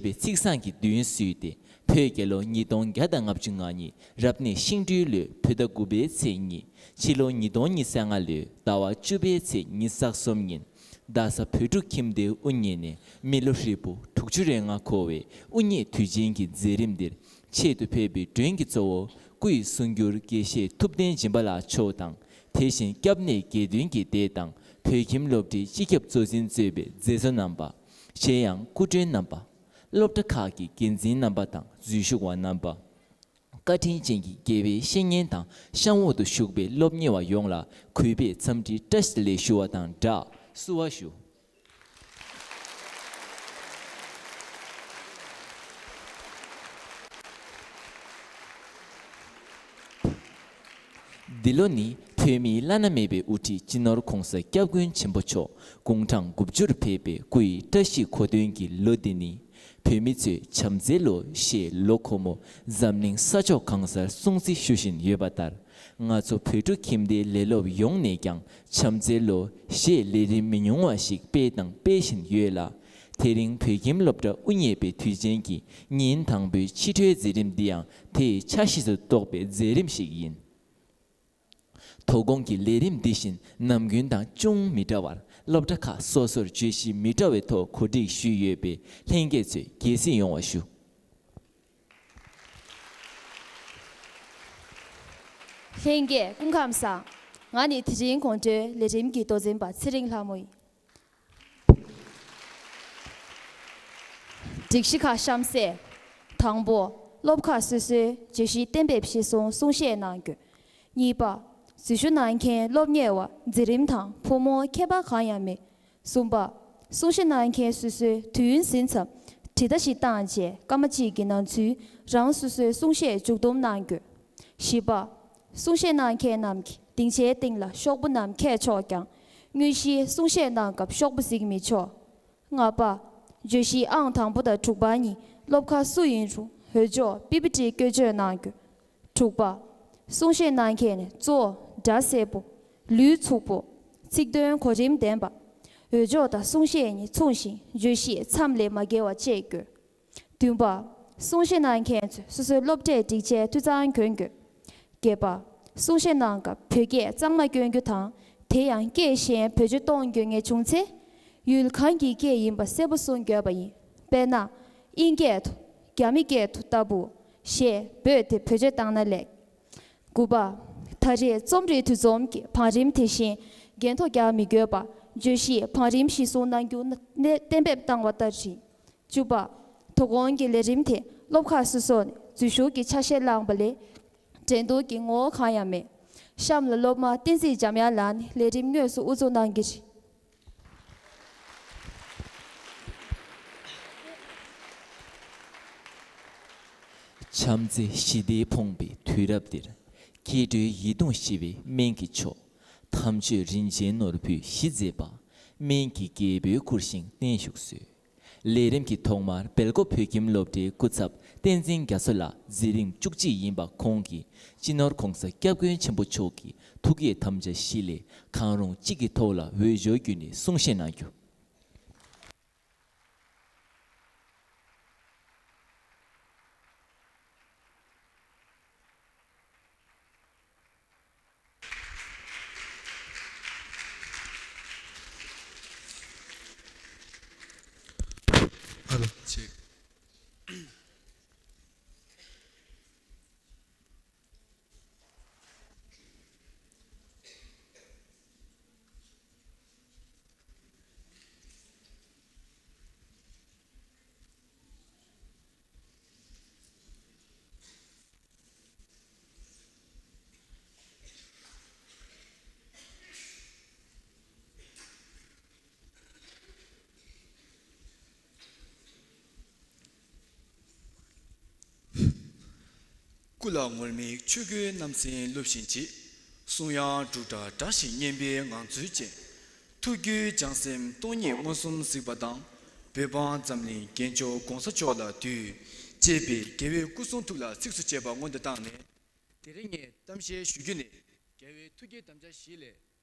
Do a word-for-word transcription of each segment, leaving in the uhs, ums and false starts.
པའི་ཚིག་བཟང་གི་མདུན་བསུས་ཏེ། བོད་རྒྱལ་ལོ་ཉིས་སྟོང་བརྒྱ་དང་ལྔ་བཅུ་ང་གཉིས་རབ་གནས་ཤིང་སྦྲུལ་ལོའི་བོད་ཟླ་དགུ་པའི་ཚེས་གཉིས། ཕྱི་ལོ་ཉིས་སྟོང་ཉི་ཤུ་རྩ་ལྔ་ལོའི་ཟླ་བ་བཅུ་པའི་ཚེས་ཉི་ཤུ་རྩ་གསུམ་ཉིན། རྡ་ས་བོད་ཕྲུག་ཁྱིམ་སྡེའི་དབུ་བརྙེས་ནས་མི་ལོ་ཧྲིལ་པོ་དྲུག་ཅུ་རེ་ལྔ་འཁོར་བའི་དབུ་བརྙེས་དུས་ཆེན་གྱི་མཛད་རིམ་འདིར་ཆེད་དུ་ཕེབས་པའི་མགྲོན་གྱི་གཙོ་བོ་སྐུའི་གསུང་སྒྱུར་དགེ་བཤེས་ཐུབ་བསྟན་སྦྱིན་པ་ལགས་མཆོག་དང་། དེ་བཞིན་སྐྱབས་གནས་དགེ་འདུན་གྱི་སྡེ་དང་བོད་ཁྱིམ་སློབ་གྲྭའི་སྤྱི་ཁྱབ་གཙོ་འཛིན་གཙོས་པའི་མཛད་གཙོ་རྣམ་པ། གཞན་ཡང་སྐུ་མགྲོན་རྣམ་པ། སློབ་གྲྭ་ཁག་གི་འགན་འཛིན་རྣམ་པ་དང་འཛུལ་ཞུགས་པ་རྣམ་པ། བཀའ་དྲིན་ཅན་གྱི་དགེ་བའི་བཤེས་གཉེན་དང་གཤམ་འོག་ཏུ་བཞུགས་པའི་སློབ་གཉེར་བ་ཡོངས་ལ་གུས་པས་འཚམས་འདྲི་བཀྲ་ཤིས་བདེ་ལེགས་ཞུ་བ་དང་སྦྲགས་བསུ་བ་ཞུ། འདི་ལོ་ནི་བོད་མིའི་བླ་ན་མེད་པའི་དབུ་ཁྲིད་སྤྱི་ནོར་༧གོང་ས་༧སྐྱབས་མགོན་ཆེན་པོ་མཆོག་དགུང་གྲངས་དགུ་བཅུར་ཕེབས་པའི་སྐུའི་བཀྲ་ཤིས་གོ་སྟོན་གྱི་ལོ་འདི་ནི། བོད་མི་ཚོས་བྱམས་བརྩེའི་ལོ་ཞེས་ལོ་འཁོར་མོ་འཛམ་གླིང་ས་ཕྱོགས་གང་སར་སྲུང་བརྩི་ཞུ་བཞིན་ཡོད་པ་ལྟར། ང་ཚོ་བོད་ཕྲུག་ཁྱིམ་སྡེའི་ལས་སློབ་ཡོངས་ནས་ཀྱང་བྱམས་བརྩེའི་ལོ་ཞེས་ལས་རིམ་མི་ཉུང་བ་ཞིག་སྤེལ་དང་སྤེལ་བཞིན་ཡོད་ལ། དེ་རིང་བོད་ཁྱིམ་སློབ་གྲྭ་དབུ་བརྙེས་པའི་དུས་ཆེན་གྱི་ཉིན་དང་པོའི་ཕྱི་དྲོའི་མཛད་རིམ་འདི་ཡང་དེའི་ཆ་ཤས་སུ་གཏོགས་པའི་མཛད་རིམ་ཞིག་ཡིན། དོ་དགོང་གི་ལས་རིམ་འདི་བཞིན་ནམ་རྒྱུན་དང་ཅུང་མི་འདྲ་བར་སློབ་གྲྭ་ཁག་སོ་སོར་བརྗོད་གཞི་མི་འདྲ་བའི་ཐོག་གོ་སྒྲིག་ཞུས་ཡོད་པས་ལྷན་རྒྱས་ཚོས་དགྱེས་གཟིགས་ཡོང་བ་ཞུ། ལྷན་རྒྱས་སྐུ་ཁམས་བཟང་། ང་ནི་དེ་རིང་དགོང་དྲོའི་ལས་རིམ་གྱི་མདོ་འཛིན་པ་ཚེ་རིང་ལྷ་མོ་ཡིན། སྒྲིག་གཞི་ཁག་གཤམ་གསལ། དང་པོ། སློབ་ཁག་སོ་སོའི་བརྗོད་གཞི་གཏན་འབེབས་གཞིར་བཟུང་གསུང་བཤད་གནང་རྒྱུ། གཉིས་པ། འཛུལ་ཞུགས་གནང་མཁན་སློབ་གཉེར་བ་མཛད་རིམ་དང་ཕོ་མོ་ཁྱད་པར་གང་ཡང་མེད། གསུམ་པ། གསུང་བཤད་གནང་མཁན་སོ་སོའི་དུས་ཡུན་ཟིན་མཚམས་དྲི་བརྡ་ཞིག་བཏང་རྗེས་སྐར་མ་གཅིག་གི་ནང་ཚུད་རང་སོ་སོའི་གསུང་བཤད་མཇུག་བསྡོམས་གནང་རྒྱུ། བཞི་པ། གསུང་བཤད་གནང་མཁན་རྣམས་ཀྱིས་སྡིངས་ཆའི་སྟེང་ལ་ཤོག་བུ་རྣམས་འཁྱེར་ཆོག་ཀྱང་། དངོས་གཞིའི་གསུང་བཤད་གནང་སྐབས་ཤོག་བུ་གཟིགས་མི་ཆོག་ལྔ་པ། བརྗོད་གཞིའི་ཨང་དང་པོ་དང་དྲུག་པ་གཉིས་སློབ་ཁག་སུ་ཡིན་རུང་འོས་སྦྱོར་པི་པི་ཊི་བཀོལ་སྤྱོད་གནང་རྒྱུ། དྲུག་པ། གསུང་བཤད་གནང་མཁན་ནི་གཙོ་བོ་སྒྲ་གསལ་པོ། ལུས་ཚུགས་པོ། ཚིག་དོན་གོ་རིམ་ལྡན་པ། འོས་སྦྱོར་དང་གསུང་བཤད་གཉིས་མཚུངས་ཤིང་བརྗོད་གཞི་མཚམས་ལས་མ་བརྒལ་བ་བཅས་དགོས། བདུན་པ། གསུང་བཤད་གནང་མཁན་ཚོས་སོ་སོའི་སློབ་གྲྭའི་སྒྲིག་ཆས་འཐུས་ཚང་གྱོན་དགོས། བརྒྱད་པ། གསུང་བཤད་གནང་སྐབས་བོད་སྐད་གཙང་མ་སྐྱོན་རྒྱུ་དང་། དེ་ཡང་སྐད་གཞན་བེད་སྤྱོད་གཏོང་དགོས་ངེས་བྱུང་ཚེ། ཡུལ་གང་གི་སྐད་ཡིན་པ་གསལ་པོ་གསུང་དགོས་པ་ཡིན། དཔེར་ན། དབྱིན་སྐད་དུ། རྒྱ་མི་སྐད་དུ་ལྟ་བུ། ཞེས་འབོད་དེ་བེད་སྤྱོད་བཏང་ན་ལེགས། དགུ་པ། ད་རེས་རྩོམ་རིག་འདུ་འཛོམས་ཀྱི་བང་རིམ་དེ་བཞིན་འགན་ཐོག་རྒྱག་མི་དགོས་པར་བརྗོད་གཞིའི་བང་རིམ་གཞིར་བཟུང་གནང་རྒྱུ་གནད་གཏན་འབེབས་བཏང་བ་ལྟར་རེད། བཅུ་པ། དོ་དགོང་གི་ལས་རིམ་དེ་སློབ་ཁག་སོ་སོ་ནས་འཛུལ་ཞུགས་ཀྱི་ཆ་ཤས་བླངས་པ་ལས་འགྲན་བསྡུར་གྱི་ངོ་བོ་གང་ཡང་མེད། གཤམ་ལ་སློབ་མ་བསྟན་འཛིན་འཇམ་དབྱངས་ལགས་ནས་ལས་རིམ་དངོས་སུ་དབུ་འཛུགས་གནང་གི་རེད། བྱམས་བརྩེ་ཞི་བདེས་ཕོངས་པའི་དུས་རབས་འདིར། སྐྱེ་འགྲོའི་ཡིད་གདུང་ཞི་བའི་སྨན་གྱི་མཆོག་དམ་ཆོས་རིན་ཆེན་ནོར་བུས་གཞི་མཛད་པ། སྨན་གྱི་རྒྱལ་པོའི་སྐུར་བཞེངས་བརྟན་བཞུགས་སྩོལ། ལས་རིམ་གྱི་ཐོག་མར་སྦེལ་ཀོབ་བོད་ཁྱིམ་སློབ་གྲྭའི་སྐུ་ཚབ་བསྟན་འཛིན་རྒྱ་མཚོ་ལགས་མཛད་རིམ་བཅུ་གཅིག་ཡིན་པ། ཁོང་གིས་སྤྱི་ནོར་༧གོང་ས་༧སྐྱབས་མགོན་ཆེན་པོ་མཆོག་གི་ཐུགས་བསྐྱེད་དམ་བཅའ་བཞི་ལས་གང་རུང་གཅིག་གི་ཐོག་ལ་འོས་སྦྱོར་བརྒྱུད་ནས་གསུང་བཤད་གནང་རྒྱུ། ཨ་ལོ། ཆེག་སྐུ་ལ་ངུར་སྨྲིག་ཆོས་གོས་རྣམ་གསལ་བཀླུབས་བཞིན་བྱེད། གསུང་དབྱངས་འབྲུག་སྒྲ་སྒྲ་ཞིག་སྙན་པའི་ངང་ཚུལ་ཅན། ཐུགས་རྒྱུད་བྱང་སེམས་སྟོང་ཉིད་མངོན་སུམ་གཟིགས་པ་དང་། བོད་འབངས་འཛམ་གླིང་རྒྱན་མཆོག་༧གོང་ས་མཆོག་ལ་འདུད། ཅེས་པའི་རྒྱལ་བའི་སྐུ་གསུང་ཐུགས་ལ་ཚིགས་སུ་བཅད་པ་སྔོན་དུ་བཏང་ནས། དེ་རིང་ངས་གཏམ་བཤད་ཞུ་རྒྱུ་ནི། རྒྱལ་བའི་ཐུགས་བསྐྱེད་དམ་བཅའ་བཞི་ལས།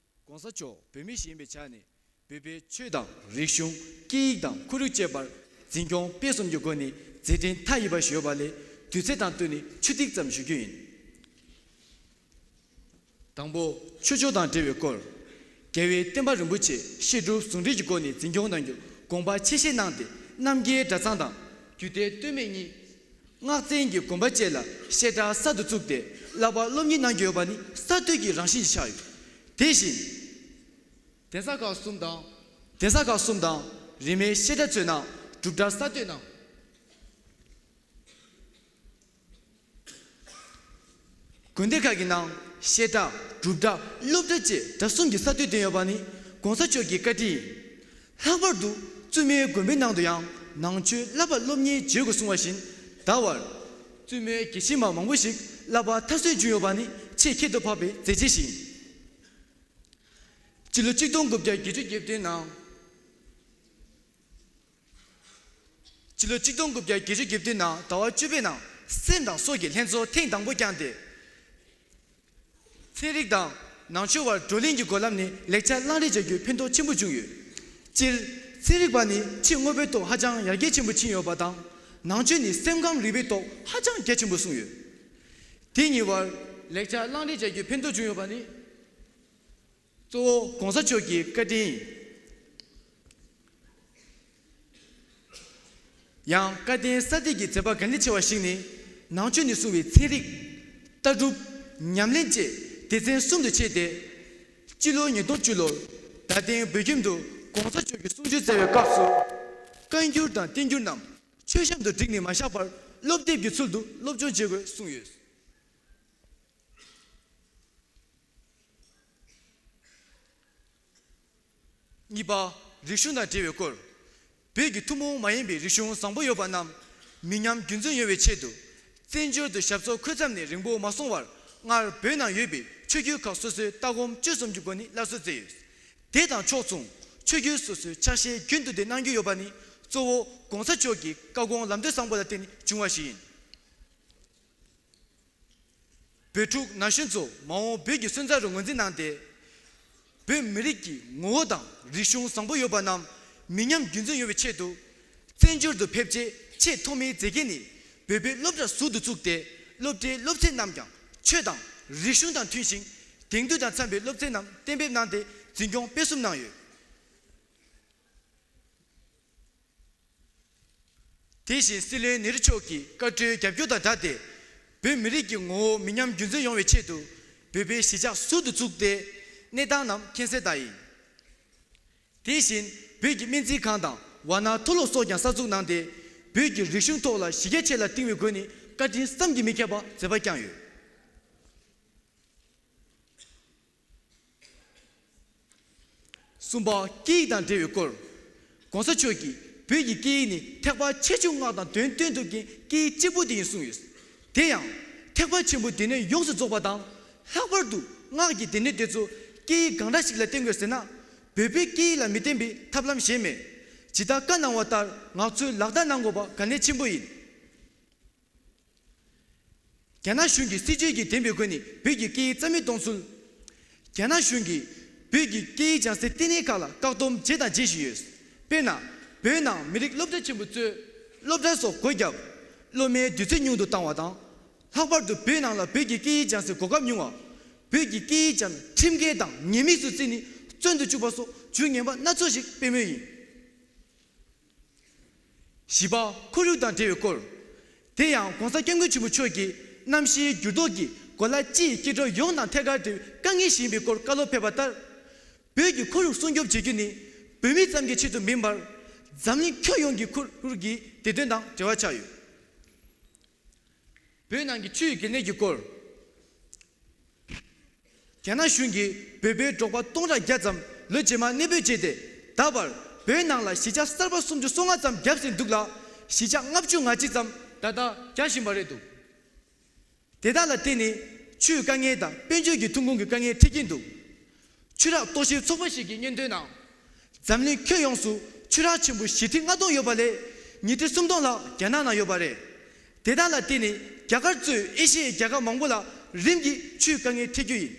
༧གོང་ས་མཆོག་བོད་མི་ཞིག་ཡིན་པའི་ཆ་ནས། བོད་པའི་ཆོས་དང་རིག་གཞུང་། སྐད་ཡིག་དང་ཁོར་ཡུག་བཅས་པར་ འཛིན་སྐྱོང་སྤེལ་གསུམ་གྱི་སྒོ་ནས་མཛད་འཕྲིན་མཐའ་ཡས་པ་ཞིག་ཡོད་པ་ལས། དུས་ཚོད་དང་བསྟུན་ནས་ཆུ་ཐིགས་ཙམ་ཞུ་རྒྱུ་ཡིན། དང་པོ། ཆོས་ཕྱོགས་དང་འབྲེལ་བའི་སྐོར། རྒྱལ་བའི་བསྟན་པ་རིན་པོ་ཆེ་བཤད་སྒྲུབ་ཟུང་འབྲེལ་གྱི་སྒོ་ནས་འཛིན་སྐྱོང་གནང་རྒྱུ་དགོངས་པ་ཆེ་བཞེས་གནང་སྟེ། རྣམ་རྒྱལ་གྲྭ་ཚང་དང་རྒྱུད་སྡེ་སྟོད་སྨད་གཉིས། སྔགས་བཙན་གྱི་དགོན་པ་བཅས་ལ་བཤད་གྲྭ་གསར་དུ་བཙུགས་ཏེ། བསླབ་པ་སློབ་གཉེར་གནང་རྒྱུ་ཡོད་པ་ནི་གསར་གཏོད་ཀྱི་རང་བཞིན་ཞིག་ཆགས་ཡོད། དེ་བཞིན། གདན་ས་ཁག་གསུམ་དང་། གདན་ས་ཁག་གསུམ་དང་། རིས་མེད་བཤད་གྲྭ་ཚོའི་ནང་སྒྲུབ་གྲྭ་གསར་གཏོད་གནང་། དགོན་སྡེ་ཁག་གི་ནང་བཤད་གྲྭ། སྒྲུབ་གྲྭ། སློབ་གྲྭ་བཅས་གྲྭ་གསུམ་གྱི་ས་མཐོའི་སྟེང་ཡོད་པ་ནི་༸གོང་ས་མཆོག་གི་བཀའ་དྲིན་ཡིན། ལྷག་པར་དུ་བཙུན་མའི་དགོན་པའི་ནང་དུ་ཡང་ནང་ཆོས་བསླབ་པ་སློབ་གཉེར་བྱེད་དགོས་གསུངས་པ་བཞིན། ད་བར་བཙུན་མའི་དགེ་བཤེས་མ་མང་པོ་ཞིག་བསླབ་པ་མཐར་སོན་བྱུང་ཡོད་པ་ནི་ཆེས་ཁྱད་དུ་འཕགས་པའི་མཛད་རྗེས་ཤིག་ཡིན། སྤྱི་ལོ་ཆིག་སྟོང་དགུ་བརྒྱ་བརྒྱད་ཅུ་གྱ་བདུན་ནང་། སྤྱི་ལོ་ཆིག་སྟོང་དགུ་བརྒྱ་བརྒྱད་ཅུ་གྱ་བདུན་ནང་ཟླ་བ་བཅུ་པའི་ནང་སེམས་དང་སྲོག་གི་ལྷན་ཚོགས་ཐེངས་དང་པོ་བསྐྱངས་ཏེ། ཚན་རིག་དང་ནང་ཆོས་བར་བགྲོ་གླེང་གི་སྒོ་ལམ་ནས་ལེགས་ཆ་བླངས་རེས་བྱ་རྒྱུའི་ཕན་ཐོགས་ཆེན་པོ་བྱུང་ཡོད། སྤྱིར་ཚན་རིག་པ་ནི་ཕྱི་དངོས་པོའི་ཐོག་ཧ་ཅང་ཡར་རྒྱས་ཆེན་པོ་ཕྱིན་ཡོད་པ་དང་། ནང་ཆོས་ནི་སེམས་ཁམས་རིག་པའི་ཐོག་ཧ་ཅང་རྒྱ་ཆེན་པོ་སོང་ཡོད། དེ་གཉིས་བར་ལེགས་ཆ་བླངས་རེས་བྱ་རྒྱུའི་ཕན་ཐོགས་བྱུང་ཡོད་པ་ནི། གཙོ་བོ་༸གོང་ས་མཆོག་གི་བཀའ་དྲིན་ཡིན། ཡང་བཀའ་བསྟན་གསར་གཏོད་ཀྱི་མཛད་པ་གལ་ཆེ་བ་ཞིག་ནི། ནང་ཆོས་ནས་གསུངས་པའི་ཚན་རིག་ལྟ་གྲུབ། ཉམས་ལེན་བཅས་སྡེ་ཚན་གསུམ་དུ་ཕྱེ་སྟེ། སྤྱི་ལོ་ཉིས་སྟོང་བཅུ་ལོར་རྡ་སྟེང་བོད་ཁྱིམ་དུ་༸གོང་ས་མཆོག་གི་གསུང་ཆོས་སྩལ་བའི་སྐབས་སུ། བཀའ་འགྱུར་དང་བསྟན་འགྱུར་རྣམས་མཆོད་བཤམས་དུ་བསྒྲིགས་ནས་མ་བཞག་པར་སློབ་དེབ་ཀྱི་ཚུལ་དུ་སློབ་སྦྱོང་བྱེད་དགོས་གསུངས་ཡོད། གཉིས་པ། རིག་གཞུང་དང་འབྲེལ་བའི་སྐོར། བོད་ཀྱི་ཐུན་མོང་མ་ཡིན་པའི་རིག་གཞུང་བཟང་པོ་ཡོད་པ་རྣམས་མི་ཉམས་རྒྱུན་འཛིན་ཡོང་བའི་ཆེད་དུ། བཙན་བྱོལ་དུ་ཞབས་སོར་འཁོད་མཚམས་ནས་རིང་པོ་མ་སོང་བར། སྔར་བོད་ནང་ཡོད་པའི་ཆོས་བརྒྱུད་ཁག་སོ་སོའི་ལྟ་སྒོམ་སྤྱོད་གསུམ་གྱི་སྒོ་ནས་སླར་གསོ་མཛད་ཡོད། དེ་དང་ཕྱོགས་མཚུངས་ཆོས་བརྒྱུད་སོ་སོའི་ཕྱག་བཞེས་རྒྱུན་དུ་དེ་གནང་རྒྱུ་ཡོད་པ་ནི་གཙོ་བོ་༸གོང་ས་མཆོག་གི་བཀའ་དགོངས་ལམ་སྟོན་བཟང་པོ་ལ་བརྟེན་ནས་བྱུང་བ་ཞིག་ཡིན། བོད་ཕྲུག་ན་གཞོན་ཚོ་མ་འོངས་བོད་ཀྱི་སོན་རྩ་རུ་ངོས་འཛིན་གནང་སྟེ། བོད་མི་རིགས་ཀྱི་ངོ་བོ་དང་རིག་གཞུང་བཟང་པོ་ཡོད་པ་རྣམས་མི་ཉམས་རྒྱུན་འཛིན་ཡོང་བའི་ཆེད་དུ། བཙན་བྱོལ་དུ་ཕེབས་རྗེས་ཆེས་ཐོག་མའི་མཛད་འགན་ནི། བོད་པའི་སློབ་གྲྭ་ཟུར་དུ་བཙུགས་ཏེ། སློབ་གྲྭའི་སློབ་ཚན་རྣམས་ཀྱང་ཆོས་དང་རིག་གཞུང་དང་མཐུན་ཞིང་། དེང་དུས་དང་འཚམ་པའི་སློབ་ཚན་རྣམས་གཏན་འབེབས་གནང་སྟེ་འཛིན་སྐྱོང་སྤེལ་གསུམ་གནང་ཡོད། དེ་བཞིན་སྲིད་བློན་ནེ་རུ་མཆོག་གི་བཀའ་འཁྲོལ་རྒྱབ་སྐྱོར་དང་སྦྲགས་ཏེ། བོད་མི་རིགས་ཀྱི་ངོ་བོ་མི་ཉམས་རྒྱུན་འཛིན་ཡོང་བའི་ཆེད་དུ། བོད་པའི་གཞིས་ཆགས་ཟུར་དུ་བཙུགས་ཏེ། གནས་སྟངས་རྣམས་མཁྱེན་གསལ་ལྟར་ཡིན། དེ་བཞིན་བོད་ཀྱི་སྨན་རྩིས་ཁང་དང་ཝ་ན་མཐོ་སློབ་སོགས་ཀྱང་གསར་འཛུགས་གནང་སྟེ། བོད་ཀྱི་རིག་གཞུང་ཐོག་ལ་གཞི་རྒྱ་ཆེ་ལ་བཏིང་བའི་སྒོ་ནས་བཀའ་དྲིན་བསམ་གྱིས་མི་ཁྱབ་པ་མཛད་པ་བསྐྱངས་ཡོད། གསུམ་པ། སྐད་ཡིག་དང་འབྲེལ་བའི་སྐོར། ༸གོང་ས་མཆོག་གིས་བོད་ཀྱི་སྐད་ཡིག་ནི་ཐེག་པ་ཆེ་ཆུང་སྔགས་དང་དོན་སྟོན་ཐུབ་མཁན་སྐད་ཡིག་གཅིག་པུ་དེ་ཡིན་གསུངས་ཡོད། དེ་ཡང་ཐེག་པ་ཆེན་པོའི་སྡེ་སྣོད་ཡོངས་སུ་རྫོགས་པ་དང་། ལྷག་པར་དུ་སྔགས་ཀྱི་སྡེ་སྣོད་དེ་ཚོ་སྐད་ཡིག་གང་འདྲ་ཞིག་ལ་བརྟེན་དགོས་ཟེར་ན། བོད་པའི་སྐད་ཡིག་ལ་མི་བརྟེན་པའི་ཐབས་ལམ་གཞན་མེད། ཇི་ལྟར་བཀའ་གནང་བ་ལྟར་ང་ཚོས་ལག་བསྟར་གནང་དགོས་པ་གལ་གནད་ཆེན་པོ་ཡིན། རྒྱ་ནག་གཞུང་གི་སྲིད་ཇུས་ཀྱིས་བདེན་པའི་སྒོ་ནས་བོད་ཀྱི་སྐད་ཡིག་རྩ་མེད་གཏོང་ཚུལ། རྒྱ་ནག་གཞུང་གིས་བོད་ཀྱི་སྐད་ཡིག་སྦྱང་སའི་ལྟེ་གནས་ཁག་ལ་བཀག་སྡོམ་བྱས་དང་བྱེད་བཞིན་ཡོད། དཔེར་ན། བོད་ནང་མི་རིགས་སློབ་གྲྭ་ཆེན་པོ་གཙོས་སློབ་གྲྭ་སོགས་སྒོ་བརྒྱབ། སློབ་མའི་དུས་ཚོད་ཉུང་དུ་བཏང་བ་དང་། ལྷག་པར་དུ་བོད་ནང་ལ་བོད་ཀྱི་སྐད་ཡིག་སྦྱང་སའི་གོ་སྐབས་ཉུང་བ། བོད་ཀྱི་སྐད་ཡིག་སྦྱང་ཁྲིམས་འགལ་དང་ཉེས་དམིགས་སུ་བརྩིས་ནས་བཙོན་དུ་བཅུག་པ་སོགས་རྒྱུ་ངན་པ་སྣ་ཚོགས་ཤིག་སྤེལ་མུས་ཡིན། བཞི་པ། ཁོར་ཡུག་དང་འབྲེལ་བའི་སྐོར། དེ་ཡང་༸གོང་ས་༸སྐྱབས་མགོན་ཆེན་པོ་མཆོག་གིས་གནམ་གཤིས་འགྱུར་ལྡོག་གིས་གོ་ལ་སྤྱི་ཡི་སྐྱིད་འགྲོ་ཡོངས་དང་ཐད་ཀར་འབྲེལ་བའི་དཀའ་ངལ་ཞིག་ཡིན་པའི་སྐོར་བཀའ་སློབ་ཕེབས་པ་ལྟར། བོད་ཀྱི་ཁོར་ཡུག་སྲུང་སྐྱོབ་བྱེད་རྒྱུ་ནི་བོད་མི་ཙམ་གྱི་ཆེད་དུ་མིན་པར། འཛམ་གླིང་ཁྱོན་ཡོངས་ཀྱི་ཁོར་ཡུག་གི་བདེ་དོན་དང་འབྲེལ་བ་ཆགས་ཡོད། བོད་ནང་གི་ཆུའི་གལ་གནད་ཀྱི་སྐོར། རྒྱ་ནག་གཞུང་གིས་བོད་པའི་འབྲོག་པ་སྟོང་ཕྲག་བརྒྱ་ཙམ་ལོ་རྗེས་མར་གནས་སྤོས་བྱས་ཏེ། ད་བར་བོད་ནང་ལ་གཞིས་ཆགས་གསར་པ་སུམ་ཅུ་སོ་ལྔ་ཙམ་བརྒྱབ་ཟིན་འདུག་ལ། གཞིས་ཆགས་ལྔ་བཅུ་ང་གཅིག་ཙམ་ད་ལྟ་རྒྱག་བཞིན་པ་རེད་འདུག། དེ་དག་ལ་བརྟེན་ནས་ཆུའི་དཀའ་ངལ་དང་དཔལ་འབྱོར་གྱི་ཐོན་ཁུངས་ཀྱི་དཀའ་ངལ་འཕྲད་ཀྱིན་འདུག། ཆུ་རགས་རྟོག་ཞིབ་ཚོགས་པ་ཞིག་གིས་སྙན་ཐོའི་ནང་། འཛམ་གླིང་ཁྱོན་ཡོངས་སུ་ཆུ་རགས་ཆེན་པོ་བཞི་ཁྲི་ལྔ་སྟོང་ཡོད་པ་ལས། ཉིས་ཁྲི་སུམ་སྟོང་ལྷག་རྒྱ་ནག་ནང་ཡོད་པ་རེད། དེ་དག་ལ་བརྟེན་ནས་རྒྱ་གར་གཙོས་ཨེ་ཤི་ཡའི་རྒྱལ་ཁབ་མང་པོ་ལ་རིམ་གྱིས་ཆུའི་དཀའ་ངལ་འཕྲད་རྒྱུ་ཡིན།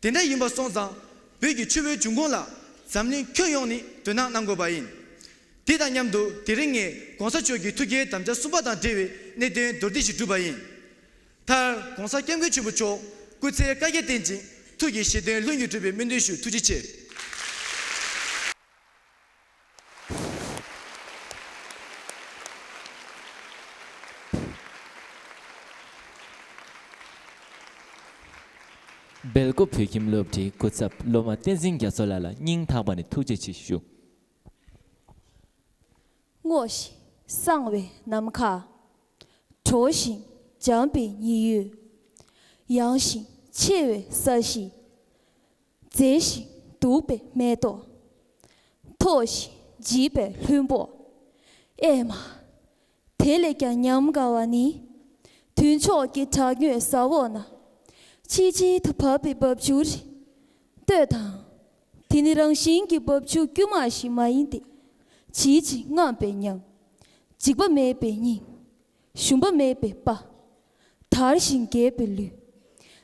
དེ་འདྲ་ཡིན་པ་སོང་ཙང་། བོད་ཀྱི་ཆུ་བོའི་འབྱུང་ཁུངས་ལ་འཛམ་གླིང་ཁྱོན་ཡོངས་ནས་དོ་སྣང་གནང་དགོས་པ་ཡིན། དེ་དང་མཉམ་དུ་དེ་རིང་ངས་གོང་ས་མཆོག་གི་ཐུགས་བསྐྱེད་དམ་བཅའ་གསུམ་པ་དང་འབྲེལ་བའི་གནད་དོན་མདོར་བསྡུས་ཤིག་བསྒྲུབས་པ་ཡིན། མཐར་༸གོང་ས་༸སྐྱབས་མགོན་ཆེན་པོ་མཆོག་སྐུ་ཚེ་བསྐལ་བརྒྱར་བརྟན་ཅིང་ཐུགས་ཀྱི་བཞེད་དོན་ལྷུན་གྱིས་གྲུབ་པའི་སྨོན་འདུན་ཞུ། ཐུགས་རྗེ་ཆེ། སྦེལ་ཀོབ་བོད་ཁྱིམ་སློབ་གྲྭའི་སྐུ་ཚབ་སློབ་མ་བསྟན་འཛིན་རྒྱ་མཚོ་ལགས་ལ་སྙིང་ཐག་པ་ནས་ཐུགས་རྗེ་ཆེ་ཞུ། སྔོ་ཞིང་བསངས་པའི་ནམ་མཁའ། དྲོ་ཞིང་འཇམ་པའི་ཉི་འོད། ཡངས་ཤིང་ཆེ་བའི་ས་གཞི། མཛེས་ཤིང་སྡུག་པའི་མེ་ཏོག། མཐོ་ཞིང་འཇིགས་པའི་ལྷུན་པོ། ཨེ་མ། དེ་ལས་ཀྱང་ཉམས་དགའ་བ་ནི། མདུན་ཕྱོགས་ཀྱི་བྲག་སྔོན་ས་འོག་ན། ཆིལ་ཆིལ་དུ་བབས་པའི་འབབ་ཆུ་རེད། ལྟོས་དང་། དེ་ནི་རང་བཞིན་གྱི་འབབ་ཆུ་དཀྱུས་མ་ཞིག་མ་ཡིན་ཏེ། བརྗིད་ཅིང་རྔམ་པའི་ཉམས། འཇིགས་པ་མེད་པའི་སྙིང་། ཞུམ་པ་མེད་པའི་དཔའ། དར་ཞིང་རྒྱས་པའི་ལུས།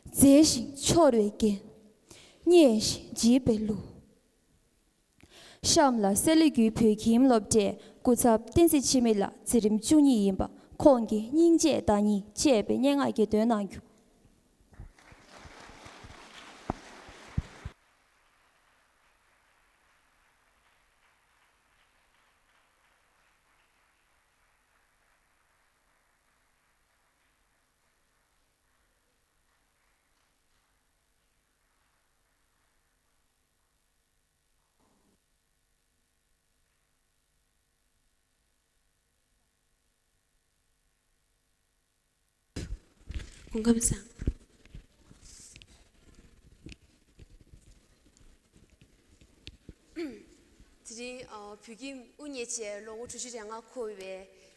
མཛེས་ཤིང་འཕྱོར་བའི་རྒྱན། སྙན་ཞིང་འཇིགས་པའི་གླུ། གཤམ་ལ་སེ་ལ་རྒྱུད་བོད་ཁྱིམ་སློབ་གྲྭའི་སྐུ་ཚབ་བསྟན་འཛིན་འཆི་མེད་ལགས་འཛིན་རིམ་བཅུ་གཉིས་ཡིན་པ་ཁོང་གིས་སྙིང་རྗེ་བདག་ཉིད་ཅེས་པའི་སྙན་ངག་གི་འདོན་གནང་རྒྱུ། སྐུ་ཁམས་བཟང་། དེ་རིང་ཨ་བོད་ཁྱིམ་དབུ་བརྙེས་བྱས་ལོ་ངོ་དྲུག་ཅུ་རེ་ལྔ་འཁོར་བའི་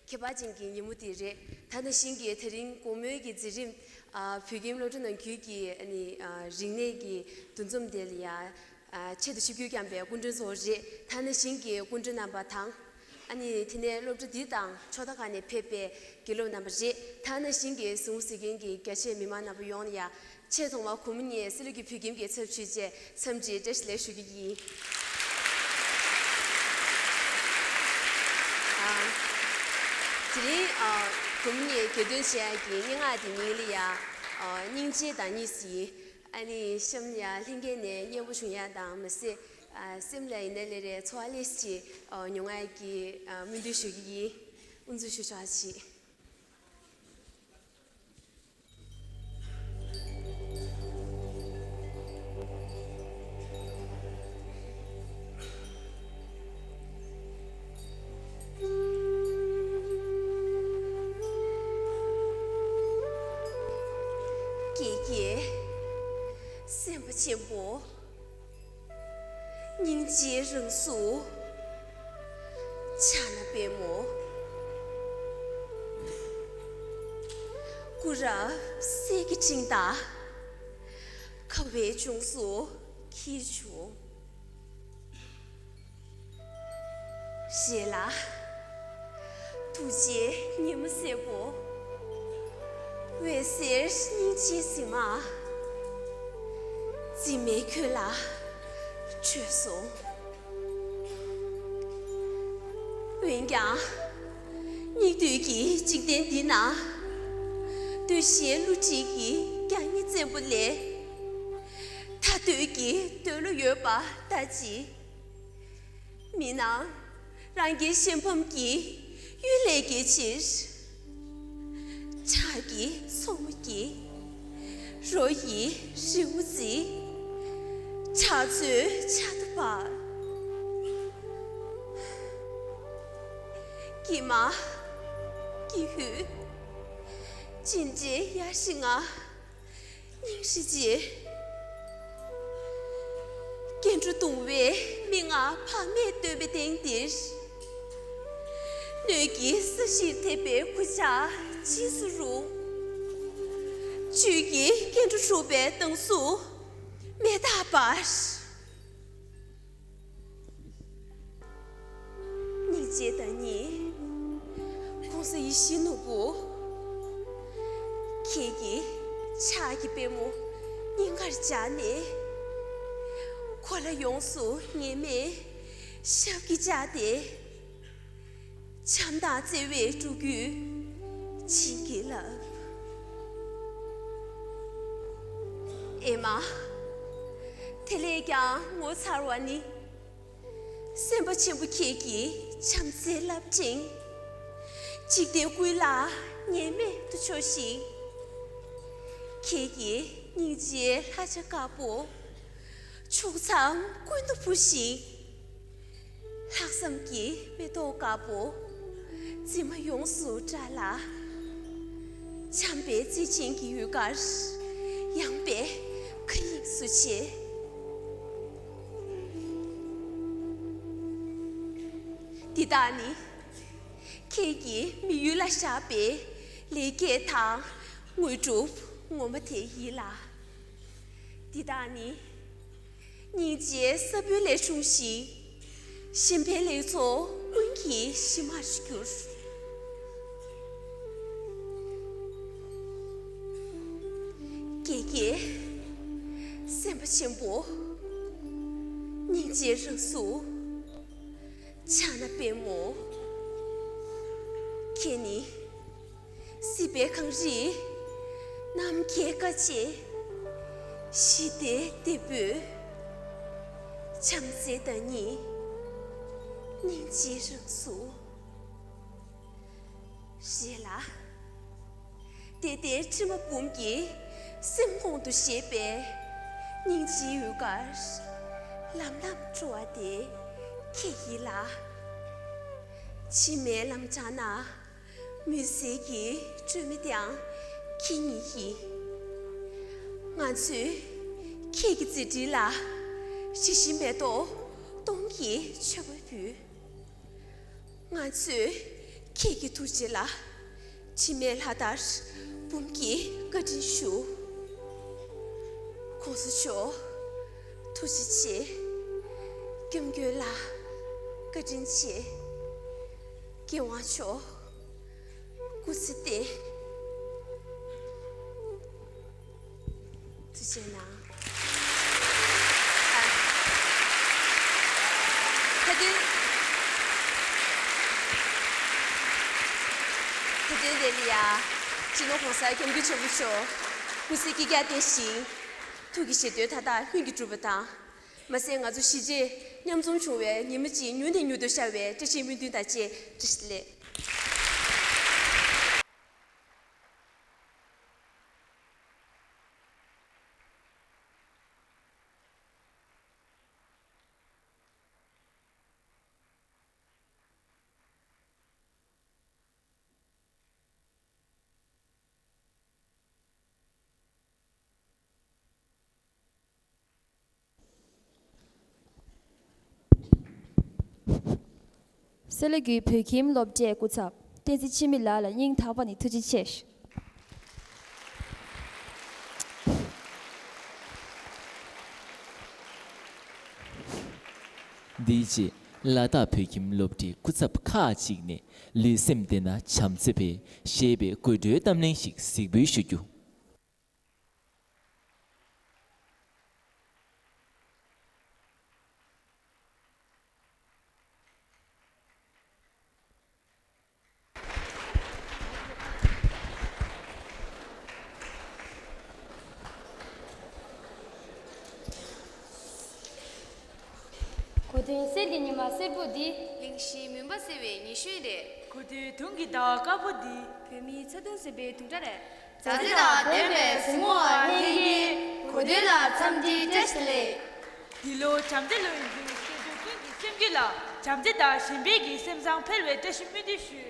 ཁྱད་པར་ཅན་གྱི་ཉིན་མོ་དེ་རེད། ད་ནང་བཞིན་གྱི་དེ་རིང་དགོང་མོའི་གི་མཛད་རིམ་ཨ་བོད་ཁྱིམ་སློབ་གྲྭ་ནང་ཁུལ་གྱི་ཨ་ནི་ཨ་རིག་གནས་ཀྱི་འདུ་འཛོམས་དེ་ལ་ཡ་ཨ་ཆེད་དུ་ཆིབས་བསྒྱུར་བསྐྱངས་པའི་སྐུ་མགྲོན་ཚོ་རེད། ད་ནང་བཞིན་གྱི་སྐུ་མགྲོན་རྣམ་པ་དང་། ཨ་ནི་དེ་ནས་སློབ་གྲྭ་འདི་དང་ཕྱོགས་མཐའ་ཁག་ནས་ཕེབས་པའི་དགེ་སློབ་རྣམ་པ་རེད། ད་ནང་བཞིན་གྱི་གཟིགས་མོ་གཟིགས་མཁན་གྱི་རྒྱ་ཆེའི་མི་མང་རྣམ་པ་ཡོངས་ལ་ཡ། ཆེས་ཐོག་མར་གུས་མོ་ངས་སེ་ལ་རྒྱུད་བོད་ཁྱིམ་གྱི་ཚབ་ཞུས་བྱས་འཚམས་འདྲི་བཀྲ་ཤིས་བདེ་ལེགས་ཞུ་རྒྱུ་ཡིན། ཨ། དེ་རིང་ཨ་གུས་མོ་ངས་གྱེར་འདོན་བྱེད་ཡག་གི་སྙན་ངག་དེ་མིང་ལ་ཡ་ཨ་སྙིང་རྗེའི་བདག་ཉིད་ཟེར། ཨ་ནི་གཤམ་ལ་ཡ་ལྷན་རྒྱས་ནས་སྙན་པོ་བྱུང་ཡག་དང་མ་ཟད། ཨ་སེམས་ལ་ཡིན་ན་ལས་རེ་ཚོར་བ་ལེགས་ཤིག་ཨ་མྱོང་ཡག་གི་ཨ་སྨོན་འདུན་ཞུ་གི་ཡིན། དབུ་འཛུགས་ཞུ་ཆོག་ཅིག་ཀྱེ་ཀྱེ། སེམས་དཔའ་ཆེན་པོ། སྙིང་རྗེའི་རང་གཟུགས། ཕྱག་ན་པད་མོ། སྐུ་རབ་གསེར་གྱི་སྤྲིན་ལྟར། དགའ་བའི་ལྗོངས་སུ་འཁྱིལ་བྱུང་། ཞེས་ལ། ཐུགས་རྗེའི་ཉི་མ་སེར་པོ། འོད་ཟེར་སྙིང་རྗེའི་གཟིགས་མ། འཛིན་མའི་ཁྱོད་ལ་བྲོས་སོང་། འོན་ཀྱང་། སྙིགས་དུས་ཀྱི་འཇིག་རྟེན་འདི་ན། འདུ་ཤེས་བསླུ་བྲིད་ཀྱི་རྒྱ་ངན་བཙན་པོ་ལས། ཐར་འདོད་ཀྱི་འདོད་བློ་ཡོད་པ་ལྟ་ཅི། མི་སྣང་རང་རྒྱལ་གཞན་ཕམ་གྱི་གཡུལ་ལས་རྒྱལ་ཕྱིར། ཁྲག་གི་མཚོ་མོ་བརྒྱུད། རོ་ཡི་རི་བོ་འཛེགས། ཁྲག་མཚོའི་ཆར་དུ་འབར། ཀྱེ་མ། ཀྱེ་ཧུད། ཅི་འདྲའི་ཡ་ཤི་ང་། སྙིང་རྗེ་ཆེ། སྐྱེ་འགྲོ་གདུང་བའི་མན་ངག་བག་མེད་བཏོན་པའི་སྟེང་འདིར། སྣོད་ཀྱི་ས་གཞིར་ཐེབས་པའི་གུར་ཆག་རྗེས་སུ་རུང་། བཅུད་ཀྱི་སྐྱེ་འགྲོ་འཁྲུགས་པའི་མདངས་སུ་མེ་སྟག་འབར། སྙིང་རྗེའི་བདག་ཉིད། ༸གོང་ས་ཡིད་བཞིན་ནོར་བུ། ཁྱེད་ཀྱི་ཕྱག་གི་པད་མོ་སྙིང་གར་འཇགས་ནས། གོ་ལ་ཡོངས་སུ་ངེས་མེད་ཞབས་ཀྱིས་བཅགས་ཏེ། བྱམས་དང་བརྩེ་བའི་སྤྲུལ་སྐུ་བྱིན་གྱིས་བརླབས། ཨེ་མ། དེ་ལས་ཀྱང་ངོ་མཚར་བ་ནི། སེམས་དཔའ་ཆེན་པོ་ཁྱེད་ཀྱི་བྱམས་བརྩེའི་རླབས་ཕྲེང་། འཇིག་རྟེན་ཀུན་ལ་ངེས་མེད་དུ་འཕྱོ་ཞིང་། ཁྱེད་ཀྱི་སྙིང་རྗེའི་ལྷ་བྱ་དཀར་པོ། ཕྱོགས་མཚམས་ཀུན་ཏུ་འཕུར་ཞིང་། ལྷག་བསམ་གྱི་མེ་ཏོག་དཀར་པོ། འཛིན་མ་ཡོངས་སུ་བཀྲ་ལ། བྱམས་པའི་བརྩེ་ཆེན་གྱི་ཡུལ་དཀར། ཡངས་པའི་མཁའ་དབྱིངས་སུ་མཆེད། འདི་དག་ནི། ཁྱེད་ཀྱིས་མི་ཡུལ་ལ་བཞག་པའི་ལེགས་སྐྱེས་དང་དངོས་གྲུབ་ངོ་མ་དེ་ཡིན་ལ། འདི་དག་ནི། སྙིང་རྗེའི་ས་བོན་ལས་འཁྲུངས་ཤིང་། གཞན་ཕན་ལེགས་ཚོགས་ཀུན་གྱི་གཞི་མར་གྱུར། ཀྱེ་ཀྱེ། སེམས་དཔའ་ཆེན་པོ། སྙིང་རྗེའི་རང་གཟུགས། ཕྱག་ན་པདྨོ། ཁྱེད་ནི། སྲིད་པའི་གངས་རིའི་ནམ་མཁའི་དཀའ་སྤྱད། ཞི་བདེའི་དེད་དཔོན། བྱམས་བརྩེའི་བདག་ཉིད། སྙིང་རྗེའི་རང་གཟུགས། རེད་ལ། དད་ལྡན་ཁྲི་མ་འབུམ་གྱི་སེམས་ཁོང་དུ་བཞེས་པའི་སྙིང་རྗེའི་ཡུལ་དཀར། ལམ་ལམ་འཕྲོ་བ་དེ་ཁྱེད་ཡིན་ལ། འཆི་མེད་ལམ་བྲག་ན། མུན་སེལ་གྱི་སྤྲོས་མེད་དེའང་ཁྱེད་ཉིད་ཡིན། ང་ཚོས་ཁྱེད་ཀྱི་མཛད་འཕྲིན་ལ་ཞི་ཞིང་མེ་ཏོག་སྟོང་གི་མཆོད་པ་ཕུལ། ང་ཚོས་ཁྱེད་ཀྱི་ཐུགས་རྗེ་ལ་དྲི་མེད་ལྷ་དར་འབུམ་གྱིས་བཀའ་དྲིན་ཞུ། ༸གོང་ས་མཆོག་ཐུགས་རྗེ་ཆེ། སྐྱབས་མགོན་ལགས་བཀའ་དྲིན་ཆེ། རྒྱལ་དབང་མཆོག་སྐུ་ཚེ་བརྟན། ཐུགས་རྗེ་གནང་། ཨ། ད་དུང་ད་དུང་དེ་ལ་ཡ། སྤྱི་ནོར་༸གོང་ས་༸སྐྱབས་མགོན་ཆེན་པོ་མཆོག་སྐུ་ཚེ་བསྐལ་བརྒྱར་བརྟན་ཞིང་། ཐུགས་ཀྱི་བཞེད་དོན་མཐའ་དག་ལྷུན་གྱིས་གྲུབ་པ་དང་། མ་ཟད་ང་ཚོ་གཞིས་བྱེས་མཉམ་འཛོམས་བྱུང་བའི་ཉིན་མོ་གཅིག་མྱུར་ནས་མྱུར་དུ་ཤར་བའི་བཀྲ་ཤིས་སྨོན་འདུན་དང་བཅས་བཀྲ་ཤིས་བདེ་ལེགས། སེ་ལ་རྒྱུད་བོད་ཁྱིམ་སློབ་གྲྭའི་སྐུ་ཚབ་བསྟན་འཛིན་འཆི་མེད་ལགས་ལ་སྙིང་ཐག་པ་ནས་ཐུགས་རྗེ་ཆེ་ཞུ། འདིའི་རྗེས་ལ་དྭགས་བོད་ཁྱིམ་སློབ་གྲྭའི་སྐུ་ཚབ་ཁག་ཅིག་ནས་ལུས་སེམས་བདེ་ན་བྱམས་བརྩེ་འཕེལ་ཞེས་པའི་དགོད་བྲོའི་གཏམ་གླེང་ཞིག་གཟིགས་འབུལ་ཞུ་རྒྱུ། གོ་དོན་གསེར་གྱི་ཉི་མ་སེར་པོ་འདི། གླིང་བཞིའི་མུན་པ་སེལ་བའི་ཉི་གཞོན་རེད། གོ་དོན་དུང་གི་ཟླ་བ་དཀར་པོ་འདི། བོད་མིའི་ཚ་གདུང་སེལ་བའི་དུང་སྒྲ་རེད། བྱམས་བརྩེ་དང་ལྡན་པའི་གཟིགས་མོ་བ་ལྷན་རྒྱས། གོ་དོན་ལ་འཚམས་འདྲིའི་བཀྲ་ཤིས་བདེ་ལེགས། འདི་ལོ་བྱམས་བརྩེ་ལོ་ཡིན་དུས་སྐྱེ་འགྲོ་ཀུན་གྱི་སེམས་རྒྱུད་ལ་བྱམས་བརྩེ་དང་གཞན་ཕན་གྱི་སེམས་བཟང་འཕེལ་བའི་བཀྲ་ཤིས་སྨོན་འདུན་ཞུ།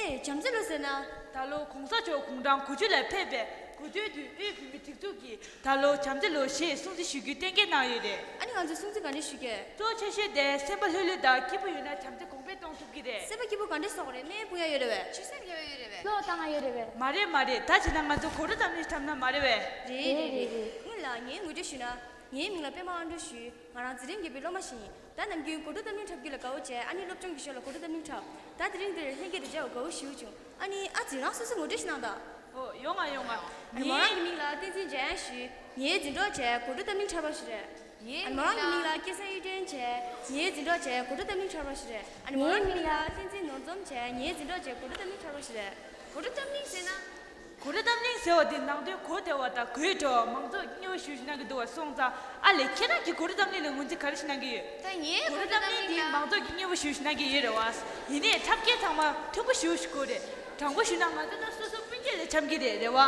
ཨེ། བྱམས་བརྩེ་ལོ་ཟེར་ན། ད་ལོ་༸གོང་ས་མཆོག་དགུང་གྲངས་དགུ་བཅུ་ལ་ཕེབས་པའི་དགུང་སྟོན་དུས་དབུས་བོད་མིའི་སྒྲིག་འཛུགས་ཀྱིས་ད་ལོ་བྱམས་བརྩེ་ལོ་ཞེས་སྲུང་བརྩི་ཞུ་རྒྱུའི་གཏན་འཁེལ་གནང་ཡོད་རེད། ཨ་ནི་ང་ཚོས་སྲུང་བརྩི་ག་འདྲས་ཞུ་གས། གཙོ་ཆེ་ཤོས་དེ་སེམས་པ་ལྷོད་ལྷོད་དང་སྐྱིད་པོ་ཡོད་ན་བྱམས་བརྩེ་གོང་འཕེལ་གཏོང་ཐུབ་ཀྱི་རེད། སེམས་པ་སྐྱིད་པོ་ག་འདྲས་བཟོ་དགོས་རེད། གནས་སྤུངས་ཡ་ཡོད་རེད་བས། ཆུ་སྲིན་རྒྱག་ཡ་ཡོད་རེད་བས། གློག་བཏང་ཡ་ཡོད་རེད་བས། མ་རེད་མ་རེད། ད་བྱས་ན་ང་ཚོ་གོ་ཐོས་གཏམ་གླེང་འཁྲབ་ན་མ་རེད་བས། རེད་རེད་རེད། སྔོན་ལ་ངས་ངོ་སྤྲོད་ཞུས་ན། ངའི་མིང་ལ་པད་མ་དབང་སྒྲོན་ཞུས། ང་རང་འཛིན་རིམ་བརྒྱད་པའི་སློབ་མ་ཞིག་ཡིན། ད་ནམ་རྒྱུན་གོ་སྒྲིག་གཏམ་གླེང་འཁྲབ་རྒྱུ་ལ་དགའ་བོ་བྱས། ཨ་ནི་སློབ་སྦྱོང་གི་ཞོར་ལ་གོ་སྒྲིག་གཏམ་གླེང་འཁྲབ། ད་དེ་རིང་འདིར་ལྷན་རྒྱས་དང་མཇལ་བར་དགའ་བོ་ཞེ་པོ་བྱུང་། ཨ་ནི་ཨ་ཙི། རང་སོ་སོའི་ངོ་སྤྲོད་ཞིག་གནང་དང་། ཨོ། ཡོང་ང་ཡོང་ང་། ཨ་ནི་མོ་རང་གི་མིང་ལ་བསྟན་འཛིན་འཇམ་དབྱངས་ཞུས། ངའི་འཛིན་གྲོགས་བྱས་གོ་སྒྲིག་གཏམ་གླེང་འཁྲབ་པ་ཞིག་རེད། ངའི་ཨ་ནི་མོ་རང་གི་མིང་ལ་སྐལ་བཟང་གཡུ་སྒྲོན་བྱས། ངའི་འཛིན་གྲོགས་བྱས་གོ་སྒྲིག་གཏམ་གླེང་འཁྲབ་པ་ཞིག་རེད། ཨ་ནི་མོ་རང་གི་མིང་ལ་བསྟན་འཛིན་ནོར་ འཛོམས་བྱས་ངའི་འཛིན་གྲོགས་བྱས་གོ་སྒྲིག་གཏམ་གླེང་འཆར་རོགས་ཞུ་རེད། གོ་སྒྲིག་གཏམ་གླེང་ཟེར་ན། གོ་སྒྲིག་གཏམ་གླེང་ཟེར་བ་དེ་ནང་དོན་གོ་བདེ་བ་དང་གོ་ཡི་འགྲོ་བ་མང་ཚོགས་ཀྱི་མཉེས་པོ་ཞུ་ཞུ་གནང་གི་འདུག་བ། སོང་ཙང་ཨ་ལས་ཁྱེད་རང་གི་གོ་སྒྲིག་གཏམ་གླེང་ལ་ངོས་འཛིན་ག་རེ་ཞིག་གནང་གི་ཡོད། ད་ངའི་གོ་སྒྲིག་གཏམ་གླེང་དེ་མང་ཚོགས་ཀྱི་མཉེས་པོ་ཞུ་ཞུ་གནང་གི་ཡོད་རེད་བ། ཡིན་ནའི་འཁྲབ་མཁན་ཚང་མ་མཐུན་པོ་ཞུ་ཞུ་དགོས་རེད། དྲང་པོ་ཞུ་ན་ང་ཚོ་ད་སོ་སོ་སྤུན་མཆེད་ལས་འཆམ་གི་རེད། རེད་བ།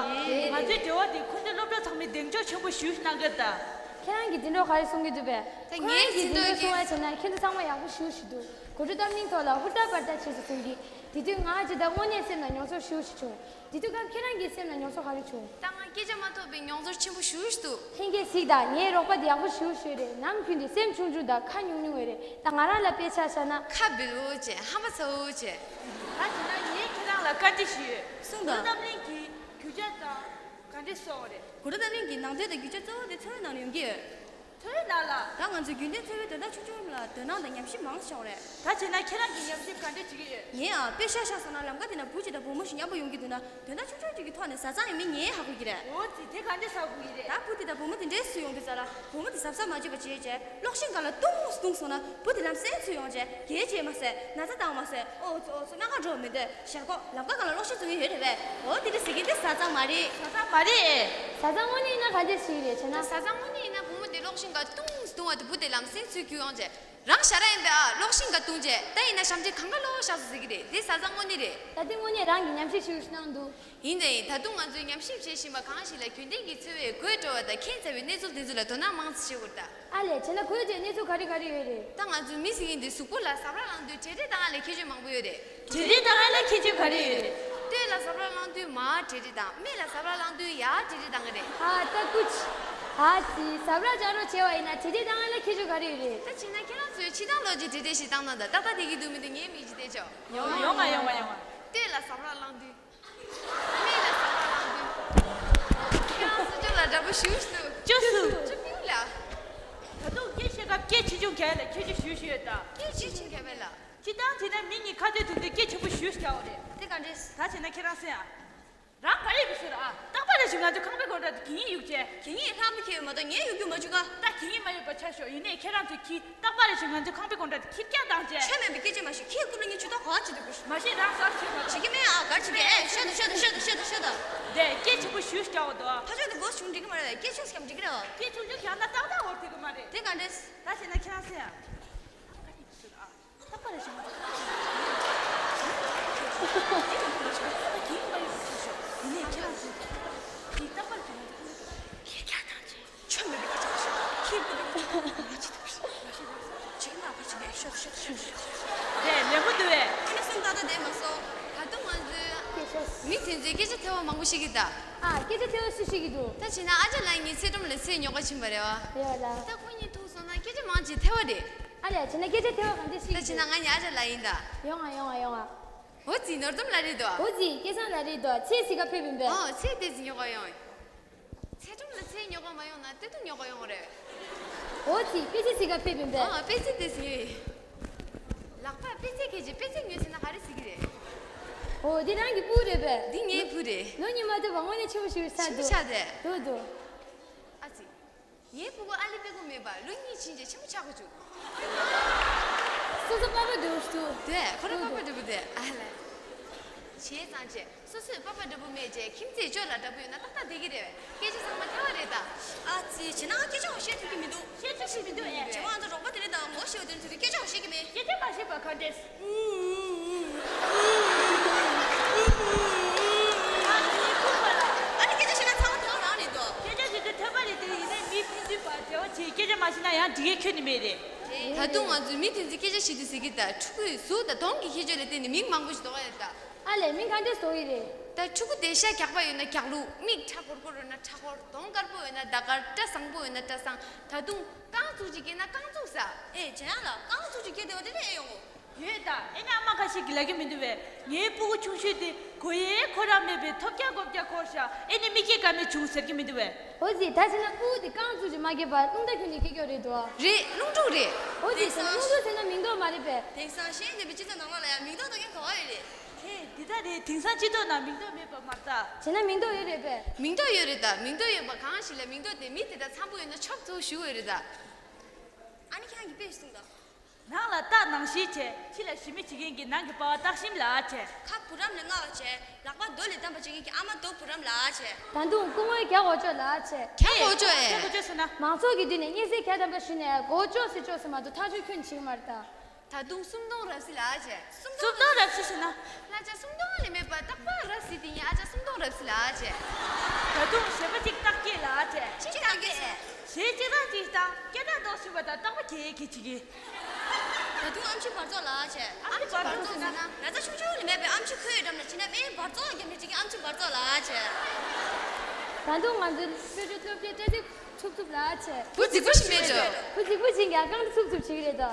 ང་ཚོའི་འབྲེལ་བ་དེ་ཁོ་ཚོའི་སློབ་གྲོགས་ཚང་མས་གདེང་འཇོག་ཆེན་པོ་ཞུ་ཞུ་གནང་གི་ད། ཁྱེད་རང་གི་འཛིན་གྲོགས་ག་རེ་གསུང་གི་འདུག་པས། ད་ཁོ་རང་གི་འཛིན་གྲོགས་གསུང་བ་བྱས་ན་ཁྱེད་ཚོ་ཚང་མ་ཡག་པོ་ཞུ་ཞུ་འདུག་གོ་སྒྲིག་གཏམ་གླེང་ཐོག་ལ་ཧུར་ཐག་པར་ཐག་བྱས་སུ་གསུང་གི། དེ་དུས་ང་ཅི་ད་དངོས་གནས་སེམས་ལ་མྱོང་ཚོར་ཞུ་ཞུ་བྱུང་། དེ་དུས་སྐབས་ཁྱེད་རང་གི་སེམས་ལ་མྱོང་ཚོར་ག་རེ་བྱུང་། ད་ང་སྐད་ཆ་མ་ཐོས་པའི་མྱོང་ཚོར་ཆེན་པོ་ཞུ་ཞུ་འདུག་ལྷན་རྒྱས་གཟིགས་དང་། ངའི་རོགས་པ་དེ་ཡག་པོ་ཞུ་ཞུ་རེད། ནམ་རྒྱུན་དེ་སེམས་ཆུང་ཆུང་དང་ཁ་ཉུང་ཉུང་བས་རེད། ད་ང་རང་ལ་དཔེ་ཆ་བཞག་ན། ཁ་བེའུ་བྱས་ཧམ་པ་ཚ་བོ་བྱས། ད་བྱས་ན་ངས་ཁྱེད་རང་ལ་བཀའ་འདྲི་ཞུས་ཡོད། གསུངས་དང་། གོ་སྒྲིག་གཏམ་གླེང་གི་རྒྱུ་ཆ་དང་ག་འདྲས་སོང་རེད། གོ་སྒྲིག་གཏམ་གླེང་གི་ནང་དོན་དང་རྒྱུ་ཆ་གཙོ་བོ་དེ་འཚོ་བའི་ནང་ནས་ཡོང་གི་ཡོད། འཚོ་བའི་ནང་ལ། ད་ང་ཚོའི་རྒྱུན་ལྡན་འཚོ་བའི་དོན་དག་ཆུང་ཆུང་ལ་དོ་སྣང་དང་ཉམས་ཞིབ་མང་ཙམ་བྱུང་རེད། ད་བྱས་ན་ཁྱེད་རང་གིས་ཉམས་ཞིབ་ག་འདྲས་བྱེད་ཀྱི་ཡོད། ངས་ཨ་དཔེ་ཤ་ཤ་སོང་ན་ལམ་ཁ་དེ་ན་བུ་གཅིག་དང་བུ་མོ་ཞིག་མཉམ་པོ་ཡོང་གི་འདུག་ན། དོན་དག་ཆུང་ཆུང་གཅིག་གི་ཐོག་ནས་བཟའ་ཚང་ཡིན་མིན་ངས་ཧ་གོ་གི་རེད། འོ་ཙི་དེ་ག་འདྲས་ཧ་གོ་གི་རེད། ད་བུ་དེ་དང་བུ་མོ་དེ་འདྲས་སུ་ཡོང་དུས་ཙ་ལ་བུ་མོ་དེ་གཟབ་གཟབ་མ་བྱས་པ་བྱས་བྱས་གློག་ཤིང་སྒང་ལ་ཏུང་ཏུང་སོང་ན་བུ་དེ་ལམ་སེང་ཚུར་ཡོང་བྱས་གད་བྱས་མ་ཟད་ན་ཚ་བཏང་མ་ཟད་ཨོ་ཙི་ཨོ་ཙི་སྨན་ཁང་འགྲོ་མི་འདོད་ཞར་ཁོག་ལམ་ཁ་སྒང་ལ་གློག་ཤིང་བཙུགས་མཁན་ཡོད་རེད་པས། འོ་དེ་འདྲས་ཟེར་མཁན་དེ་བཟའ་ཚང་མ་རེད། བཟའ་ཚང་མ་རེད། བཟའ་ཚང་དངོས་གནས་ཡིན་ན་ག་འདྲས་ཞིག་རེད་བྱས་ན། བཟའ་ཚང་དངོས་གནས་ཡིན་ན་བུ་མོ་དེ་གློག་ཤིང་སྒང་ཏུང་ཏུང་བ་དེ་བུ་དེ་ལམ་སེང་ཚུར་ཁྱེར་ཡོང་བྱས། རང་ཞ་ར་ཡིན་པས་ཨ་གློག་ཤིང་སྒང་ཏུང་བྱས་ད་ཡིན་ན་ཞབས་འདྲེན་གང་ག་ལོག་ཤག་སོ་ཟེར་གི་རེད། དེ་བཟའ་ཚང་དངོས་གནས་རེད། ད་དེ་དངོས་གནས་རང་གི་ཉམས་ཞིབ་ཞུ་ཞུ་གནང་འདུག་ཡིན་དང་ཡིན། ད་དུང་ང་ཚོས་ཉམས་ཞིབ་བྱེད་བཞིན་པ་གང་ཞིག་ལ་རྒྱུན་ལྡན་གྱི་འཚོ་བའི་དགོད་བྲོ་བ་དང་ཁྱད་མཚར་བའི་གནས་ཚུལ་དེ་ཚོ་ལ་དོ་སྣང་མང་ཙམ་བྱེད་དགོས་རེད་ད། ཨ་ལས་བྱས་ན་ཁོའི་རྗེས་གནས་ཚུལ་ག་རེ་ག་རེ་ཡོད་རེད། ད་ང་ཚོའི་མི་ཟེར་མཁན་དེ་གཟུགས་པོ་ལ་ཟ་འཕྲུག་ལངས་དུས་བྲེལ་བྲེལ་བཏང་ཡ་ལས་ཁྱད་ཆོས་མང་པོ་ཡོད་རེད། བྲེལ་བྲེལ་བཏང་ཡ་ལ་ཁྱད་ཆོས་ག་རེ་ཡོད་རེད། སྟོད་ལ་ཟ་འཕྲུག་ལངས་དུས་མར་བྲེལ་བྲེལ་བཏང་། སྨད་ལ་ཟ་འཕྲུག་ལངས་དུས་ཡར་བྲེལ་བྲེལ་བཏང་གི་རེད། ཧ་ད་ཀུ་ཅི། ཧ་ཙི་ཟ་འཕྲུག་ཅང་རོ་བྱས་པ་ཡིན་ན་བྲེལ་བྲེལ་བཏང་ཡ་ལ་ཁྱད་ཆོས་ག་རེ་ཡོད་རེད། ད་བྱས་ན་ཁྱེད་རང་ཚོས་ཕྱི་ཐང་ལོགས་ཀྱི་བྲེལ་བྲེལ་ཞིག་བཏང་ན་ད་ཏག་ཏག་བསྡད་ཀྱི་འདུག་མི་འདུག་ངའི་མིག་གིས་བལྟས་ཆོག་ཡོང་ང་ཡོང་ང་ཡོང་ང་། སྟོད་ལ་ཟ་འཕྲུག་ལངས་དུས། སྨད་ལ་ཟ་འཕྲུག་ལངས་དུས། ཁྱེད་རང་ཚོ་ཅོ་ལ་འདྲ་པོ་ཞུ་ཞུ། ཅོ་སུ། ཅོ་པིའུ་ལ། ད་དུང་སྐད་བཤད་སྐབས་སྐད་ཆེ་ཆུང་ག་ལ་ཁྱད་ཆོས་ཞུ་ཞུ་ཡོད་ད། སྐད་ཆེ་ཆུང་ག་བས་ལ། སྤྱིར་བཏང་བྱས་ན་མི་གཉིས་ཁ་རྩོད་དུས་ཚོད་སྐད་ཆེན་པོ་ཞུ་ཞུ་བྱ་བ་རེད། དེ་ག་འདྲས། ད་བྱས་ན་ཁྱེད་རང་གསན་ཨ། རང་ག་རེ་ཡོད་པའི་ཟེར་ཨ། རྟག་པར་རེ་ཞིག་ང་ཚོའི་ཁང་པའི་སྒོ་འགྲམ་དུ་གད་སྙིགས་གཡུགས་བྱས། གད་སྙིགས་ལྷག་མ་ཁྱེར་ཡོད་མ་གཏོགས་ངས་གཡུག་རྒྱུ་མ་བྱུང་ག་ད་གད་སྙིགས་མ་ཡོད་པ་ཆ་ཤོག་ཡིན་ནའི་ཁྱེད་རང་ཚོས་ཁྱི་རྟག་པར་རེ་ཞིག་ང་ཚོའི་ཁང་པའི་སྒོ་འགྲམ་དུ་ཁྱི་རྒྱག་བཏང་བྱས། ཆོས་མེད་པའི་སྐད་ཆ་མ་ཤོད། ཁྱིའི་རྐུབ་ལ་ངས་ཇུས་གཏོགས་ག་བྱེད་དུ་དགོས། མ་ཤེས་རང་གསར་ཆོས་མ་གཏོགས། བྱེད་ཀྱི་མེད་ཨ་གར་བྱེད་ཀྱི་ཨེ་ཤོད་དུ་ཤོད་དུ་ཤོད་དུ་ཤོད་དུ་ཤོད་དུ། དེ་སྐད་ཆེན་པོ་ཞུས་རྒྱག་འོ་དོ། ཕ་ཆོས་དུ་དགོས་བྱུང་འགྲིག་གི་མ་རེད། སྐད་ཆོས་སྐྱམ་འགྲིག་གི་རེད་བ། སྐད་ཆུང་ཆུང་རྒྱག་ན་ཏག་ཏག་འོར་ཐིག་གི་མ་རེད། དེ་ག་འདྲས། ད་བྱས་ན་ཁྱེད་རང་གསན་ཨ། རྟག་པར་རེ་ཞིག་ང་ཚོ་ཁང་པའི་སྒོ་འགྲམ་དུ་ཁྱི་རྒྱག་བཏང་བྱས། ཡིན་ནའི་ཁྱེད་རང་ཚོས་ཁྱི་རྟག་པར་ཁྱེད་རང་ཚོ་ཁང་པའི་སྒོ་འགྲམ་དུ་ཁྱི་རྒྱག་བཏང་བྱས། ཆོས་མེད་པའི་སྐད་ཆ་མ་ཤོད། ཁྱི་རྐུབ་ལ་ངས་ཇུས་གཏོགས་ག་བྱེད་དུ་དགོས། མ་ཤེས་རང་གསར་ཆོས་མ་གཏོགས། བྱེད་ཀྱི་མེད་ཨ་གར་བྱེད་ཀྱི་ཨེ་ཤོད་དུ་ཤོད་དུ་ཤོད་དུ་ཤོད་དུ། དེ་ལེགས་པོ་འདུག་བས། ཨ་ནི་སེམས་ཏག་ཏག་བསྡད་མ་སོང་། ད་དུང་ང་ཚོའི་སྐད་ཆ། མི་དེ་ཚོས་སྐད་ཆ་ཐལ་བ་མང་པོ་བཤད་ཀྱི་ད། ཨ་སྐད་ཆ་ཐལ་བ་སུས་བཤད་ཀྱི་འདུག་ད་བྱས་ན་ཨ་ཅག་ལགས་གཉིས་ཚལ་སྒྲོམ་ལ་ཚལ་ཉོ་ག་ཕྱིན་པ་རེད་བ། རེད་བ་ལ། ད་ཁོ་གཉིས་ཐུག་སོང་ན་སྐད་ཆ་མང་ཅིག་ཐལ་བ་རེད། ཨ་ལས་བྱས་ན་སྐད་ཆ་ཐལ་བ་གང་འདྲ་ཞིག་ད་བྱས་ན་ང་གཉིས་ཨ་ཅག་ལགས་ཡིན་ད། ཡོང་ང་ཡོང་ང་ཡོང་ང་། འོ་ཙི་ནོར་འཛོམས་ལགས་རེད་དོ། འོ་ཙི་སྐལ་བཟང་ལགས་རེད་དོ། ཚལ་གཟིགས་ག་ཕེབས་ཡིན་པས། ཨོ་ཚལ་དེ་ཙི་ཉོ་ག་ཡོང་། ཚལ་སྒྲོམ་ལ་ཚལ་ཉོ་ག་མ་ཡོང་ན་སྟོད་ཐུང་ཉོ་ག་ཡོང་རེད། འོ་ཙི་དཔེ་ཆ་གཟིགས་ག་ཕེབས་ཡིན་པས། ཨོ་དཔེ་ཆ་དེ་ཙི་ཉོས་ཡིན། ལག་པ་དཔེ་ཆ་གལ་ཆེ་དཔེ་ཆ་ཉོས་ཟེར་ན་ག་རེ་ཟེར་གི་རེད། འོ་འདི་རང་གི་སྤུ་གུ་རེད་པས། འདི་ངའི་བུ་རེད། ལོ་གཉིས་མ་ཐུབ་པ་དངོས་གནས་ཆེན་པོ་ཞིག་རེད་ས་ཆེན་པོ་འདུག་ཆགས་བསྡད། འདུག་འདུག་ཨ་ཙི། ངའི་སྤུ་གུ་ཨ་ལི་པད་ཁུག་མེད་པ་ལོ་གཉིས་ཕྱིན་རྗེས་ཆེན་པོ་ཆགས་དགོས་བྱུང་། སོ་སོ་པ་ཕ་འདྲ་པོ་ཞིག་འདུག་དེ་ཁོ་རང་པ་ཕ་འདྲ་པོ་དེ་ཨ་ལས། བྱས་ཙང་བྱས་སོ་སོས་པ་ཕ་འདྲ་པོ་མེད་ཅེས་ཁྱིམ་མཚེས་ཅོ་ལགས་འདྲ་པོ་ཡོད་ན་ཏག་ཏག་བསྡད་ཀྱི་རེད། སྐད་ཆ་ཚང་མ་ཐལ་བ་རེད་ད། ཨ་ཙི་བྱས་ན་ང་སྐད་ཆ་བ་བཤད་ཐུབ་ཀྱི་མི་འདུག་བཤད་ཐུབ་ཀྱི་མི་འདུག་ཨེ། བྱས་པ་ང་ཚོ་རོགས་པ་དེ་རིང་དང་ངོ་ཤེས་པ་དེ་རིང་ཚོ་དུས་སྐད་ཆ་བ་བཤད་ཀྱི་མེད། སྐད་ཆ་མ་བཤད་པ་ག་འདྲས། ཨ་ནི་སྐད་ཆ་བཤད་ན་ཚང་མ་ཐལ་བ་རང་རེད་དོ། སྐད་ཆ་བཤད་དུས་ཐལ་བ་རེད་དེ་ཡིན་ནའི་མི་ཕན་ཚུན་བར་འབྲེལ་བ་བྱེད་སྐད་ཆ་མ་བཤད་ན་ཡང་འགྲིག་ཡས་ཁྱོན་ནས་མེད་རེད། ད་དུང་ང་ཚོས་མི་དེ་ཚོས་སྐད་ཆ་བཤད་དུས་ཟེར་གི་ད་ཕྲུ་གུའི་གཟུགས་དང་གདོང་གི་ཁྱད་ཆོས་ལ་བརྟེན་ནས་མིང་མང་པོ་ཞིག་འདོགས་ཡ་རེད་ད། ཨ་ལས་མིང་ག་འདྲས་འདོགས་ཡི་རེད། ད་ཕྲུ་གུ་དེ་ཤ་རྒྱགས་པ་ཡོད་ན་རྒྱགས་ལུག་མིག་ཁྲ་གོར་གོར་ཡོད་ན་ཁྲ་གོར། གདོང་དཀར་པོ་ཡོད་ན་ཟླ་དཀར། སྐྲ་བཟང་པོ་ཡོད་ན་སྐྲ་བཟང་། ད་དུང་རྐང་བཙུགས་ཅིག་སྐྱེས་ན་རྐང་བཙུགས་ཟེར། ཨེ་བྱས་ཡང་ལ་རྐང་བཙུགས་ཅིག་སྐྱེས་བསྡད་པ་དེ་ལས་ཨེ་ཡོང་གོ། ཡོད་ད། ཨེ་ནི་ཨ་མ་ཁ་ཤས་ཀྱིས་ལབ་ཀྱི་མི་འདུག་བས། ངའི་སྤུ་གུ་ཆུང་ཤོས་དེ་གོ་ཡས་ཁོ་རང་མེད་པས་ཐོབ་རྒྱག་གོ་རྒྱག་འཁོར་ཤག་ཨེ་ནི་མིག་སྐྱེས་ཀ་མེད་བྱུང་ཟེར་གྱི་མི་འདུག་བས། འོ་ཙི་ད་བྱས་ན་སྤུ་གུ་དེ་རྐང་བཙུགས་ཅིག་མ་སྐྱེས་པར་རླུང་རྟ་ཁྱོན་ནས་སྐྱེ་རྒྱུ་རེད་དོ། རེད། རླུང་འཁྲུག་རེད། འོ་ཙི་དེང་སང་རླུང་འཁྲུག་ཟེར་ན་མིང་འདོགས་མ་རེད་པས། དེང་སང་གཞན་ལྡན་པའི་སྤྱི་ཚོགས་ནང་ལོགས་ལ་ཡང་མིང་འདོགས་གཏོང་མཁན་ག་བ་ཡོད་རེད། ཧེ་འདི་ལྟར་རེད། དེང་སང་སྤྱི་ཚོགས་ནང་མིང་འདོགས་མེད་པ་མ་རེད་ད། བྱས་ན་མིང་འདོགས་ཡོད་རེད་པས། མིང་འདོགས་ཡོད་རེད་ད། མིང་འདོགས་ཡོད་པ་གང་ཞིག་ལ་མིང་འདོགས་དེ་མི་དེ་དག་འཚམ་པོ་ཡོད་ན་ཆོག་ཚུལ་ཞུ་འོས་རེད་ད། ཨ་ནི་ཁྱེད་རང་གིས་དཔེ་ཞིག་གསུངས་དང་། ནང་ལ་ལྟ་ནང་བཞིན་བྱས། ཕྱི་ལ་ཞི་མི་བྱེད་མཁན་གྱི་ནང་གི་པ་ཕ་བརྟག་ཞིབ་ལ་བྱས། ཁ་བུ་རམ་ལ་ལྔ་བ་བྱས། ལག་པ་རྡོ་ལས་བསྡམས་པ་བྱེད་མཁན་གྱི་ཨ་མ་རྡོ་བུ་རམ་ལ་བྱས། ད་དུང་སྐུ་ངོ་རྒྱ་གོ་ཅོ་ལ་བྱས། རྒྱ་གོ་ཅོ་ཨེ། རྒྱ་གོ་ཅོ་ཟེར་ན། མང་ཚོགས་ཀྱི་མདུན་ནས་སྙན་སེང་ག་དམ་པ་ཞུས་ནས་གོ་ཅོ་ཟེར་ཅོ་ཟེར་མ་གཏོགས་ཐག་གཅོད་ཁྱོན་བྱེད་ཀྱི་མ་རེད་ད། ད་དུང་སུམ་སྟོང་རབ་སྲིད་ལ་བྱས། སུམ་སྟོང་རབ་སྲིད་ཟེར་ན། གླ་ཆ་སུམ་སྟོང་ལས་མེད་པ་རྟག་པར་རབ་སྲིད་དེ་ཡིན། ཨ་ཅག་སུམ་སྟོང་རབ་སྲིད་ལ་བྱས། ད་དུང་གཞས་པ་གཅིག་རྟགས་སྐྱེས་ལ་བྱས། གཅིག་རྟགས་སྐྱེས་ཟེར། གཞས་གཅིག་རང་གཅིག་དང་སྐད་གྲགས་རྡོག་ཆུང་བ་དང་རྟག་པ་གྱེས་གྱེས་བྱེད་ཀྱི། ད་དུང་ཨམ་ཆི་འབར་བཙོག་ལ་བྱས། ཨམ་ཆི་འབར་བཙོག་ཟེར་ན། ན་ཚ་ཆུང་ཆུང་ལས་མེད་པའི་ཨམ་ཆི་ཁོའི་འགྲམ་ལ་བྱིན་ན་སྨན་འབར་བཙོག་རྒྱབ་ནས་བྱེད་ཀྱི་ཨམ་ཆི་འབར་བཙོག་ལ་བྱས། ད་དུང་ང་ཚོའི་བོད་ཀྱི་སློབ་གྲྭའི་སྐྲ་རྩེ་འཚུབ་འཚུབ་ལ་བྱས། བུ་རྫིག་པོ་ཞིག་མེད་འགྲོ། བུ་རྫིག་པོ་ཞིག་ཡང་རྐང་འཚུབ་འཚུབ་བྱེད་ཀྱི་རེད་དོ།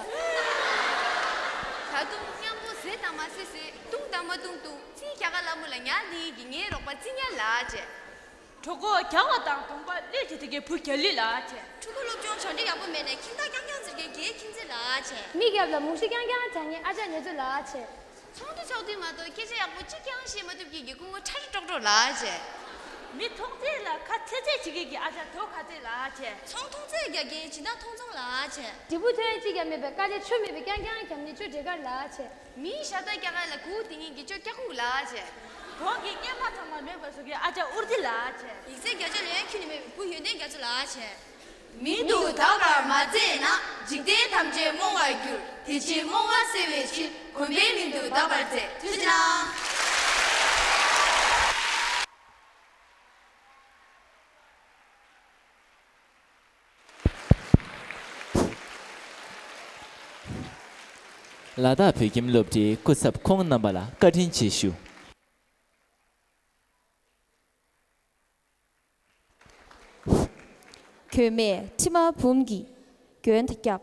ད་དུང་མཉམ་པོ་ཟེར་དང་མ་ཟེར་ཟེར། བརྡུང་དང་མ་བརྡུང་བརྡུང་། རྩིས་རྒྱ་གར་ལ་མོ་ལ་ཉར་ནི་གི་ངའི་རོགས་པ་རྩིས་ཉར་ལ་བྱས། གྲོད་ཁོག་རྒྱགས་པ་དང་གདོང་པ་ལུས་ཀྱི་དེ་གའི་བུ་རྒྱ་ལུས་ལ་བྱས། ཕྲུ་གུ་སློབ་སྦྱོང་སྦྱང་འབྲས་ཡག་པོ་མེད་ནས་ཁྱིམ་བདག་རྐྱང་རྐྱང་ཟེར་མཁན་རྒྱའི་ཁྱིམ་མཚེས་ལ་བྱས། མི་རྒྱབ་ལ་མུག་ཤི་རྐྱང་རྐྱང་བྱ་མཁན་ཨ་ཅག་ཉེ་ཚོ་ལ་བྱས། ཚོགས་འདུ་ཚོགས་དུས་མ་གཏོགས་སྐད་ཆ་ཡག་པོ་གཅིག་ཀྱང་བཤད་མ་ཐུབ་མཁན་གྱི་སྐུ་ངོ་ཁྲ་ཁྲ་ཀྲོག་ཀྲོག་ལ་བྱས། མི་མཐོང་ཚད་ལ་ཁ་ཚེ་ཚད་བྱེད་མཁན་གྱི་ཨ་ཅག་དོ་ཁ་ཚད་ལ་བྱས། ཚོང་མཐོང་ཚད་རྒྱག་མཁན་སྦྱིན་བདག་མཐོང་ཚོང་ལ་བྱས། འབྲས་བུ་ཐོན་ཡས་གཅིག་ཀྱང་མེད་པའི་དཀའ་ལས་ཆོ་མེད་པའི་རྐྱང་རྐྱང་རྒྱབ་མཁན་ཅོ་འབྲས་དཀར་ལ་བྱས། མིའི་ཤ་སྟག་རྒྱ་གར་ལ་གུག་དེ་ངེད་ཀྱི་ཅོ་སྐྱ་ཁུག་ལ་བྱས། གོང་གི་སྔས་མ་ཚང་མ་མེད་པ་བཟོ་མཁན་ཨ་ཅག་ཨུར་དི་ལ་བྱས། ཡིག་ཚད་བརྒྱ་ཆ་ལོན་ཁྱོན་ནས་མེད་པའི་བུ་ཡོན་ཏན་རྒྱ་མཚོ་ལ་བྱས། མིང་དུ་གདགས་པར་མ་མཛད་ན། འཇིག་རྟེན་ཐམས་ཅད་རྨོངས་པར་འགྱུར། དེ་ཕྱིར་རྨོངས་པ་སེལ་བའི་ཕྱིར། དགོན་པའི་མིང་དུ་གདགས་པར་མཛད། ཐུགས་རྗེ་གནང་། ལ་དྭགས་བོད་ཁྱིམ་སློབ་གྲྭའི་སྐུ་ཚབ་ཁོང་རྣམ་པ་ལ་བཀའ་དྲིན་ཆེ་ཞུ། གྱོན་མས་ཁྲི་དམར་འབུམ་གྱི་མགོན་དང་སྐྱབས།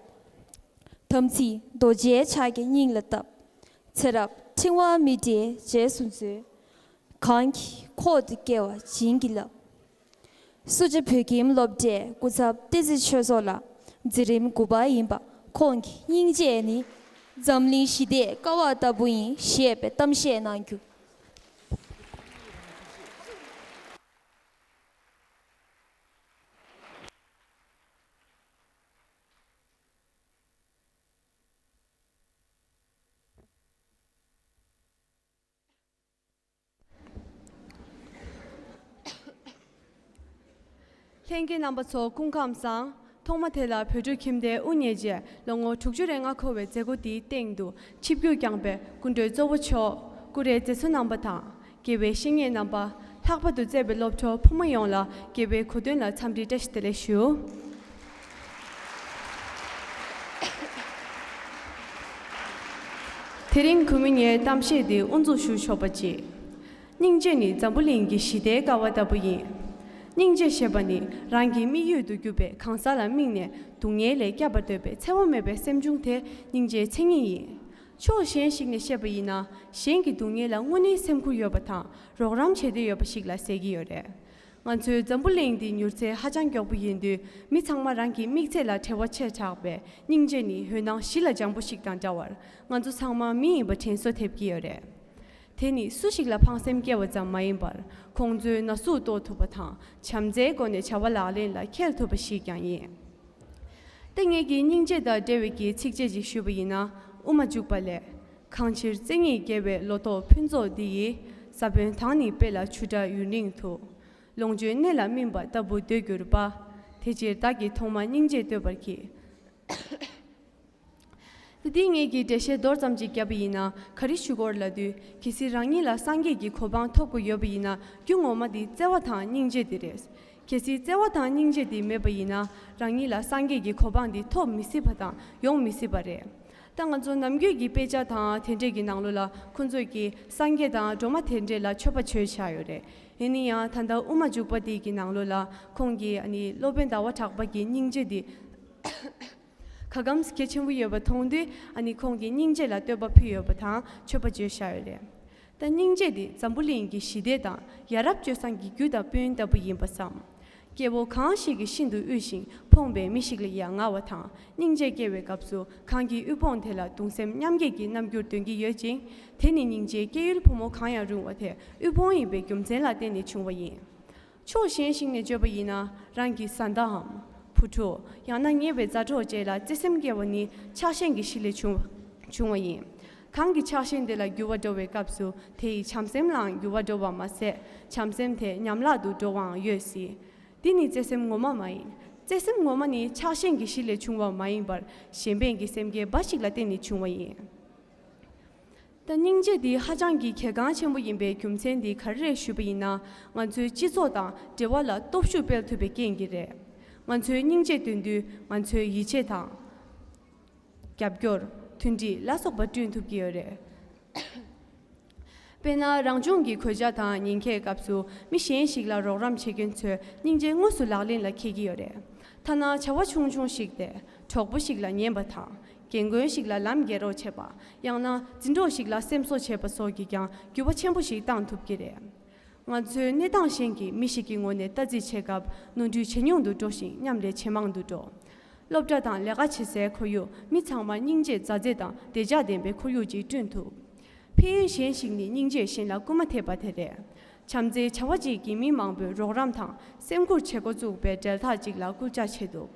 དམ་ཚིག་རྡོ་རྗེའི་ཕྱག་རྒྱ་སྙིང་ལ་བཏབ། ཚེ་རབས་ཕྲེང་བ་མི་འབྲལ་རྗེས་སུ་མཛོད། གང་གི་ཁོག་ཏུ་སྐྱེ་བ་བྱིན་གྱིས་བརླབས། སུ་ཇཱ་བོད་ཁྱིམ་སློབ་གྲྭའི་སྐུ་ཚབ་བསྟན་འཛིན་ཆོས་ཚོགས་ལགས་འཛིན་རིམ་དགུ་པ་ཡིན་པ་ཁོང་གི་སྙིང་རྗེ་ནི་འཛམ་གླིང་ཞི་བདེའི་ཀ་བ་ལྟ་བུ་ཡིན་ཞེས་པའི་གཏམ་བཤད་གནང་རྒྱུ། ལྷན་རྒྱས་རྣམ་པ་ཚོ་སྐུ་ཁམས་བཟང་། ཐོག་མ་དེ་ལ་བོད་ཕྲུག་ཁྱིམ་སྡེའི་དབུ་བརྙེས་རྗེས་ལོ་ངོ་དྲུག་ཅུ་རེ་ལྔ་འཁོར་བའི་མཛད་སྒོ་འདིའི་སྟེང་དུ་ཆིབས་བསྒྱུར་བསྐྱངས་པའི་སྐུ་མགྲོན་གཙོ་བོ་མཆོག་སྐུ་རེ་མཛད་གཙོ་རྣམ་པ་དང་། དགེ་བའི་བཤེས་གཉེན་རྣམ་པ། ལྷག་པར་དུ་བཅས་པའི་སློབ་ཕྲུག་ཕོ་མོ་ཡོངས་ལ་དགེ་བའི་གོ་སྟོན་ལ་འཚམས་འདྲི་བཀྲ་ཤིས་བདེ་ལེགས་ཞུ། དེ་རིང་གུས་མོས་ངའི་གཏམ་བཤད་འདི་དབུ་འཛུགས་ཞུ་ཆོག་པ་ཅིག་སྙིང་རྗེ་ནི་འཛམ་བུ་གླིང་གི་ཞི་བདེའི་ཀ་བ་ལྟ་བུ་ཡིན། སྙིང་རྗེ་ཞེས་པ་ནི་རང་གི་དམིགས་ཡུལ་དུ་གྱུར་པའི་གང་ཟག་ལ་དམིགས་ནས་སྡུག་བསྔལ་ལས་བསྐྱབ་པར་འདོད་པའི་འཚེ་བ་མེད་པའི་སེམས་བྱུང་དེ་སྙིང་རྗེའི་མཚན་ཉིད་ཡིན། ཕྱོགས་གཞན་ཞིག་ནས་བཤད་པ་ཡིན་ན། གཞན་གྱི་སྡུག་བསྔལ་ལ་དངོས་གནས་སེམས་ཁུར་ཡོད་པ་དང་རོགས་རམ་བྱེད་འདོད་ཡོད་པ་ཞིག་ལ་ཟེར་གྱི་ཡོད་རེད། ང་ཚོའི་འཛམ་བུ་གླིང་འདི་མྱུར་ཚད་ཧ་ཅང་མགྱོགས་པོ་ཡིན་དུས་མི་ཚང་མ་རང་གི་དམིགས་ཚད་ལ་བྲེལ་བ་ཆེ་དྲགས་པས་སྙིང་རྗེ་ནི་འོད་སྣང་གཞི་ལ་འཇམ་པོ་ཞིག་དང་འདྲ་བར་ང་ཚོ་ཚང་མ་མི་ཡིན་པ་དྲན་གསོ་ཐེབས་ཀྱི་ཡོད་རེད། དེ་ནི་སུ་ཞིག་ལ་ཕངས་སེམས་སྐྱེ་བ་ཙམ་མ་ཡིན་པར་ཁོང་ཚོའི་ན་ཟུག་རྟོགས་ཐུབ་པ་དང་བྱམས་བརྩེའི་སྒོ་ནས་བྱ་བ་ལག་ལེན་ལ་འཁེལ་ཐུབ་པ་ཞིག་ཀྱང་ཡིན། ཏེ་ངེད་ཀྱིས་སྙིང་རྗེ་དང་འབྲེལ་བའི་གི་ཚིགས་བཅད་ཅིག་ཞུས་པ་ཡིན་ན། དབུ་མ་འཇུག་པ་ལས། གང་ཕྱིར་བརྩེ་ཉིད་རྒྱལ་བའི་ལོ་ཏོག་ཕུན་ཚོགས་འདི་ཡིས། ས་བོན་དང་ནི་སྤེལ་ལ་ཆུ་འདྲ་ཡུན་རིང་དུ། ལོངས་སྤྱོད་གནས་ལ་སྨིན་པ་ལྟ་བུ་འདོད་གྱུར་པ། དེ་ཕྱིར་བདག་གིས་ཐོག་མར་སྙིང་རྗེ་བསྟོད་པར་བགྱི། ད་དེ་ངེད་ཀྱིས་འགྲེལ་བཤད་མདོར་ཙམ་ཅིག་བརྒྱབ་པ་ཡིན་ན་ག་རེ་ཞུ་དགོས་རེད་ལབ་དུས་གལ་སྲིད་རང་ཉིད་ལ་སངས་རྒྱས་ཀྱི་གོ་འཕང་ཐོབ་དགོས་ཡོད་པ་ཡིན་ན་རྒྱུ་ངོ་མ་དེ་བརྩེ་བ་དང་སྙིང་རྗེ་དེ་རེད། གལ་སྲིད་བརྩེ་བ་དང་སྙིང་རྗེ་དེ་མེད་པ་ཡིན་ན་རང་ཉིད་ལ་སངས་རྒྱས་ཀྱི་གོ་འཕང་དེ་ཐོབ་མི་སྲིད་པ་དང་ཡོང་མི་སྲིད་པ་རེད། ད་ང་ཚོ་ནམ་རྒྱུན་གྱི་དཔེ་ཆ་དང་དེ་འདྲས་ཀྱི་ནང་ལོགས་ལ་ཁོང་ཚོས་ཀྱིས་སངས་རྒྱས་དང་སྒྲོལ་མ་དེ་འདྲས་ལ་མཆོད་པ་བྱོས་བཞག་ཡོད་རེད། ཡིན་ན་ཡང་ད་ལྟ་དབུ་མ་འཇུག་པ་དེ་གི་ནང་ལོགས་ལ་ཁོང་གིས་ཨ་ནི་སློབ་དཔོན་ཟླ་བ་གྲགས་པ་གི་སྙིང་རྗེ་དེ་ག་གམ་གལ་ཆེན་པོ་ཡོད་པ་མཐོང་དུས་ཨ་ནི་ཁོང་གིས་སྙིང་རྗེ་ལ་བསྟོད་པ་ཕུལ་ཡོད་པ་དང་མཆོད་པ་བརྗོད་བཞག་ཡོད་རེད། ད་སྙིང་རྗེ་དེ་འཛམ་བུ་གླིང་གི་ཞི་བདེ་དང་ཡ་རབས་སྤྱོད་བཟང་གི་རྒྱུ་དང་སྤུན་ལྟ་བུ་ཡིན་པ་བསམ། སྐྱེ་བོ་གང་ཞིག་གིས་ཤིན་ཏུ་དབུལ་ཞིང་ཕོངས་པའི་མི་ཞིག་ལ་ཡ་ང་བ་དང་སྙིང་རྗེ་སྐྱེ་བའི་སྐབས་སུ་གང་གིས་དབུལ་ཕོངས་དེ་ལ་གདུང་སེམས་མཉམ་སྐྱེད་ཀྱི་རྣམ་འགྱུར་སྟོན་གྱི་ཡོད་ཅིང་། དེ་ནི་སྙིང་རྗེའི་སྐྱེ་ཡུལ་ཕོ་མོ་གང་ཡང་རུང་བ་དེ་དབུལ་ཕོངས་ཡིན་པའི་རྒྱུ་མཚན་ལ་བརྟེན་ནས་བྱུང་བ་ཡིན། ཕྱོགས་གཞན་ཞིག་ནས་བརྗོད་པ་ཡིན་ན་རང་གི་བཟའ་ཟླའམ། བུ་ཕྲུག་ཡང་ན་ཉེ་བའི་མཛའ་གྲོགས་བཅས་ལ་བརྩེ་སེམས་སྐྱེ་བ་ནི་ཆགས་ཞེན་གྱི་གཤིས་ལས་བྱུང་བ་བྱུང་བ་ཡིན། གང་གི་ཆགས་ཞེན་དེ་ལ་འགྱུར་བ་འགྲོ་བའི་སྐབས་སུ་དེ་ཡི་བྱམས་སེམས་ལའང་འགྱུར་བ་འགྲོ་བ་མ་ཟད། བྱམས་སེམས་དེ་ཉམས་བརླག་ཏུ་འགྲོ་བའང་ཡོད་སྲིད། འདི་ནི་བརྩེ་སེམས་ངོ་མ་མ་ཡིན། བརྩེ་སེམས་ངོ་མ་ནི་ཆགས་ཞེན་གྱི་གཤིས་ལས་བྱུང་བ་མ་ཡིན་པར་གཞན་ཕན་གྱི་སེམས་བསྐྱེད་འབའ་ཞིག་ལ་བརྟེན་ནས་བྱུང་བ་ཡིན། ད་སྙིང་རྗེ་འདི་ཧ་ཅང་གི་གལ་འགངས་ཆེན་པོ་ཡིན་པའི་རྒྱུ་མཚན་འདི་ག་རེ་རེད་ཞུས་པ་ཡིན་ན། ང་ཚོའི་སྤྱི་ཚོགས་དང་འབྲེལ་བ་ལ་སྟོབས་ཤུགས་སྤེལ་ཐུབ་པའི་རྐྱེན་གྱིས་རེད། ང་ཚོའི་སྙིང་རྗེ་སྟོན་དུས་ང་ཚོའི་ཡིད་ཆེས་དང་། རྒྱབ་སྐྱོར། མཐུན་སྒྲིལ་ལ་སོགས་པ་བསྐྲུན་ཐུབ་ཀྱི་ཡོད་རེད། དཔེར་ན་རང་བྱུང་གི་གོད་ཆག་དང་ཉེན་ཁའི་སྐབས་སུ་མི་གཞན་ཞིག་ལ་རོགས་རམ་བྱེད་མཁན་ཚོས་སྙིང་རྗེ་དངོས་སུ་ལག་ལེན་ལ་འཁེལ་གྱི་ཡོད་རེད། ཐ་ན་བྱ་བ་ཆུང་ཆུང་ཞིག་སྟེ། གྲོགས་པོ་ཞིག་ལ་ཉན་པ་དང་། རྒན་རྒོན་ཞིག་ལ་ལམ་རྒལ་རོགས་བྱེད་པ། ཡང་ན་འཛིན་གྲོགས་ཤིག་ལ་སེམས་གསོ་བྱེད་པ་སོགས་ཀྱིས་ཀྱང་འགྱུར་བ་ཆེན་པོ་ཞིག་བཏང་ཐུབ་ཀྱི་རེད། ང་ཚོས་གནས་སྟངས་གཞན་གྱི་མི་ཞིག་གི་ངོས་ནས་ལྟ་རྩིས་བྱེད་སྐབས་ནོར་འཁྲུལ་ཇེ་ཉུང་དུ་འགྲོ་ཞིང་མཉམ་ལས་ཇེ་མང་དུ་འགྲོ། སློབ་གྲྭ་དང་ལས་ཀ་བྱེད་སའི་ཁོར་ཡུག་མི་ཚང་མར་སྙིང་རྗེ་མཛའ་བརྩེ་དང་བདེ་འཇགས་ལྡན་པའི་ཁོར་ཡུག་ཅིག་བསྐྲུན་ཐུབ། ཕན་ཡོན་གཞན་ཞིག་ནི་སྙིང་རྗེས་གཞན་ལ་སྐུལ་མ་ཐེབས་པ་དེ་རེད། བྱམས་བརྩེའི་བྱ་བ་གཅིག་གིས་མི་མང་པོས་རོགས་རམ་དང་སེམས་ཁུར་བྱེད་འགོ་བཙུགས་པའི་འབྲེལ་ཐག་ཅིག་ལ་སྐུལ་ལྕག་བྱེད་ཐུབ།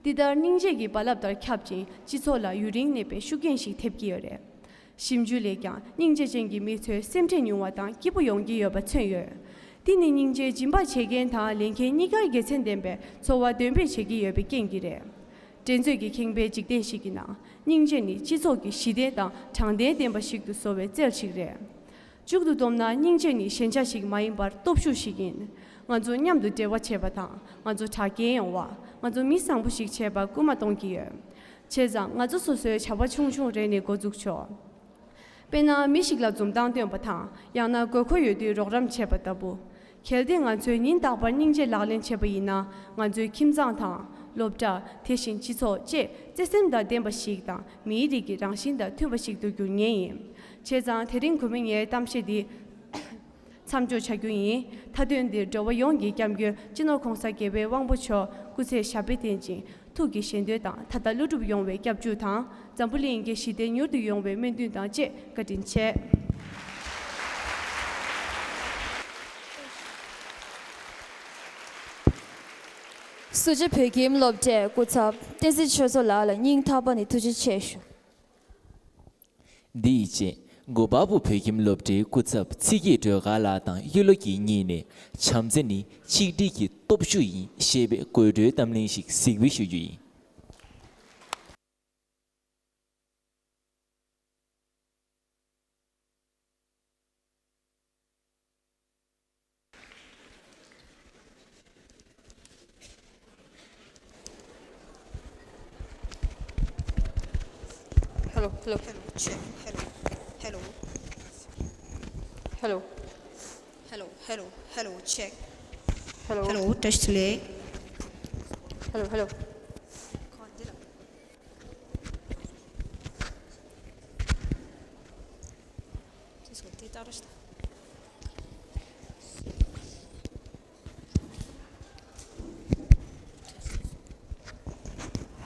འདི་ལྟར་སྙིང་རྗེ་གི་རྦ་རླབས་ལྟར་ཁྱབ་ཅིང་སྤྱི་ཚོགས་ལ་ཡུན་རིང་གནས་པའི་ཤུགས་རྐྱེན་ཞིག་ཐེབས་ཀྱི་ཡོད་རེད། ཞིབ་འཇུག་ལས་ཀྱང་སྙིང་རྗེ་ཅན་གྱི་མི་ཚོའི་སེམས་ཁྲལ་ཉུང་བ་དང་སྐྱིད་པོ་ཡོང་གི་ཡོད་པ་མཚོན་ཡོད། འདི་ནི་སྙིང་རྗེ་སྦྱིན་པ་བྱེད་མཁན་དང་ལེན་མཁན་གཉིས་ཀར་དགེ་མཚན་ལྡན་པའི་འཚོ་བ་འདོན་སྤེལ་བྱེད་ཀྱི་ཡོད་པའི་རྐྱེན་གྱིས་རེད། འགྲན་རྩོད་ཀྱིས་ཁེངས་པའི་འཇིག་རྟེན་ཞིག་གི་ནང་སྙིང་རྗེ་ནི་སྤྱི་ཚོགས་ཀྱི་གཞི་རྟེན་དང་དྲང་བདེན་ལྡན་པ་ཞིག་ཏུ་བཟོ་བའི་རྩལ་ཞིག་རེད། མཇུག་ཏུ་བསྡོམས་ན་སྙིང་རྗེ་ནི་ཞན་ཆ་ཞིག་མ་ཡིན་པར་སྟོབས་ཤུགས་ཤིག་ཡིན། ང་ཚོ་མཉམ་དུ་འབྲེལ་བ་བྱེད་པ་དང་ང་ཚོ་དྲག་སྐྱེད་ཡོང་བ། ང་ཚོ་མི་བཟང་པོ་ཞིག་བྱེད་པར་སྐུལ་མ་གཏོང་གི་ཡོད། བྱས་ཙང་ང་ཚོ་སོ་སོའི་བྱ་བ་ཆུང་ཆུང་རེ་ནས་འགོ་འཛུགས་ཆོག་དཔེར་ན་མི་ཞིག་ལ་འཛུམ་མདངས་སྟོན་པ་དང་ཡང་ན་དགོས་མཁོ་ཡོད་དུས་རོགས་རམ་བྱེད་པ་ལྟ་བུ། གལ་ཏེ་ང་ཚོས་ཉིན་རྟག་པར་སྙིང་རྗེ་ལག་ལེན་བྱེད་པ་ཡིན་ན་ང་ཚོའི་ཁྱིམ་ཚང་དང་། སློབ་གྲྭ། དེ་བཞིན་སྤྱི་ཚོགས་བཅས་བརྩེ་སེམས་དང་ལྡན་པ་ཞིག་དང་མིའི་རིགས་ཀྱི་རང་བཞིན་དང་མཐུན་པ་ཞིག་ཏུ་འགྱུར་ངེས་ཡིན། བྱས་ཙང་དེ་རིང་གོང་མའི་ངའི་གཏམ་བཤད་འདི་མཚམས་འཇོག་བྱ་རྒྱུ་ཡིན། མཐའ་དོན་འདིར་འགྲོ་བ་ཡོངས་ཀྱི་སྐྱབས་མགོན་སྤྱི་ནོར་༸གོང་ས་༸སྐྱབས་མགོན་དགྱེས་པའི་དབང་པོ་མཆོག་སྐུ་ཚེ་ཞབས་པད་བརྟན་ཅིང་ཐུགས་ཀྱི་བཞེད་དོན་དང་ད་ལྟ་ཀླུ་སྒྲུབ་ཡོང་བའི་སྐྱབས་འཇུག་དང་འཛམ་བུ་གླིང་གི་ཞི་བདེ་མྱུར་དུ་ཡོང་བའི་སྨོན་འདུན་དང་བཅས་བཀའ་དྲིན་ཆེ། སུ་ཇཱ་བོད་ཁྱིམ་སློབ་གྲྭའི་སྐུ་ཚབ་བསྟན་འཛིན་ཆོས་མཚོ་ལགས་ལ་སྙིང་ཐག་པ་ནས་ཐུགས་རྗེ་ཆེ་ཞུ། འདི་ཡི་རྗེས་གོ་པལ་པུར་བོད་ཁྱིམ་སློབ་གྲྭའི་སྐུ་ཚབ་ཚེ་སྐྱིད་སྒྲོལ་དཀར་ལགས་དང་གཡུ་ལོ་སྐྱིད་གཉིས་ནས་བྱམས་བརྩེ་ནི་ཆིག་སྒྲིལ་གྱི་སྟོབས་ཤུགས་ཡིན་ཞེས་པའི་དགོད་བྲོའི་གཏམ་གླེང་ཞིག་གཟིགས་འབུལ་ཞུ་རྒྱུ་ཡིན། Hello, hello. Hello, check. Hello, hello. Hello. Hello, hello, hello, check. Hello. Hello, test ལེ། Hello, hello.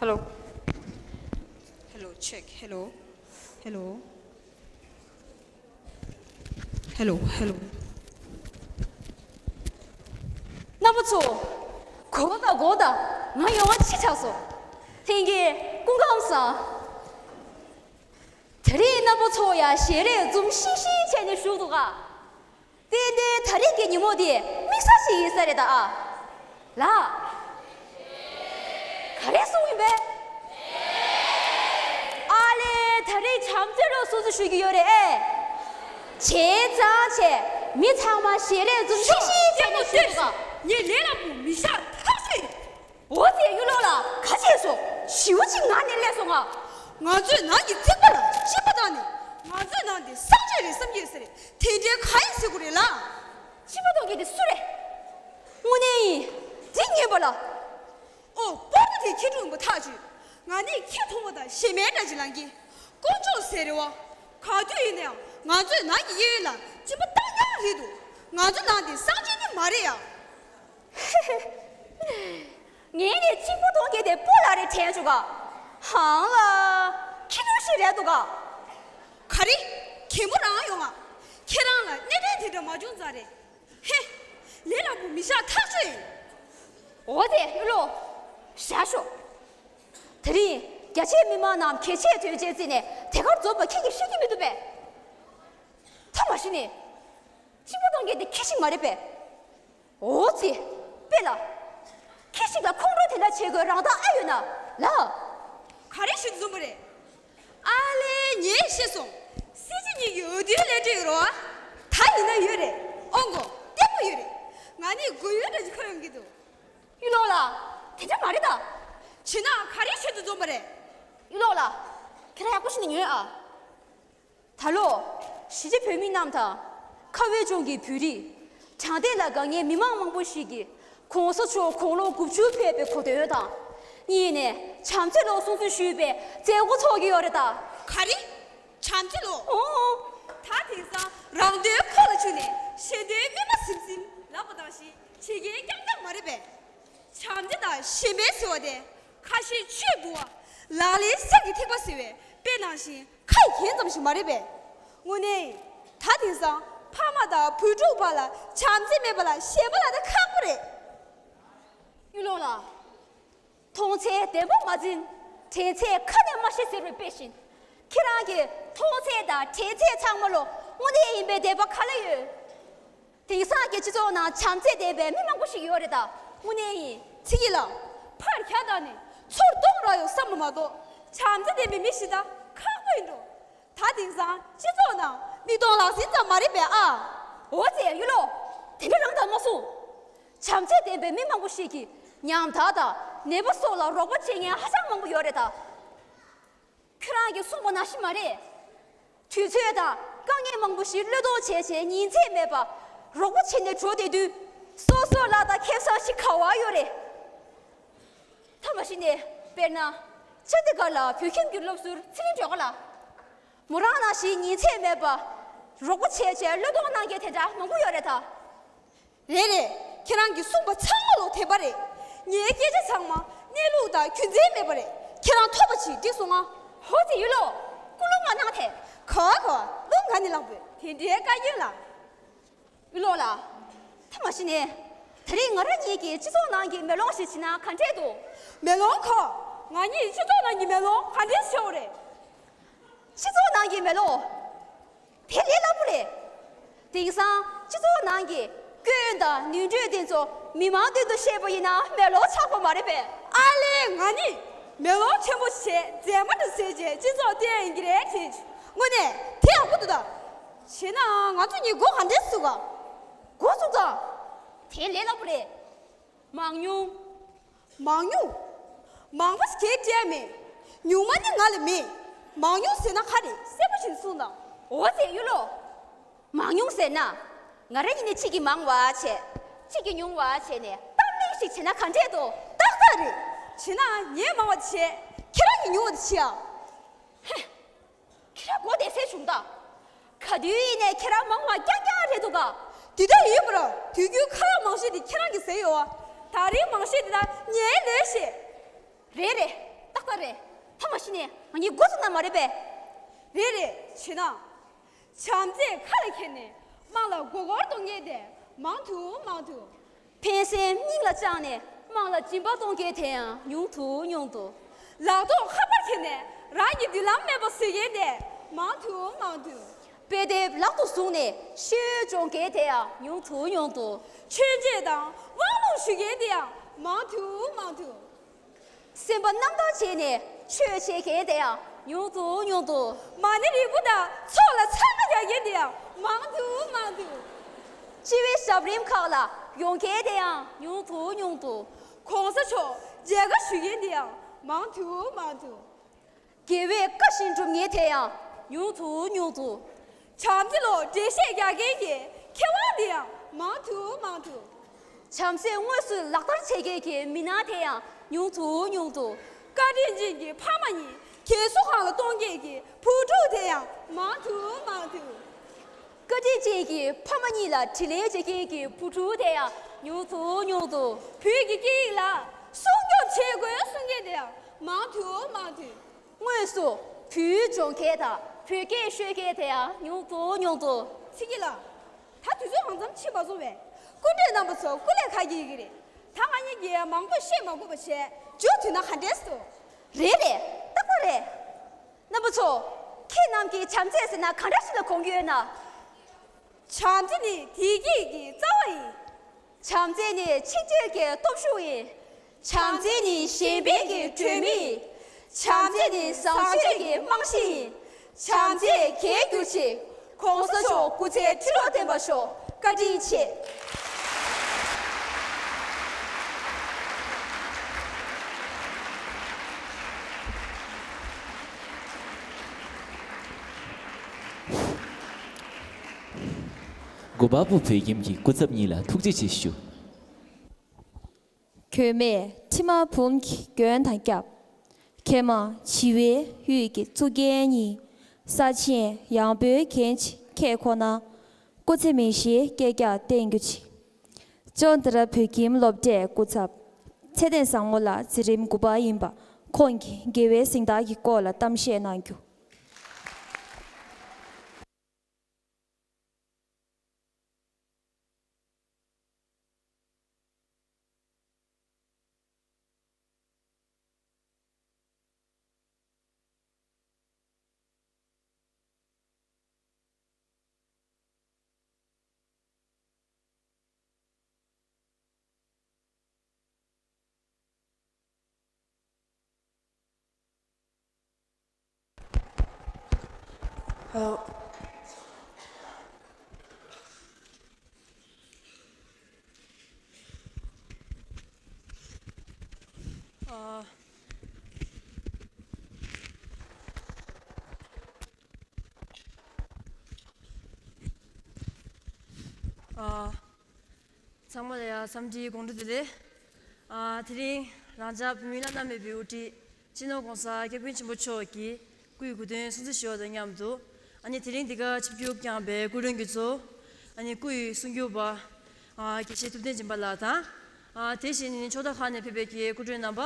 Hello. Hello, check. Hello. Hello. Hello, hello. རྣམ་པ་ཚོ། གོ་ད་གོ་ད། ང་ཡོང་བ་ཕྱི་ཆགས་སོང་། ལྷན་རྒྱས་སྐུ་ཁམས་བཟང་། དེ་རིང་རྣམ་པ་ཚོ་ཡང་ཞལ་རས་འཛུམ་ཤིག་ཤིག་བྱས་ནས་བཞུགས་འདུག་ག་ཏན་ཏན་ད་རེས་ཀྱི་ཉིན་མོ་འདི་དམིགས་བསལ་ཞིག་ཡིན་ས་རེད་ད་ཨ། ལགས། ག་རེ་གསུངས་ཡིན་པས། ཨ་ལས་ད་རེས་བྱམས་བརྩེ་ལོ་སོ་སོ་ཞུ་གི་ཡོད་རེད་ཨེ། བྱས་ཙང་བྱས་མི་ཚང་མ་ཞལ་རས་འཛུམ་ཤིག་ཤིག་བྱས་ནས་བཞུགས་འདུག་ག་ངས་ལས་སླ་པོ་མི་བཞག་ཐག་ཆོད་ཡིན། འོ་ཙི་གཡུ་ལོ་ལགས་ག་བྱས་སོང་། ཞེ་པོ་ཅིག་ངར་ནས་སླེབས་སོང་ང་། ང་ཚོའི་ནང་གི་རྩིག་པ་ལ་གཅིན་པ་བཏང་ནས་ང་ཚོའི་ནང་འདི་གསང་སྤྱོད་རེད་བསམ་གྱི་ཡོད་ས་རེད། དེ་འདྲའི་ག་ཡིན་ཟེར་དགོས་རེད་ལགས། གཅིན་པ་གཏོང་མཁན་དེ་སུ་རེད། དངོས་གནས་ཡིན། འདི་ངན་པ་ལ། ཨོ་པོ་ཏི་དེ་ཁྱི་ཕྲུག་ཡིན་པ་ཐག་ཆོད། ང་ནི་ཁྱི་མཐོང་བ་དང་ཞེ་མེར་འདྲ་ཅིག་ལངས་ཀྱི། དཀོན་མཆོག་ཟེར་རེད་བ། ག་དུས་ཡིན་ནའང་ང་ཚོའི་ནང་གི་གཡས་གཡོན་ལ་གཅིན་པ་བཏང་ཉག་རེད་འདུག་ང་ཚོ་ནང་འདི་གསང་སྤྱོད་ནི་མ་རེད་ཡ། ངས་ནི་གཅིན་པ་གཏོང་མཁན་དེ་སྤོ་ལགས་རེད་དྲན་བྱུང་ག་ཧང་ལ། ཁྱི་ནོར་ཞིག་རེད་འདུག་ག་ག་རེ། གད་མོ་རང་ཡོང་ང་། ཁྱེད་རང་ལ་སྣེ་འདྲེན་དེ་འདྲ་མ་བྱུང་ཙང་རེད། ཧེ། ལས་སླ་པོ་མི་བཞག་ཐག་ཆོད་ཡིན། འོ་དེ་གཡུ་ལོ། བཞག་ཤོག་དེ་རིང་རྒྱ་ཆེའི་མི་མང་རྣམས་གལ་ཆེའི་དོན་ཆེན་བརྩིས་ནས་དེ་གར་འཛོམས་པ་ཁྱེད་ཀྱིས་ཤེས་ཀྱི་མི་འདུག་པས། ཐ་མ་ཤི་ནི། སྤྱི་པ་གཏོང་མཁན་དེ་ཁྱེད་ཞིག་མ་རེད་པས། འོ་ཙི། དཔེ་ལ། ཁྱེད་ཞིག་ལ་ཁོང་ཁྲོ་དེ་འདྲ་བྱེད་དགོས་རང་ཐག་ཨེ་ཡོད་ན། ལ། ག་རེ་ཞུ་འཛོམས་པ་རེད། ཨ་ལེ་ངས་ཤེས་སོང་། སྲིད་སྤྱི་གཉིས་ཀྱི་འོས་བསྡུའི་ལས་འབྲས་ཡོད་རོ། ད་ཡིན་ན་ཡོད་རེད། ཨོ་མགོ་བརྟན་པོ་ཡོད་རེད། ང་ནི་དགོས་ཡོད་འདྲ་ཞིག་ཁ་ཡོང་གི་འདུག་གཡུ་ལོ་ལགས། དེ་འདྲ་མ་རེད་ད། བྱས་ན་ག་རེ་ཤོད་དུ་འཛོམས་པ་རེད། གཡུ་ལོ་ལགས། ཁྱེད་རང་ཡག་པོ་ཞིག་ནས་ཉོན་ཨ། ད་ལོ། གཞིས་བྱེས་བོད་མི་རྣམས་དང་། ཁ་བའི་ལྗོངས་ཀྱི་བོད་རིགས། དྲང་བདེན་ལ་དགའ་མཁན་མི་མང་མང་པོ་ཞིག་གིས། ༸གོང་ས་མཆོག་དགུང་ལོ་དགུ་བཅུ་ཕེབས་པའི་གོ་སྟོན་དང་། གཉིས་ནས་བྱམས་བརྩེ་ལོ་སྲུང་བརྩི་ཞུས་པའི་མཛད་སྒོ་འཚོགས་ཀྱི་ཡོད་རེད་ད། ག་རེ། བྱམས་བརྩེ་ལོ། ཨོ། ད་དེང་སང་རང་དོན་ཁོག་ལ་ཆུད་ནས་གཞན་དོན་སྨིན་མ་ཟིམ་ཟིམ་ལབ་པ་དང་ཞིག་བྱེད་མཁན་རྐྱང་རྐྱང་མ་རེད་པས། བྱམས་བརྩེ་དང་གཞན་ཕན་ཟེར་བ་དེ་ཁ་ཞེ་ཆོས་འབུལ་བ། ལག་ལེན་གསེར་གྱི་ཐིགས་པ་ཟེར་བའི་དཔེ་ནང་བཞིན་ཁ་ཡི་གན་ཙམ་ཞིག་མ་རེད་པས། དངོས་གནས། ད་དེང་སང་ཕ་མ་དང་བུ་ཕྲུག་བར་ལ་བྱམས་བརྩེ་མེད་པ་ལ་གཞན་པ་ལ་ད་ཁག་པོ་རེད། གཡུ་ལོ་ལགས། མཐོང་ཚད་བདེན་པ་མ་འཛིན། དྲན་ཚད་ཁ་ནས་མ་ཤེས་ཟེར་བའི་དཔེ་བཞིན། ཁྱེད་རང་གི་མཐོང་ཚད་དང་དྲན་ཚད་ཚང་མ་ལོ་དངོས་གནས་ཡིན་པའི་བདེན་པ་ག་ལ་ཡོད། དེང་སང་གི་སྤྱི་ཚོགས་ནང་བྱམས་བརྩེ་ལྡན་པའི་མི་མང་པོ་ཞིག་ཡོད་རེད་ད། དངོས་གནས་ཡིན། ཚིག་གི་ལ། ཕར་རྒྱ་བཏང་ནས་ཚུར་གཏོང་ར་ཡོང་བསམ་པ་མ་གཏོགས་བྱམས་བརྩེ་ལྡན་པའི་མི་ཞིག་ད་ཁག་པོ་ཡིན་འགྲོ། ད་དེང་སང་སྤྱི་ཚོགས་ནང་མིག་མཐོང་ལག་ཟིན་ཙམ་མ་རེད་པས་ཨ། འོ་ཙེ་གཡུ་ལོ། དེ་འདྲ་རང་དང་མ་གསུང་། བྱམས་བརྩེ་ལྡན་པའི་མི་མང་པོ་ཞིག་གིས་ཉམ་ཐག་དང་ནད་པ་སོགས་ལ་རོགས་པ་བྱེད་མཁན་ཧ་ཅང་མང་པོ་ཡོད་རེད་ད། ཁྱོད་རང་གིས་གསུངས་པ་ནང་བཞིན་མ་རེད། དུས་ཚོད་དང་དཀའ་ངལ་མང་པོ་ཞིག་བློས་གཏོང་བྱས་བྱས་ཉིན་མཚན་མེད་པར་རོགས་པ་བྱས་ནས་འགྲོ་བསྡད་དུས། སོ་སོ་ལ་དང་ཁེ་བཟང་ཞིག་ག་བ་ཡོད་རེད། ཐ་མ་ཤི་ནས་དཔེར་ན། ཅན་དི་གྷར་ལ་བོད་ཁྱིམ་གྱི་སློབ་ཟུར་ཚེ་རིང་སྒྲོལ་དཀར་ལགས། མོ་རང་ནང་བཞིན་ཉིན་མཚན་མེད་པར་རོགས་པ་བྱས་བྱས་བློས་གཏོང་གནང་མཁན་དེ་འདྲ་མང་པོ་ཡོད་རེད་ད། རེད་རེད། ཁྱེད་རང་གིས་གསུངས་པ་ཚང་མ་ལོ་དེ་པ་རེད། ངའི་སྐད་ཆ་ཚང་མ་གནས་ལུགས་དང་རྒྱུ་མཚན་མེད་པ་རེད། ཁྱེད་རང་ཐོབ་པ་ཅིག་འགྲིག་སོང་ང་། ཧོ་ཙི་གཡུ་ལོ། སྐུ་རླུང་མ་གནང་ཐལ། ག་བ་ག་བ་རླུང་ག་ནས་ལངས་པོས་དེ་འདྲའི་བཀའ་བཀྱོན་ལ། གཡུ་ལོ་ལགས། ཐ་མ་ཤི་ནས། དེ་རིང་ང་རང་ཉིད་ཀྱིས་སྤྱི་ཚོགས་ནང་གི་མེ་ལོང་ཞིག་བྱིན་ན་ག་འདྲས་འདུག་མེ་ལོང་ག་ང་གཉིས་སྤྱི་ཚོགས་ནང་གི་མེ་ལོང་ག་འདྲས་ཤོར་རེད། སྤྱི་ཚོགས་ནང་གི་མེ་ལོང་། དེ་ལས་སླ་པོ་རེད། དེང་སང་སྤྱི་ཚོགས་ནང་གི་སྐྱོན་དང་ནུས་འགྲོས་དེ་ཚོ་མི་མང་མདུན་དུ་བཤད་པ་ཡིན་ན་མེ་ལོང་ཆགས་པ་མ་རེད་པས། ཨ་ལས་ང་ནི་མེ་ལོང་ཆེན་པོ་བྱས་མཛེས་མ་འདྲ་བཟོས་བྱས་སྤྱི་ཚོགས་བསྟན་ཡིན་གྱི་རེད་དྲན། དངོས་གནས་དེ་ཡག་པོ་འདུག་ད། བྱས་ན་ང་ཚོ་གཉིས་འགོ་ག་འདྲས་ཚུགས་ག་འགོ་ཚུགས་ཙང་། དེ་ལས་སླ་པོ་རེད། མང་ཉུང་། མང་ཉུང་། མང་པོ་ཞིག་གས་སྤྲད་མེད། ཉུང་མ་ནི་ང་ལ་མེད། མང་ཉུང་ཟེར་ན་ག་རེ་གསལ་པོ་ཞིག་གསུངས་དང་། འོ་ཙེ་གཡུ་ལོ། མང་ཉུང་ཟེར་ན། ང་རང་ཉིད་ནས་གཅིག་གིས་མང་བ་བྱས། གཅིག་གིས་ཉུང་བ་བྱས་ནས་གཏམ་གླེང་ཞིག་བྱས་ན་ག་འདྲས་འདུག་ཏག་ཏག་རེད། བྱས་ན་ངས་མང་བ་བྱས། ཁྱེད་རང་གིས་ཉུང་བ་དེ་བྱས་ཨ། ཧེ། ཁྱེད་རང་མགོ་བདེ་སེ་བྱུང་ད། ག་དུས་ཡིན་ནས་ཁྱེད་རང་མང་བ་རྐྱང་རྐྱང་རེད་འདུག་ག་འདི་ལྟར་ཡིན་པར་དུས་རྒྱུན་ཁ་ལག་མང་ཤོས་དེ་ཁྱེད་རང་གིས་ཟས་ཡོད་བ། ད་རིང་མང་ཤོས་དེ་ད་ངའི་ལས་ཤེས། རེད་རེད། ཏག་ཏག་རེད། ཐ་མ་ཤི་ནས་ང་གཉིས་མགོ་ཚོས་ན་མ་རེད་པས། རེད་རེད། བྱས་ན། བྱམས་བརྩེས་ཁ་ལ་འཁྱེར་ནས་དམངས་ལ་མགོ་སྐོར་གཏོང་མཁན་དེ་མང་དུ་མང་དུ། ཕན་སེམས་སྙིང་ལ་བཅངས་ནས་དམངས་ལ་སྦྱིན་པ་གཏོང་མཁན་དེ་ཡང་ཉུང་དུ་ཉུང་དུ། ལག་ཐོགས་ཁ་པར་ཁྱེར་ནས་རང་གི་མདུན་ལམ་མེད་པ་བཟོ་མཁན་དེ་མང་དུ་མང་དུ། དཔེ་དེབ་ལག་ཏུ་བཟུང་ནས་ཤོད་སྦྱོང་མཁན་དེ་ཡང་ཉུང་དུ་ཉུང་དུ། ཆོས་འབྲེལ་དང་དབང་ལུང་ཞུ་མཁན་དེ་ཡང་མང་དུ་མང་དུ། སེམས་པ་རྣམ་དག་བྱས་ནས་ཆོས་བྱེད་མཁན་དེ་ཡང་ཉུང་དུ་ཉུང་དུ། མ་ཎི་རིལ་བུ་དང་ཚོགས་ལ་ཚང་མ་རྒྱག་མཁན་དེ་ཡང་མང་དུ་མང་དུ། སྤྱི་བའི་ཞབས་རིམ་ཁག་ལ་ཡོང་མཁན་དེ་ཡང་ཉུང་དུ་ཉུང་དུ། ༸གོང་ས་མཆོག་མཇལ་ཁ་ཞུ་མཁན་དེ་ཡང་མང་དུ་མང་དུ། དགེ་བའི་བཀའ་བཞིན་སྒྲུབ་མཁན་དེ་ཡང་ཉུང་དུ་ཉུང་དུ། བྱམས་བརྩེ་ལོ་འགྲེལ་བཤད་རྒྱག་མཁན་གྱི་མཁས་དབང་དེ་ཡང་མང་དུ་མང་དུ། བྱམས་བརྩེ་དངོས་སུ་ལག་བསྟར་བྱེད་མཁན་གྱི་མི་སྣ་དེ་ཡང་ཉུང་དུ་ཉུང་དུ། བཀའ་དྲིན་ཅན་གྱི་ཕ་མ་གཉིས་རྒས་གསོ་ཁང་ལ་གཏོང་མཁན་གྱི་བུ་ཕྲུག་དེ་ཡང་མང་དུ་མང་དུ། བཀའ་དྲིན་ཅན་གྱི་ཕ་མ་གཉིས་ལ་དྲིན་ལན་འཇལ་མཁན་གྱི་བུ་ཕྲུག་དེ་ཡང་ཉུང་དུ་ཉུང་དུ། བོད་ཀྱི་སྐད་ཡིག་ལ་སྲུང་སྐྱོབ་བྱེད་དགོས་གསུང་མཁན་དེ་ཡང་མང་དུ་མང་དུ། དངོས་སུ་བོད་སྦྱོང་མཁན་དང་བོད་སྐད་ཤོད་མཁན་དེ་ཡང་ཉུང་དུ་ཉུང་དུ། ཚིག་གི་ལ། ད་དུས་ཚོད་གང་འཚམ་ཕྱིན་པ་སོང་བས། སྐུ་མགྲོན་རྣམ་པ་ཚོ་སྐུ་ལས་ཁག་གི་ཡི་གེ་རེད། ད་ང་གཉིས་ཀྱིས་མང་པོ་བཤད་མ་དགོས་པ་བྱས། མཇུག་བསྡུས་ན་ག་འདྲས་སོང་། རེད་རེད། རྟག་པར་རེད། རྣམ་པ་ཚོ། ཁྱེད་རྣམས་ཀྱིས་བྱམས་བརྩེ་ཟེར་ན་ག་འདྲ་ཞིག་ལ་དགོངས་ཀྱི་ཡོད་ན། བྱམས་བརྩེ་ནི་བདེ་སྐྱིད་ཀྱི་རྩ་བ་ཡིན། བྱམས་བརྩེ་ནི་ཕྱི་འབྲེལ་གྱི་སྟོབས་ཤུགས་ཡིན། བྱམས་བརྩེ་ནི་གཞན་ཕན་གྱི་སྒྲོན་མེ་ཡིན། བྱམས་བརྩེ་ནི་བཟང་སྤྱོད་ཀྱི་རྨང་གཞི་ཡིན། བྱམས་བརྩེ་རྒྱལ་གྱུར་ཅིག། ༸གོང་ས་མཆོག་སྐུ་ཚེ་ཁྲི་ལོ་བརྟན་པར་ཤོག། བཀའ་དྲིན་ཆེ། དགོན་པ་བུ་བོད་ཁྱིམ་གྱི་སྐུ་ཚབ་གཉིས་ལ་ཐུགས་རྗེ་ཆེ་ཞུ། གྱོད་མེད་ཁྲི་མ་འབུམ་གྱི་མགོན་དང་སྐྱབས། མཁས་མང་བྱིས་པའི་ཡུལ་གྱི་གཙུག་རྒྱན་ཉིད། ས་ཆེན་ཡངས་པོའི་རྒྱན་ཆེ་ཁྱེད་ཁོ་ན། སྐུ་ཚེ་མི་ཤིགས་བསྐལ་བརྒྱར་བརྟན་གྱུར་ཅིག། ཅོན་ཏ་ར་བོད་ཁྱིམ་སློབ་གྲྭའི་སྐུ་ཚབ། ཚེ་བརྟན་བཟང་མོ་ལགས་འཛིན་རིམ་དགུ་པ་ཡིན་པ། ཁོང་གིས་དགེ་བའི་གཟེངས་རྟགས་ཀྱི་སྐོར་ལ་གཏམ་བཤད་གནང་རྒྱུ། ཚང་མ་ལ་ཡ་འཚམས་འདྲིའི་དགོང་དྲོ་བདེ་ལེགས། ཨ། དེ་རིང་རང་ཅག་བོད་མི་བླ་ན་མེད་པའི་དབུ་ཁྲིད་སྤྱི་ནོར་༸གོང་ས་༸སྐྱབས་མགོན་ཆེན་པོ་མཆོག་གི་སྐུའི་གོ་སྟོན་སྲུང་བརྩི་ཞུ་བ་དང་མཉམ་དུ། ཨ་ནི་དེ་རིང་འདི་གར་ཆིབས་བསྒྱུར་བསྐྱངས་པའི་སྐུ་མགྲོན་གྱི་གཙོ། ཨ་ནི་སྐུ་ཡི་གསུང་སྒྱུར་པ། ཨ། དགེ་བཤེས་ཐུབ་བསྟན་སྦྱིན་པ་ལགས་དང་། ཨ། དེ་བཞིན་ཕྱོགས་མཐའ་ཁག་ནས་ཕེབས་པའི་གི་སྐུ་མགྲོན་རྣམ་པ།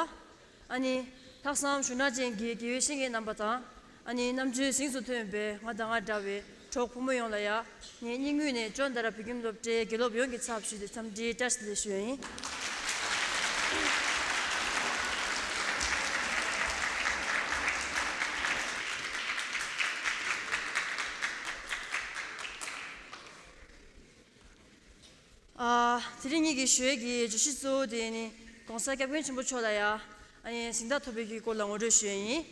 ཨ་ནི་ལྷག་བསམ་གཞུང་གྲགས་ཅན་གྱི་དགེ་བའི་བཤེས་གཉེན་རྣམ་པ་དང་། ཨ་ནི་རྣམ་དཔྱོད་གཟེངས་སུ་ཐོན་པའི་ང་དང་ང་འདྲ་བའི་གྲོགས་ཕོ་མོ་ཡོངས་ལ་ཡ། ངས་སྙིང་དབུས་ནས་ཅོན་ཏ་ར་བོད་ཁྱིམ་སློབ་གྲྭའི་དགེ་སློབ་ཡོངས་ཀྱི་ཚབ་ཞུས་ཏེ་འཚམས་འདྲིའི་བཀྲ་ཤིས་བདེ་ལེགས་ཞུ་ཡ་ཡིན། ཨ། དེ་རིང་ངེད་ཀྱི་ཞུ་ཡས་ཀྱི་བརྗོད་གཞི་གཙོ་བོ་དེ་ནི་༸གོང་ས་༸སྐྱབས་མགོན་ཆེན་པོ་མཆོག་ལ་ཡ། ཨ་ནི་གཟེངས་རྟགས་ཐོབ་པའི་གི་སྐོར་ལ་ངོ་སྤྲོད་ཞུ་ཡས་ཡིན།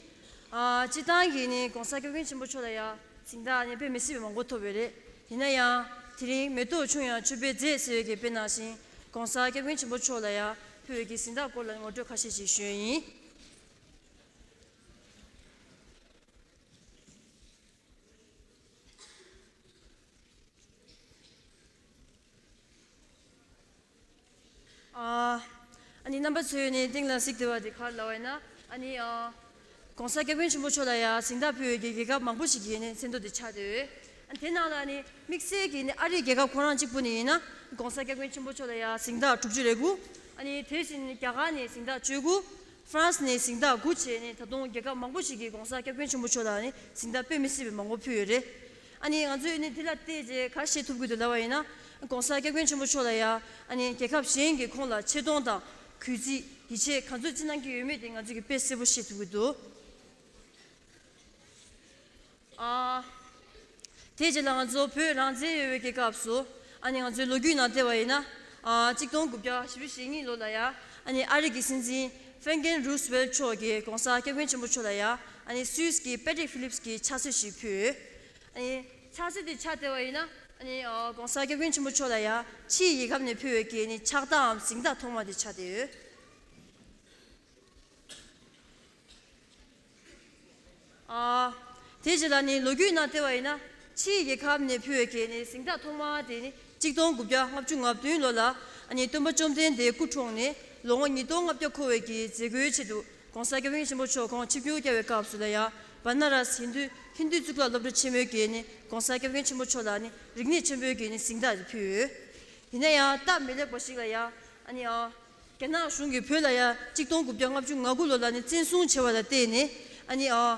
ཨ། སྤྱིར་བཏང་གི་ནི་༸གོང་ས་༸སྐྱབས་མགོན་ཆེན་པོ་མཆོག་ལ་ཡ་གཟེངས་རྟགས་ནི་དཔེ་མི་སྲིད་པའི་མང་པོ་ཐོབ་ཡོད་རེད། ཡིན་ན་ཡང་དེ་རིང་མེ་ཏོག་ཆུང་ཡང་མཆོད་པའི་རྫས་ཟེར་བའི་གི་དཔེ་ནང་བཞིན་༸གོང་ས་༸སྐྱབས་མགོན་ཆེན་པོ་མཆོག་ལ་ཡ་ཕུལ་བའི་གི་གཟེངས་རྟགས་སྐོར་ལ་ངོ་སྤྲོད་ཁ་ཤས་ཤིག་ཞུ་ཡས་ཡིན། ཨ། ཨ་ནི་རྣམ་པ་ཚོས་ནི་སྟེང་ལ་གཟིགས་བསྡད་པ་དེ་ག་རེ་ལབ་པ་ཡིན་ན། ཨ་ནི། ཨ།༸གོང་ས་༸སྐྱབས་མགོན་ཆེན་པོ་མཆོག་ལ་ཡ་གཟེངས་རྟགས་ཕུལ་བའི་གི་རྒྱལ་ཁབ་མང་པོ་ཞིག་གི་ནི་མཚན་ཐོ་དེ་ཆགས་བསྡད་ཡོད། ཨ་ནི་དེ་ནང་ལ་ནི་དམིགས་བསལ་གྱི་ནི་ཨ་རིའི་རྒྱལ་ཁབ་ཁོ་རང་གཅིག་པུ་ནི་ཡིན་ན་༸གོང་ས་༸སྐྱབས་མགོན་ཆེན་པོ་མཆོག་ལ་ཡ་གཟེངས་རྟགས་དྲུག་ཅུ་རེ་དགུ། ཨ་ནི་དེ་བཞིན་ནི་རྒྱ་གར་ནས་གཟེངས་རྟགས་བཅུ་དགུ། ཧྥ་རན་སི་ནས་གཟེངས་རྟགས་དགུ་བྱས་ནས་ད་དུང་རྒྱལ་ཁབ་མང་པོ་ཞིག་གིས་༸གོང་ས་༸སྐྱབས་མགོན་ཆེན་པོ་མཆོག་ལ་ནི་གཟེངས་རྟགས་དཔེ་མི་སྲིད་པའི་མང་པོ་ཕུལ་ཡོད་རེད། ཨ་ནི་ང་ཚོས་ནི་འདི་ལ་བལྟས་རྗེས་ག་རེ་ཤེས་ཐུབ་ཀྱི་འདུག་ལབ་པ་ཡིན་ན། ༸གོང་ས་༸སྐྱབས་མགོན་ཆེན་པོ་མཆོག་ལ་ཡ་ཨ་ནི་རྒྱལ་ཁབ་གཞན་གྱིས་ཁོང་ལ་ཆེ་མཐོང་དང་གུས་བརྩི་ཡིད་ཆེས་ག་ཚོད་ཅིག་གནང་གི་ཡོད་མེད་དེ་ང་ཚོས་ཀྱིས་དཔེ་གསལ་པོ་ཤེས་ཐུབ་ཀྱི་འདུག་ཨ། དེའི་རྗེས་ལ་ང་ཚོ་བོད་རང་བཙན་ཡོད་པའི་གི་སྐབས་སུ། ཨ་ནི་ང་ཚོའི་ལོ་རྒྱུས་ནང་བལྟས་པ་ཡིན་ན། ཨ། གཅིག་སྟོང་དགུ་བརྒྱ་བཞི་བཅུ་ཞེ་གཉིས་ལོ་ལ་ཡ། ཨ་ནི་ཨ་རི་གི་སྲིད་འཛིན་ཧྥེན་ཀེན་རུས་ཝེལ་མཆོག་གིས་༸གོང་ས་༸སྐྱབས་མགོན་ཆེན་པོ་མཆོག་ལ་ཡ། ཨ་ནི་སུད་སི་གི་པེ་ཏྲིག་ཧྥི་ལིབ་སི་གི་ཕྱག་སྲིད་ཞིག་ཕུལ། ཨ་ནི་ཕྱག་སྲིད་དེ་ཆགས་བསྡད་པ་ཡིན་ན། ཨ་ནི་ཨ། ༸གོང་ས་༸སྐྱབས་མགོན་ཆེན་པོ་མཆོག་ལ་ཡ་ཕྱིའི་རྒྱལ་ཁབ་ནས་ཕུལ་བའི་གི་ནི་ཕྱག་རྟགས་འམ་གཟེངས་རྟགས་ཐོག་མ་དེ་ཆགས་བསྡད་ཡོད། ཨ། དེའི་རྗེས་ལ་ནི་ལོ་རྒྱུས་ནང་བལྟས་པ་ཡིན་ན། ཕྱིའི་རྒྱལ་ཁབ་ནས་ཕུལ་བའི་གི་ནི་གཟེངས་རྟགས་ཐོག་མ་དེ་ནི་གཅིག་སྟོང་དགུ་བརྒྱ་ལྔ་བཅུ་ང་བདུན་ལོ་ལ། ཨ་ནི་སྟོན་པ་བཅོམ་ལྡན་འདས་སྐུ་འཁྲུངས་ནས་ལོ་ངོ་ཉིས་སྟོང་ལྔ་བརྒྱ་འཁོར་བའི་གི་མཛད་སྒོའི་ཆེད་དུ་༸གོང་ས་༸སྐྱབས་མགོན་ཆེན་པོ་མཆོག་ཁོང་ཆིབས་བསྒྱུར་བསྐྱངས་པའི་སྐབས་སུ་ལ་ཡ། བ་ན་ར་སི་ཧིན་དུ་ཧིན་དུ་གཙུག་ལག་སློབ་གྲྭ་ཆེན་མོའི་གི་ནི་༸གོང་ས་༸སྐྱབས་མགོན་ཆེན་པོ་མཆོག་ལ་ནི་རིག་གནས་ཆེན་པོའི་གི་ནི་གཟེངས་རྟགས་དེ་ཕུལ་ཡོད། ཡིན་ན་ཡང་སྟབས་མི་ལེགས་པ་ཞིག་ལ་ཡ། ཨ་ནི་ཨ། རྒྱ་ནག་གཞུང་གིས་བོད་ལ་ཡ་གཅིག་སྟོང་དགུ་བརྒྱ་ལྔ་བཅུ་ང་དགུ་ལོ་ལ་ནི་བཙན་བཟུང་བྱས་པ་ལ་བརྟེན་ནས། ཨ་ནི་ཨ།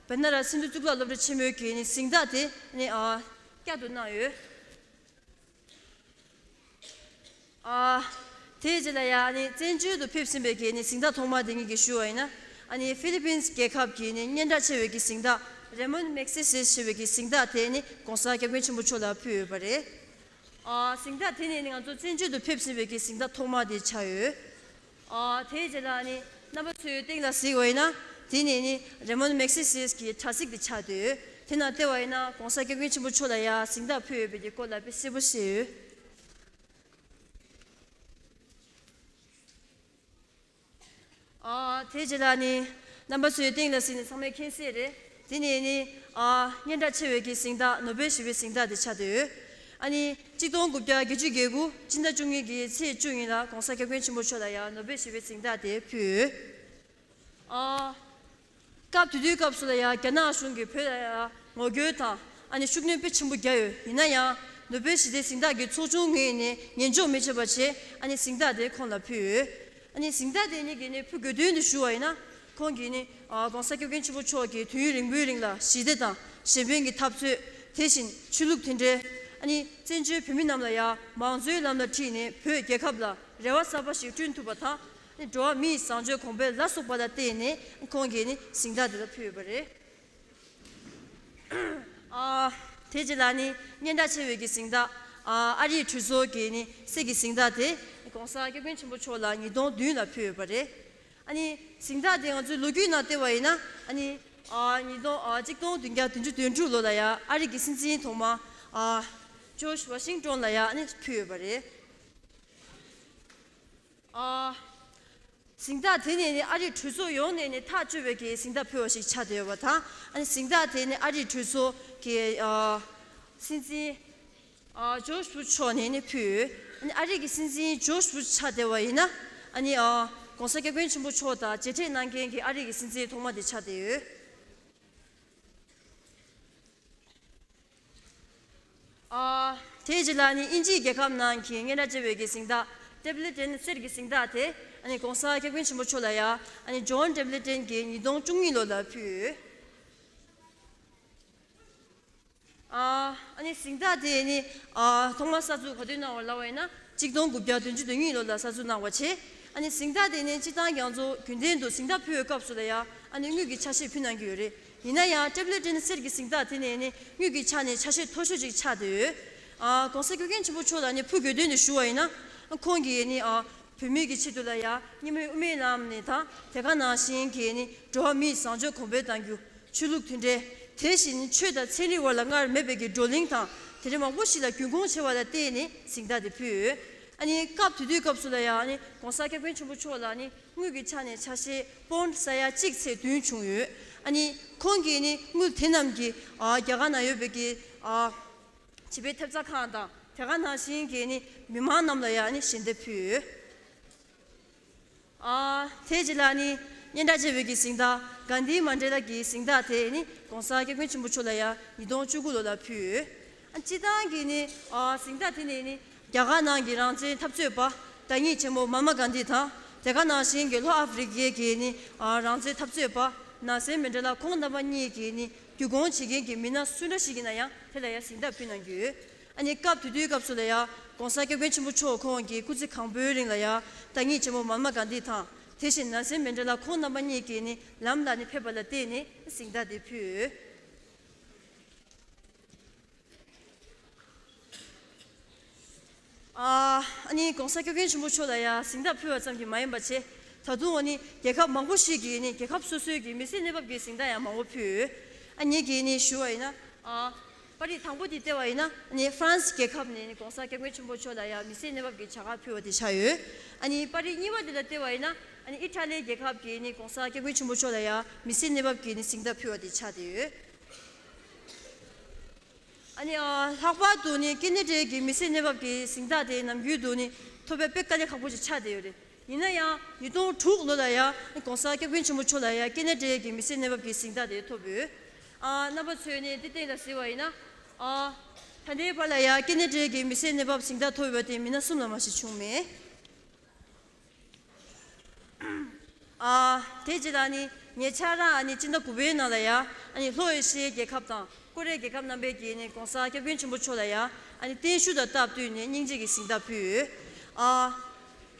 བ་ན་ར་སི་ཧིན་དུ་གཙུག་ལག་སློབ་གྲྭ་ཆེན་མོའི་གི་ནི་གཟེངས་རྟགས་དེ་ཨ་ནི་ཨ། བསྐྱར་དུ་གནང་ཡོད། ཨ། དེའི་རྗེས་ལ་ཡང་ཨ་ནི་བཙན་བྱོལ་དུ་ཕེབས་ཟིན་པའི་གི་ནི་གཟེངས་རྟགས་ཐོག་མ་དེ་ངེད་ཀྱིས་ཞུ་བ་ཡིན་ན། ཨ་ནི་ཧྥི་ལི་པིན་རྒྱལ་ཁབ་ཀྱི་ནི་སྙན་གྲགས་ཆེ་བའི་གི་གཟེངས་རྟགས་Ramon Magsaysay ཞེས་པའི་གི་གཟེངས་རྟགས་དེ་ནི་༸གོང་ས་༸སྐྱབས་མགོན་ཆེན་པོ་མཆོག་ལ་ཕུལ་ཡོད་པ་རེད། ཨ་གཟེངས་རྟགས་དེ་ནི་ང་ཚོ་བཙན་བྱོལ་དུ་ཕེབས་ཟིན་པའི་གི་གཟེངས་རྟགས་ཐོག་མ་དེ་ཆགས་ཡོད། ཨ་དེའི་རྗེས་ལ་ནི་རྣམ་པ་ཚོའི་སྟེང་ལ་གཟིགས་པ་ཡིན་ན། དེ་ནི་ནི་Ramon Magsaysay གི་དྲ་ཚིགས་དེ་ཆགས་བསྡད་ཡོད། དེ་ནང་བལྟས་པ་ཡིན་ན་༸གོང་ས་༸སྐྱབས་མགོན་ཆེན་པོ་མཆོག་ལ་ཡང་གཟེངས་རྟགས་ཕུལ་ཡོད་པའི་གི་སྐོར་ལ་དཔེ་གསལ་པོ་བཤད་ཡོད། ཨ་དེའི་རྗེས་ལ་ནི་རྣམ་པ་ཚོའི་སྟེང་ལ་གཟིགས་ནས་ཚང་མས་མཁྱེན་གསལ་རེད། དེ་ནས་ནི་ཨ་སྙན་གྲགས་ཆེ་བའི་གི་གཟེངས་རྟགས་ནོ་བེལ་ཞི་བའི་གཟེངས་རྟགས་དེ་ཆགས་བསྡད་ཡོད། ཨ་ནི་གཅིག་སྟོང་དགུ་བརྒྱ་བརྒྱད་ཅུ་གྱ་དགུ་སྤྱི་ཟླ་བཅུ་གཉིས་ཀྱི་ཚེས་བཅུ་ཉིན་ལ་༸གོང་ས་༸སྐྱབས་མགོན་ཆེན་པོ་མཆོག་ལ་ཡང་ནོ་བེལ་ཞི་བའི་གཟེངས་རྟགས་དེ་ཕུལ་ཡོད། ཨ། སྐབས་དེ་དུས་སྐབས་སུ་ལ་ཡང་རྒྱ་ནག་གཞུང་གིས་བོད་ལ་ཡང་ངོ་རྒོལ་དང་ཨ་ནི་ཤུགས་སྣོན་དཔེ་ཆེན་པོ་བརྒྱབ་ཡོད། ཡིན་ན་ཡང་ནོ་བེལ་ཞི་བདེའི་གཟེངས་རྟགས་ཀྱི་ཚོགས་ཆུང་ངོས་ནས་ཉན་འཇོག་མི་བྱེད་པ་བྱས། ཨ་ནི་གཟེངས་རྟགས་དེ་ཁོང་ལ་ཕུལ་ཡོད། ཨ་ནི་གཟེངས་རྟགས་དེ་ཉིད་ཀྱི་ནི་ཕུལ་དགོས་དོན་དུ་ཞུ་བ་ཡིན་ན། ཁོང་གིས་ནི་ཨ་༸གོང་ས་༸སྐྱབས་མགོན་ཆེན་པོ་མཆོག་གིས་དུས་ཡུན་རིང་པོའི་རིང་ལ་ཞི་བདེ་དང་གཞན་ཕན་གྱི་འཐབ་རྩོད། དེ་བཞིན་ཆོས་ལུགས་མཐུན་འབྲེལ། ཨ་ནི་བཙན་བྱོལ་བོད་མི་རྣམས་ལ་ཡང་མང་གཙོའི་ལམ་ལ་ཁྲིད་ནས་བོད་རྒྱལ་ཁབ་ལ་རེ་བ་གསར་པ་ཞིག་བསྐྲུན་ཐུབ་པ་དང་། ནི་འགྲོ་བ་མིའི་བཟང་སྤྱོད་གོང་འཕེལ་ལ་སོགས་པ་ལ་བརྟེན་ནས་ཁོང་གིས་ནི་གཟེངས་རྟགས་འདི་ལ་ཕུལ་ཡོད་པ་རེད། ཨ་དེ་རྗེས་ལ་ནི་སྙན་གྲགས་ཆེ་བའི་གི་གཟེངས་རྟགས། ཨ་ཨ་རིའི་གྲོས་ཚོགས་ཀྱི་ནི་གསེར་གྱི་གཟེངས་རྟགས་དེ་༸གོང་ས་༸སྐྱབས་མགོན་ཆེན་པོ་མཆོག་ལ་ཉིས་སྟོང་བདུན་ལ་ཕུལ་ཡོད་པ་རེད། ཨ་ནི་གཟེངས་རྟགས་དེ་ང་ཚོའི་ལོ་རྒྱུས་ནང་བལྟས་པ་ཡིན་ན། ཨ་ནི་ཨ་ཉིས་སྟོང་ཨ་གཅིག་སྟོང་བདུན་བརྒྱ་བདུན་ཅུ་དོན་དྲུག་ལོ་ལ་ཡང་ཨ་རི་གི་སྲིད་འཛིན་ཐོག་མ་ཨ་ཇོརྗ་ཝ་ཤིང་ཏོན་ལ་ཡང་ཨ་ནི་ཕུལ་ཡོད་པ་རེད། ཨ་གཟེངས་རྟགས་དེ་ནི་ནི་ཨ་རིའི་གྲོས་ཚོགས་ཡོངས་ནས་ནི་ཐག་གཅོད་པའི་གི་གཟེངས་རྟགས་ཕུལ་བ་ཞིག་ཆགས་བསྡད་ཡོད་པ་དང་། ཨ་ནི་གཟེངས་རྟགས་དེ་ནི་ཨ་རིའི་གྲོས་ཚོགས་ཀྱི་ཨ་སྲིད་འཛིན་ཨ་ཇོརྗ་བུ་ཤ་མཆོག་ནས་ནི་ཕུལ་ཡོད། ཨ་ནི་ཨ་རི་གི་སྲིད་འཛིན་ཇོརྗ་བུ་ཤ་ཆགས་བསྡད་པ་ཡིན་ན། ཨ་ནི་ཨ་༸གོང་ས་༸སྐྱབས་མགོན་ཆེན་པོ་མཆོག་དང་མཇལ་འཕྲད་གནང་མཁན་གྱི་ཨ་རི་གི་སྲིད་འཛིན་ཐོག་མ་དེ་ཆགས་བསྡད་ཡོད། ཨ་དེའི་རྗེས་ལ་ནི་དབྱིན་ཇིའི་རྒྱལ་ཁབ་ནང་གི་སྙན་གྲགས་ཆེ་བའི་གི་གཟེངས་རྟགས་ཊེམ་པི་ལི་ཊོན་གསེར་གྱི་གཟེངས་རྟགས་དེ་ཨ་ནི་༸གོང་ས་༸སྐྱབས་མགོན་ཆེན་པོ་མཆོག་ལ་ཡང་ཨ་ནི་ཇོན་ཊེམ་པི་ལི་ཊོན་གྱིས་ཉིས་སྟོང་བཅུ་གཉིས་ལོ་ལ་ཕུལ་ཡོད། ཨ་ཨ་ནི་གཟེངས་རྟགས་དེ་ནི་ཨ་ཐོག་མར་གསར་འཛུགས་ག་དུས་གནང་བ་ལབ་པ་ཡིན་ན། གཅིག་སྟོང་དགུ་བརྒྱ་བདུན་ཅུ་དོན་གཉིས་ལོ་ལ་གསར་འཛུགས་གནང་བ་བྱས། ཨ་ནི་གཟེངས་རྟགས་དེ་ནི་སྤྱིར་བཏང་གི་ང་ཚོ་རྒྱུན་ལྡན་དུ་གཟེངས་རྟགས་ཕུལ་བའི་སྐབས་སུ་ལ་ཡང་ཨ་ནི་དངུལ་གྱི་ཆ་ཤས་ཕུལ་གནང་གི་ཡོད་རེད། ཡིན་ན་ཡང་ཊེམ་པི་ལི་ཊོན་གསེར་གྱི་གཟེངས་རྟགས་དེ་ནི་ནི་དངུལ་གྱི་ཆ་ནས་ཆ་ཤས་མཐོ་ཤོས་ཅིག་ཆགས་བསྡད་ཡོད། ཨ་༸གོང་ས་༸སྐྱབས་མགོན་ཆེན་པོ་མཆོག་ལ་ནི་ཕུལ་དགོས་དོན་དུ་ཞུ་བ་ཡིན་ན། ཁོང་གིས་ནི་ཨ་བོད་མི་གི་ཆེད་དུ་ལ་ཡང་གཉིས་སྨན་དབུ་མའི་ལམ་ནས་དང་། དེ་ག་ནང་བཞིན་གྱི་ནི་འགྲོ་བ་མིའི་བཟང་སྤྱོད་གོང་འཕེལ་གཏང་རྒྱུ། ཆོས་ལུགས་མཐུན་འབྲེལ། དེ་བཞིན་ཆོས་དང་ཚན་རིག་དབར་ལ་སྔར་མེད་པའི་གི་བགྲོ་གླེང་དང་དེ་འདྲ་མང་པོ་ཞིག་ལ་རྒྱུན་འཁྱོངས་བྱས་པ་ལ་བརྟེན་ནས་གཟེངས་རྟགས་དེ་ཕུལ་ཡོད། ཨ་ནི་སྐབས་དེ་དུས་སྐབས་སུ་ལ་ཡང་ཨ་ནི་༸གོང་ས་༸སྐྱབས་མགོན་ཆེན་པོ་མཆོག་ལ་ནི་དངུལ་གྱི་ཆ་ནས་ཆ་ཤས་པོན་ཌི་ས་ཡ་གཅིག་ཚེག་བདུན་བྱུང་ཡོད། ཨ་ནི་ཁོང་གིས་ནི་དངུལ་དེ་རྣམས་ཀྱིས་ཨ་རྒྱ་གར་ནང་ཡོད་པའི་གི་ཨ་བྱིས་པའི་ཐེབས་རྩ་ཁང་དང་དེ་ག་ནང་བཞིན་གྱི་ནི་མི་མང་རྣམས་ལ་ཡང་ནི་ཞལ་འདེབས་ཕུལ་ཡོད། ཨ་དེའི་རྗེས་ལ་ནི་སྙན་གྲགས་ཆེ་བའི་གི་གཟེངས་རྟགས་གྷན་དྷི་མན་ཌེ་ལ་གི་གཟེངས་རྟགས་དེ་ནི་༸གོང་ས་༸སྐྱབས་མགོན་ཆེན་པོ་མཆོག་ལ་ཡང་ཉིས་སྟོང་བཅུ་དགུ་ལོ་ལ་ཕུལ་ཡོད། ཨ་སྤྱིར་བཏང་གི་ནི་ཨ་གཟེངས་རྟགས་དེ་ནི་ནི་རྒྱ་གར་ནང་གི་རང་བཙན་འཐབ་རྩོད་པ་བདག་ཉིད་ཆེན་མོ་མ་ཧཱ་ཏྨ་གྷན་དྷི་དང་། དེ་ག་ནང་བཞིན་གྱི་ལྷོ་ཨ་ཧྥི་རི་ཀའི་གི་ནི་ཨ་རང་བཙན་འཐབ་རྩོད་པ་ནེལ་སན་མན་ཌེ་ལ་ཁོང་རྣམ་པ་གཉིས་ཀྱི་ནི་བརྒྱུད་གཏོང་བྱེད་མཁན་གྱི་མི་སྣ་སུ་འདྲ་ཞིག་ཡིན་ན་ཡང་དེ་ལ་ཡང་གཟེངས་རྟགས་ཕུལ་གནང་གི་ཡོད། ཨ་ནི་སྐབས་དེ་དུས་སྐབས་སུ་ལ་ཡང་༸གོང་ས་༸སྐྱབས་མགོན་ཆེན་པོ་མཆོག་ཁོང་གིས་སྐུ་ཚེ་གང་པོའི་རིང་ལ་ཡང་བདག་ཉིད་ཆེན་མོ་མ་ཧཱ་ཏྨ་གྷན་དྷི་དང་དེ་བཞིན་ནེལ་སན་མན་ཌེ་ལ་ཁོང་རྣམ་པ་གཉིས་ཀྱི་ནི་ལམ་ལ་ནི་ཕེབས་པ་ལ་བརྟེན་ནས་གཟེངས་རྟགས་དེ་ཕུལ་ཡོད། ཨ་ནི་༸གོང་ས་༸སྐྱབས་མགོན་ཆེན་པོ་མཆོག་ལ་ཡང་གཟེངས་རྟགས་ཕུལ་བ་ཙམ་གྱིས་མ་ཡིན་པ་བྱས། ད་དུང་ཨ་ནི་རྒྱལ་ཁབ་མང་པོ་ཞིག་གིས་ནི་རྒྱལ་ཁབ་སོ་སོའི་གི་མི་སེར་གནས་བབ་ཀྱི་གཟེངས་རྟགས་ཡང་མང་པོ་ཕུལ་ཡོད། ཨ་ངེད་ཀྱིས་ནི་ཞུ་བ་ཡིན་ན། ཨ་པར་རིས་དང་པོ་དེ་བལྟས་པ་ཡིན་ན། ཨ་ནི་ཧྥ་རན་སི་རྒྱལ་ཁབ་ནས་ནི་༸གོང་ས་༸སྐྱབས་མགོན་ཆེན་པོ་མཆོག་ལ་ཡང་མི་སེར་གནས་བབ་ཀྱི་བྱ་དགའ་ཕུལ་བ་དེ་ཆགས་ཡོད། ཨ་ནི་པར་རིས་གཉིས་པ་དེ་ལ་བལྟས་པ་ཡིན་ན། ཨ་ནི་ཨི་ཊ་ལི་རྒྱལ་ཁབ་ཀྱིས་ནི་༸གོང་ས་༸སྐྱབས་མགོན་ཆེན་པོ་མཆོག་ལ་ཡང་མི་སེར་གནས་བབ་ཀྱི་ནི་གཟེངས་རྟགས་ཕུལ་བ་དེ་ཆགས་བསྡད་ཡོད། ཨ་ནི་ཨ་ལྷག་པར་དུ་ནི་ཀེ་ན་ཌའི་གི་མི་སེར་གནས་བབ་ཀྱི་གཟེངས་རྟགས་དེ་ནམ་རྒྱུན་དུ་ནི་ཐོབ་པའི་དཔེ་དཀའ་ལས་ཁག་པོ་ཞིག་ཆགས་བསྡད་ཡོད་རེད། ཡིན་ན་ཡང་ཉིས་སྟོང་དྲུག་ལོ་ལ་ཡང་༸གོང་ས་༸སྐྱབས་མགོན་ཆེན་པོ་མཆོག་ལ་ཡང་ཀེ་ན་ཌའི་གི་མི་སེར་གནས་བབ་ཀྱི་གཟེངས་རྟགས་དེ་ཐོབ་ཡོད། ཨ་རྣམ་པ་ཚོས་ནི་དེ་སྟེང་ལ་གཟིགས་པ་ཡིན་ན། ཨ་ད་ལྟའི་བར་ལ་ཡང་ཀེ་ན་ཌའི་གི་མི་སེར་གནས་བབ་གཟེངས་རྟགས་ཐོབ་ཡོད་པ་དེ་མི་སྣ་གསུམ་ལས་མར་ཞིག་བྱུང་མེད། ཨ་དེ་རྗེས་ལ་ནི་ངེད་ཅག་རང་ཨ་ནི་སྤྱི་ཟླ་དགུ་པའི་ནང་ལ་ཡང་ཨ་ནི་ལྷོ་ཨེ་ཤི་ཡའི་རྒྱལ་ཁབ་དང་ཀོ་རི་ཡའི་རྒྱལ་ཁབ་རྣམ་པས་ཀྱིས་ནི་༸གོང་ས་༸སྐྱབས་མགོན་ཆེན་པོ་མཆོག་ལ་ཡང་ཨ་ནི་བརྟན་བཞུགས་དང་སྟབས་བསྟུན་ནས་སྙིང་རྗེ་གི་གཟེངས་རྟགས་ཕུལ་ཡོད། ཨ་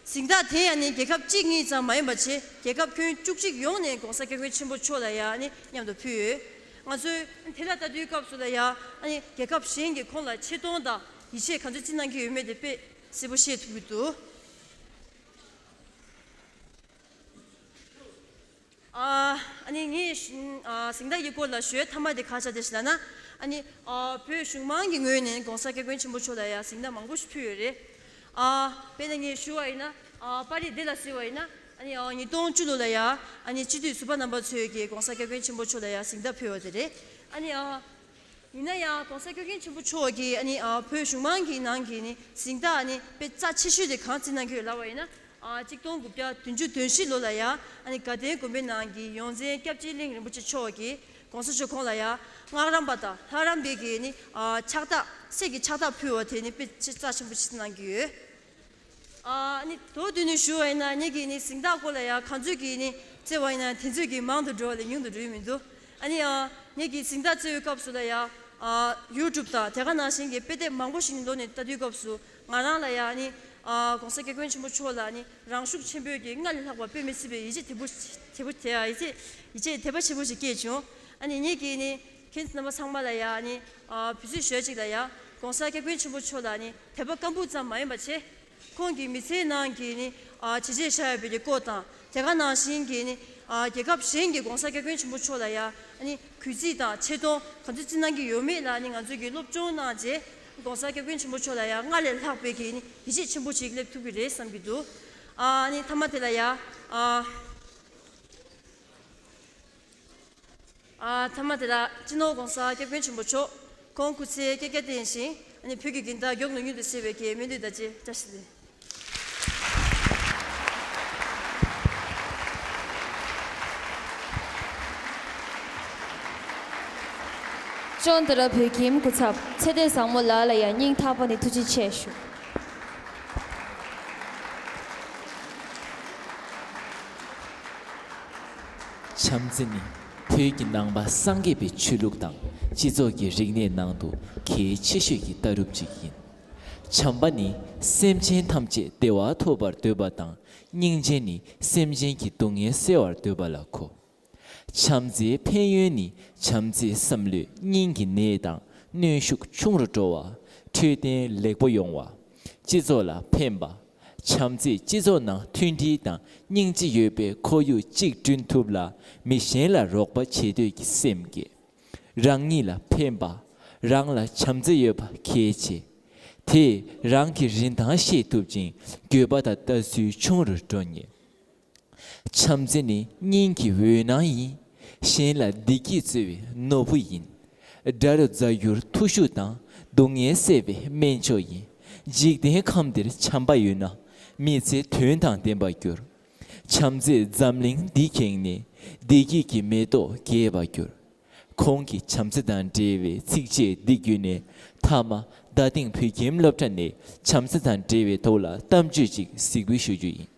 གཟེངས་རྟགས་དེ་ཡང་ནི་རྒྱལ་ཁབ་གཅིག་གཉིས་ཙམ་མ་ཡིན་པ་བྱས། རྒྱལ་ཁབ་ཁྱོན་བཅུ་གཅིག་ཡོངས་ནས་ྋགོང་ས་ྋསྐྱབས་མགོན་ཆེན་པོ་མཆོག་ལ་ཡང་ནི་མཉམ་དུ་ཕུལ་ཡོད། ང་ཚོས་དེ་ལ་ལྟ་དུས་སྐབས་སུ་ལ་ཡང་ནི་རྒྱལ་ཁབ་གཞན་གྱིས་ཁོང་ལ་ཆེ་མཐོང་དང་ཡིད་ཆེས་ག་ཚོད་བརྩི་གནང་གི་ཡོད་མེད་དེ་དཔེ་གསལ་པོ་ཤེས་ཐུབ་ཀྱི་འདུག། ཨ་ཨ་ནི་ངས་ཨ་གཟེངས་རྟགས་ཀྱི་སྐོར་ལ་ཞུ་ཡ་མཐའ་མ་དེ་ག་རེ་ཆགས་བསྡད་ཤག་ལབ་ན། ཨ་ནི་ཨ་བོད་གཞུང་མང་གི་ངོས་ནས་ྋགོང་ས་ྋསྐྱབས་མགོན་ཆེན་པོ་མཆོག་ལ་ཡ་གཟེངས་རྟགས་མང་པོ་ཞིག་ཕུལ་ཡོད་རེད། ཨ་དཔེར་ན་ངས་ཞུ་བ་ཡིན་ན། ཨ་པར་རིས་འདི་ལ་གཟིགས་པ་ཡིན་ན། ཨ་ནི་ཨ་ཉིས་སྟོང་བཅུ་ལོ་ལ་ཡ་ཨ་ནི་སྤྱི་འཐུས་ཟུར་པ་རྣམ་པ་ཚོས་ཀྱིས་ྋགོང་ས་ྋསྐྱབས་མགོན་ཆེན་པོ་མཆོག་ལ་ཡ་གཟེངས་རྟགས་ཕུལ་བ་དེ་རེད། ཨ་ནི་ཨ་ཡིན་ན་ཡང་ྋགོང་ས་ྋསྐྱབས་མགོན་ཆེན་པོ་མཆོག་གིས་ཨ་ནི་ཨ་བོད་གཞུང་མང་གི་ནང་གི་ནི་གཟེངས་རྟགས་ཨ་ནི་དཔེ་རྩ་ཆེ་ཤོས་དེ་གང་བརྩི་གནང་གི་ཡོད་ལབ་པ་ཡིན་ན། ཨ་གཅིག་སྟོང་དགུ་བརྒྱ་བདུན་ཅུ་དོན་བཞི་ལོ་ལ་ཡ་ཨ་ནི་དགའ་ལྡན་དགོན་པའི་ནང་གི་ཡོངས་འཛིན་སྐྱབས་རྗེ་གླིང་རིན་པོ་ཆེ་མཆོག་གིས་ྋགོང་ས་མཆོག་ཁོང་ལ་ཡ་སྔགས་རམས་པ་དང་ལྷ་རམས་པའི་གི་ནི་ཨ་ཕྱག་རྟགས་གསེར་གྱི་ཕྱག་རྟགས་ཕུལ་བ་དེ་ནི་དཔེ་རྩ་ཆེན་པོ་ཞིག་གནང་གི་ཡོད། ཨ་ནི་མདོར་བསྡུས་ནས་ཞུ་བ་ཡིན་ན། ངེད་ཀྱི་ནི་གཟེངས་རྟགས་སྐོར་ལ་ཡ་ག་ཚོད་ཀྱིས་ནི་བརྩི་བ་ཡིན་ན་དེ་ཚོད་ཀྱིས་མང་དུ་འགྲོ་བ་ལས་ཉུང་དུ་འགྲོ་ཡི་མི་འདུག། ཨ་ནི་ཨ་ངེད་ཀྱི་གཟེངས་རྟགས་བརྩི་བའི་སྐབས་སུ་ལ་ཡ་ཨ་ཡུ་ཊུབ་དང་དེ་ག་ནང་བཞིན་གྱི་དཔེ་དེབ་མང་པོ་ཞིག་ནི་ཀློག་ནས་ལྟ་དུས་སྐབས་སུ་ང་རང་ལ་ཡ་ནི་ཨ་ྋགོང་ས་ྋསྐྱབས་མགོན་ཆེན་པོ་མཆོག་ལ་ནི་རང་ཤུགས་ཆེན་པོས་ཀྱི་སྔར་ལས་ལྷག་པ་དཔེ་མི་སྲིད་པའི་ཡིད་ཆེས་དད་པོ་དད་པོ་དེ་ཡ་ཡིད་ཆེས་ཡིད་ཆེས་དད་པ་ཆེན་པོ་ཞིག་སྐྱེས་བྱུང་། ཨ་ནི་ངེད་ཀྱིས་ནི་ཁྱེད་རྣམ་པ་ཚང་མ་ལ་ཡ་ནི་ཨ་འབུལ་ཚིག་ཞུ་ཡ་གཅིག་ལ་ཡ་ྋགོང་ས་ྋསྐྱབས་མགོན་ཆེན་པོ་མཆོག་ལ་ནི་དད་པ་སྐམ་པོ་ཙམ་མ་ཡིན་པ་བྱས། ཁོང་གི་མི་ཚེའི་ནང་གི་ནི་ཨ་བྱས་རྗེས་བཞག་ཡོད་པའི་གི་སྐོར་དང་། དེ་ག་ནང་བཞིན་གྱི་ནི་ཨ་རྒྱལ་ཁབ་གཞན་གྱི་ྋགོང་ས་ྋསྐྱབས་མགོན་ཆེན་པོ་མཆོག་ལ་ཡ་ཨ་ནི་གུས་བརྩི་དང་ཆེ་མཐོང་ག་ཚོད་བརྩི་གནང་གི་ཡོད་མེད་ལ་ནི་ང་ཚོས་ཀྱི་སློབ་སྦྱོང་གནང་རྗེས། ྋགོང་ས་ྋསྐྱབས་མགོན་ཆེན་པོ་མཆོག་ལ་ཡ་སྔར་ལས་ལྷག་པའི་གི་ནི་ཡིད་ཆེས་ཆེན་པོ་ཞིག་སླེབས་ཐུབ་ཀྱི་རེད་བསམ་གྱི་འདུག། ཨ་ནི་མཐའ་མ་དེ་ལ་ཡ་ཨ། ཨ་མཐའ་མ་དེ་ལ་སྤྱི་ནོར་ྋགོང་ས་ྋསྐྱབས་མགོན་ཆེན་པོ་མཆོག་ཁོང་སྐུ་ཚེ་བསྐལ་བརྒྱར་བརྟན་ཞིང་། ཨ་ནི་བོད་ཀྱི་དགུན་ཟླ་མགྱོགས་ནས་མྱུར་དུ་གཤེགས་པའི་གི་སྨོན་འདུན་དང་བཅས་བཀྲ་ཤིས་བདེ་ལེགས། ལྕོགས་འདི་ར་བོད་ཁྱིམ་སྐུ་ཚབ་ཚེ་བརྟན་བཟང་མོ་ལགས་ལ་ཡང་སྙིང་ཐག་པ་ནས་ཐུགས་རྗེ་ཆེ་ཞུ། བྱམས་བརྩེ་ནི་བོད་ཀྱི་ནང་པ་སངས་རྒྱས་པའི་ཆོས་ལུགས་དང་སྤྱི་ཚོགས་ཀྱི་རིག་གནས་ནང་དུ་གལ་ཆེ་ཤོས་ཀྱི་ལྟ་གྲུབ་ཅིག་ཡིན། བྱམས་པ་ནི་སེམས་ཅན་ཐམས་ཅད་བདེ་བ་ཐོབ་པར་འདོད་པ་དང་། སྙིང་རྗེ་ནི་སེམས་ཅན་གྱི་སྡུག་བསྔལ་སེལ་བར་འདོད་པ་ལ་གོ། བྱམས་བརྩེའི་ཕན་ཡོན་ནི། བྱམས་བརྩེའི་བསམ་བློས་སྙིང་གི་ནད་དང་གནོན་ཤུགས་ཆུང་རུ་འགྲོ་བ། འཕྲོད་བསྟེན་ལེགས་པོ་ཡོང་བ། སྤྱི་ཚོགས་ལ་ཕན་པ། བྱམས་བརྩེས་སྤྱི་ཚོགས་ནང་མཐུན་སྒྲིལ་དང་སྙིང་རྗེ་ཡོད་པའི་ཁོར་ཡུག་ཅིག་བསྐྲུན་ཐུབ་ལ། མི་གཞན་ལ་རོགས་པ་བྱེད་འདོད་ཀྱི་སེམས་སྐྱེ། རང་ཉིད་ལ་ཕན་པ། རང་ལ་བྱམས་བརྩེ་ཡོད་པ་གལ་ཆེ། དེས་རང་གི་རིན་ཐང་ཤེས་ཐུབ་ཅིང་། འགྱོད་པ་དང་ལྟ་ཚུལ་ཆུང་རུ་འགྲོ་ཉེན། བྱམས་བརྩེ་ནི་སྙིང་གི་འོད་སྣང་ཡིན། གཞན་ལ་བདེ་སྐྱིད་སྩོལ་བའི་ནོར་བུ་ཡིན། དགྲ་རུ་མཛའ་གྱུར་ཐུགས་ཤུགས་དང་། སྡུག་བསྔལ་སེལ་བའི་སྨན་མཆོག་ཡིན། འཇིག་རྟེན་ཁམས་འདིར་བྱམས་པ་ཡོད་ན། མི་ཚེ་དོན་དང་ལྡན་པར་འགྱུར། བྱམས་བརྩེས་འཛམ་གླིང་འདི་ཁེངས་ནས། བདེ་སྐྱིད་ཀྱི་མེ་ཏོག་རྒྱས་པར་འགྱུར། ཁོང་གིས་བྱམས་བརྩེ་དང་འབྲེལ་བའི་ཚིགས་བཅད་འདི་བརྒྱུད་ནས། མཐའ་མ་རྡ་སྟེང་བོད་ཁྱིམ་སློབ་གྲྭ་ནས་བྱམས་བརྩེ་དང་འབྲེལ་བའི་ཐོག་ལ་གཏམ་བརྗོད་ཅིག་གཟིགས་འབུལ་ཞུ་རྒྱུ་ཡིན།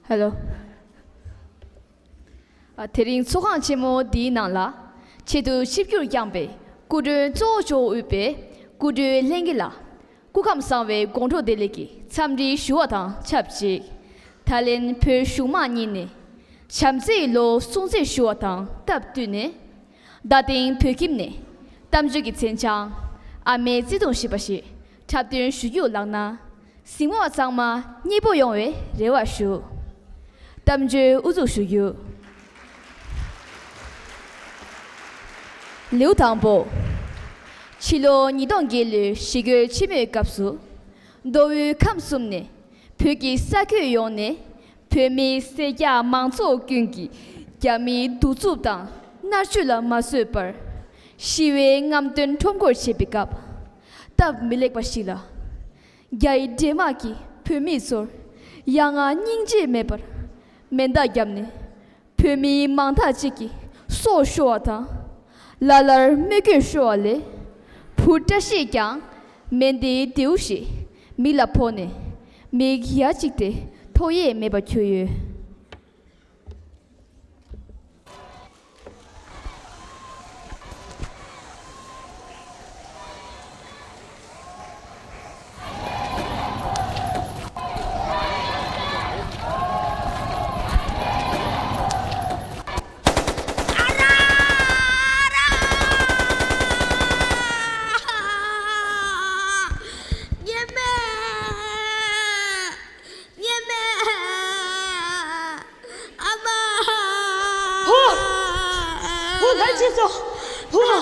ཧེ་ལོ། ཨ། དེ་རིང་ཚོགས་ཁང་ཆེན་མོ་འདིའི་ནང་ལ་ཆེད་དུ་ཆིབས་བསྒྱུར་བསྐྱངས་པའི་སྐུ་མགྲོན་གཙོ་བོ་མཆོག་དབུས་པའི་སྐུ་མགྲོན་ལྷན་རྒྱས་ལ། སྐུ་ཁམས་བཟང་བའི་དགོང་དྲོ་བདེ་ལེགས་ཀྱི་འཚམས་འདྲི་ཞུ་བ་དང་ཆབས་ཅིག་ད་ལན་བོད་གཞུང་མང་གཉིས་ནས་བྱམས་བརྩེའི་ལོ་སྲུང་བརྩི་ཞུ་བ་དང་སྟབས་བསྟུན་ནས། རྡ་སྟེང་བོད་ཁྱིམ་ནས་གཏམ་བརྗོད་ཀྱི་མཚན་བྱང་ཨ་མའི་བརྩེ་དུང་ཞེས་པ་ཞིག་འཁྲབ་སྟོན་ཞུ་རྒྱུ་ལགས་ན། གཟིགས་མོ་བ་ཚང་མ་མཉེས་པོ་ཡོང་བའི་རེ་བ་ཞུ། གཏམ་བརྗོད་དབུ་འཛུགས་ཞུ་རྒྱུ། ལེའུ་དང་པོ། ཕྱི་ལོ་ཉིས་སྟོང་བརྒྱད་ལོའི་ཞི་རྒོལ་ཆེན་མོའི་སྐབས་སུ། མདོ་དབུས་ཁམས་གསུམ་ནས་བོད་ཀྱི་ས་ཁུལ་ཡོངས་ནས་བོད་མིའི་སེར་སྐྱ་མང་ཚོགས་ཀུན་གྱིས་རྒྱ་མིའི་གདུག་རྩུབ་དང་མནར་གཅོད་ལ་མ་བཟོད་པར་ཞི་བའི་རྔམ་སྟོན་ཁྲོམ་སྐོར་བྱེད་པའི་སྐབས། སྟབས་མི་ལེགས་པ་ཞིག་ལ། རྒྱ་ཡི་འདྲེ་དམག་གིས་བོད་མི་ཚོར་ཡ་ང་སྙིང་རྗེ་མེད་པར་མེ་མདའ་བརྒྱབ་ནས། བོད་མི་མང་དག་ཅིག་གི་སྲོག་ཤོར་བ་དང་། ལ་ལར་རྨས་སྐྱོན་ཤོར་བ་ལས། བུ་བཀྲ་ཤིས་ཀྱང་མེ་མདའི་མདེའུ་ཞིག་མིག་ལ་ཕོག་ནས་མིག་ཡ་གཅིག་དེ་མཐོང་ཡས་མེད་པར་གྱུར་ཡོད། ཉི་མ། ཉི་མ། ཨ་མ། བུ། བུ་ག་ཅི་སོང་། བུ།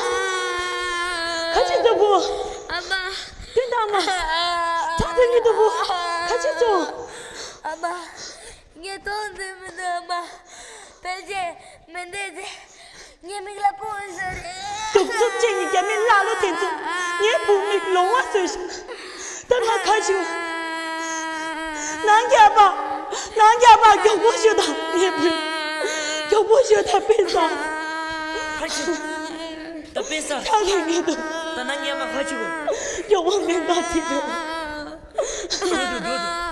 ག་ཅི་སོང་བུ། ཨ་མ། དེ་འདྲ་ཨ་མ། ཚ་དེ་ཉིད་དུ་བུ། ག་ཅི་སོང་། ཨ་མ། ངས་མཐོང་ཐུབ་མི་འདུག་ཨ་མ། ཕལ་ཆེར་མེ་མདའ་དེ་ངའི་མིག་ལ་ཕོག་ཡོད་ས་རེད། གདུག་རྩུབ་ཅན་གྱི་རྒྱ་མི་ཀླ་ཀློ་དེ་ཚོས་ངའི་བུ་མིག་ལོང་བ་བཟོས་ཤིང་། ད་ང་ཁ་ཆུ། ནང་རྒྱ་པ། ནང་རྒྱ་པ་མགྱོགས་པོ་ཞུ་དང་ངའི་བུ། མགྱོགས་པོ་ཞུ་དང་དཔེ་བཟང་། ཁ་ཆུ། ད་དཔེ་བཟང་། ཁ་ལས་ངེས་འདུག་ད་ནང་རྒྱ་པ་ཁ་ཆུ་གོ། མགྱོགས་པོ་མེ་མདའ་དེ་འགྲོ། འགྲོ་འདུག་འགྲོ་འདུག་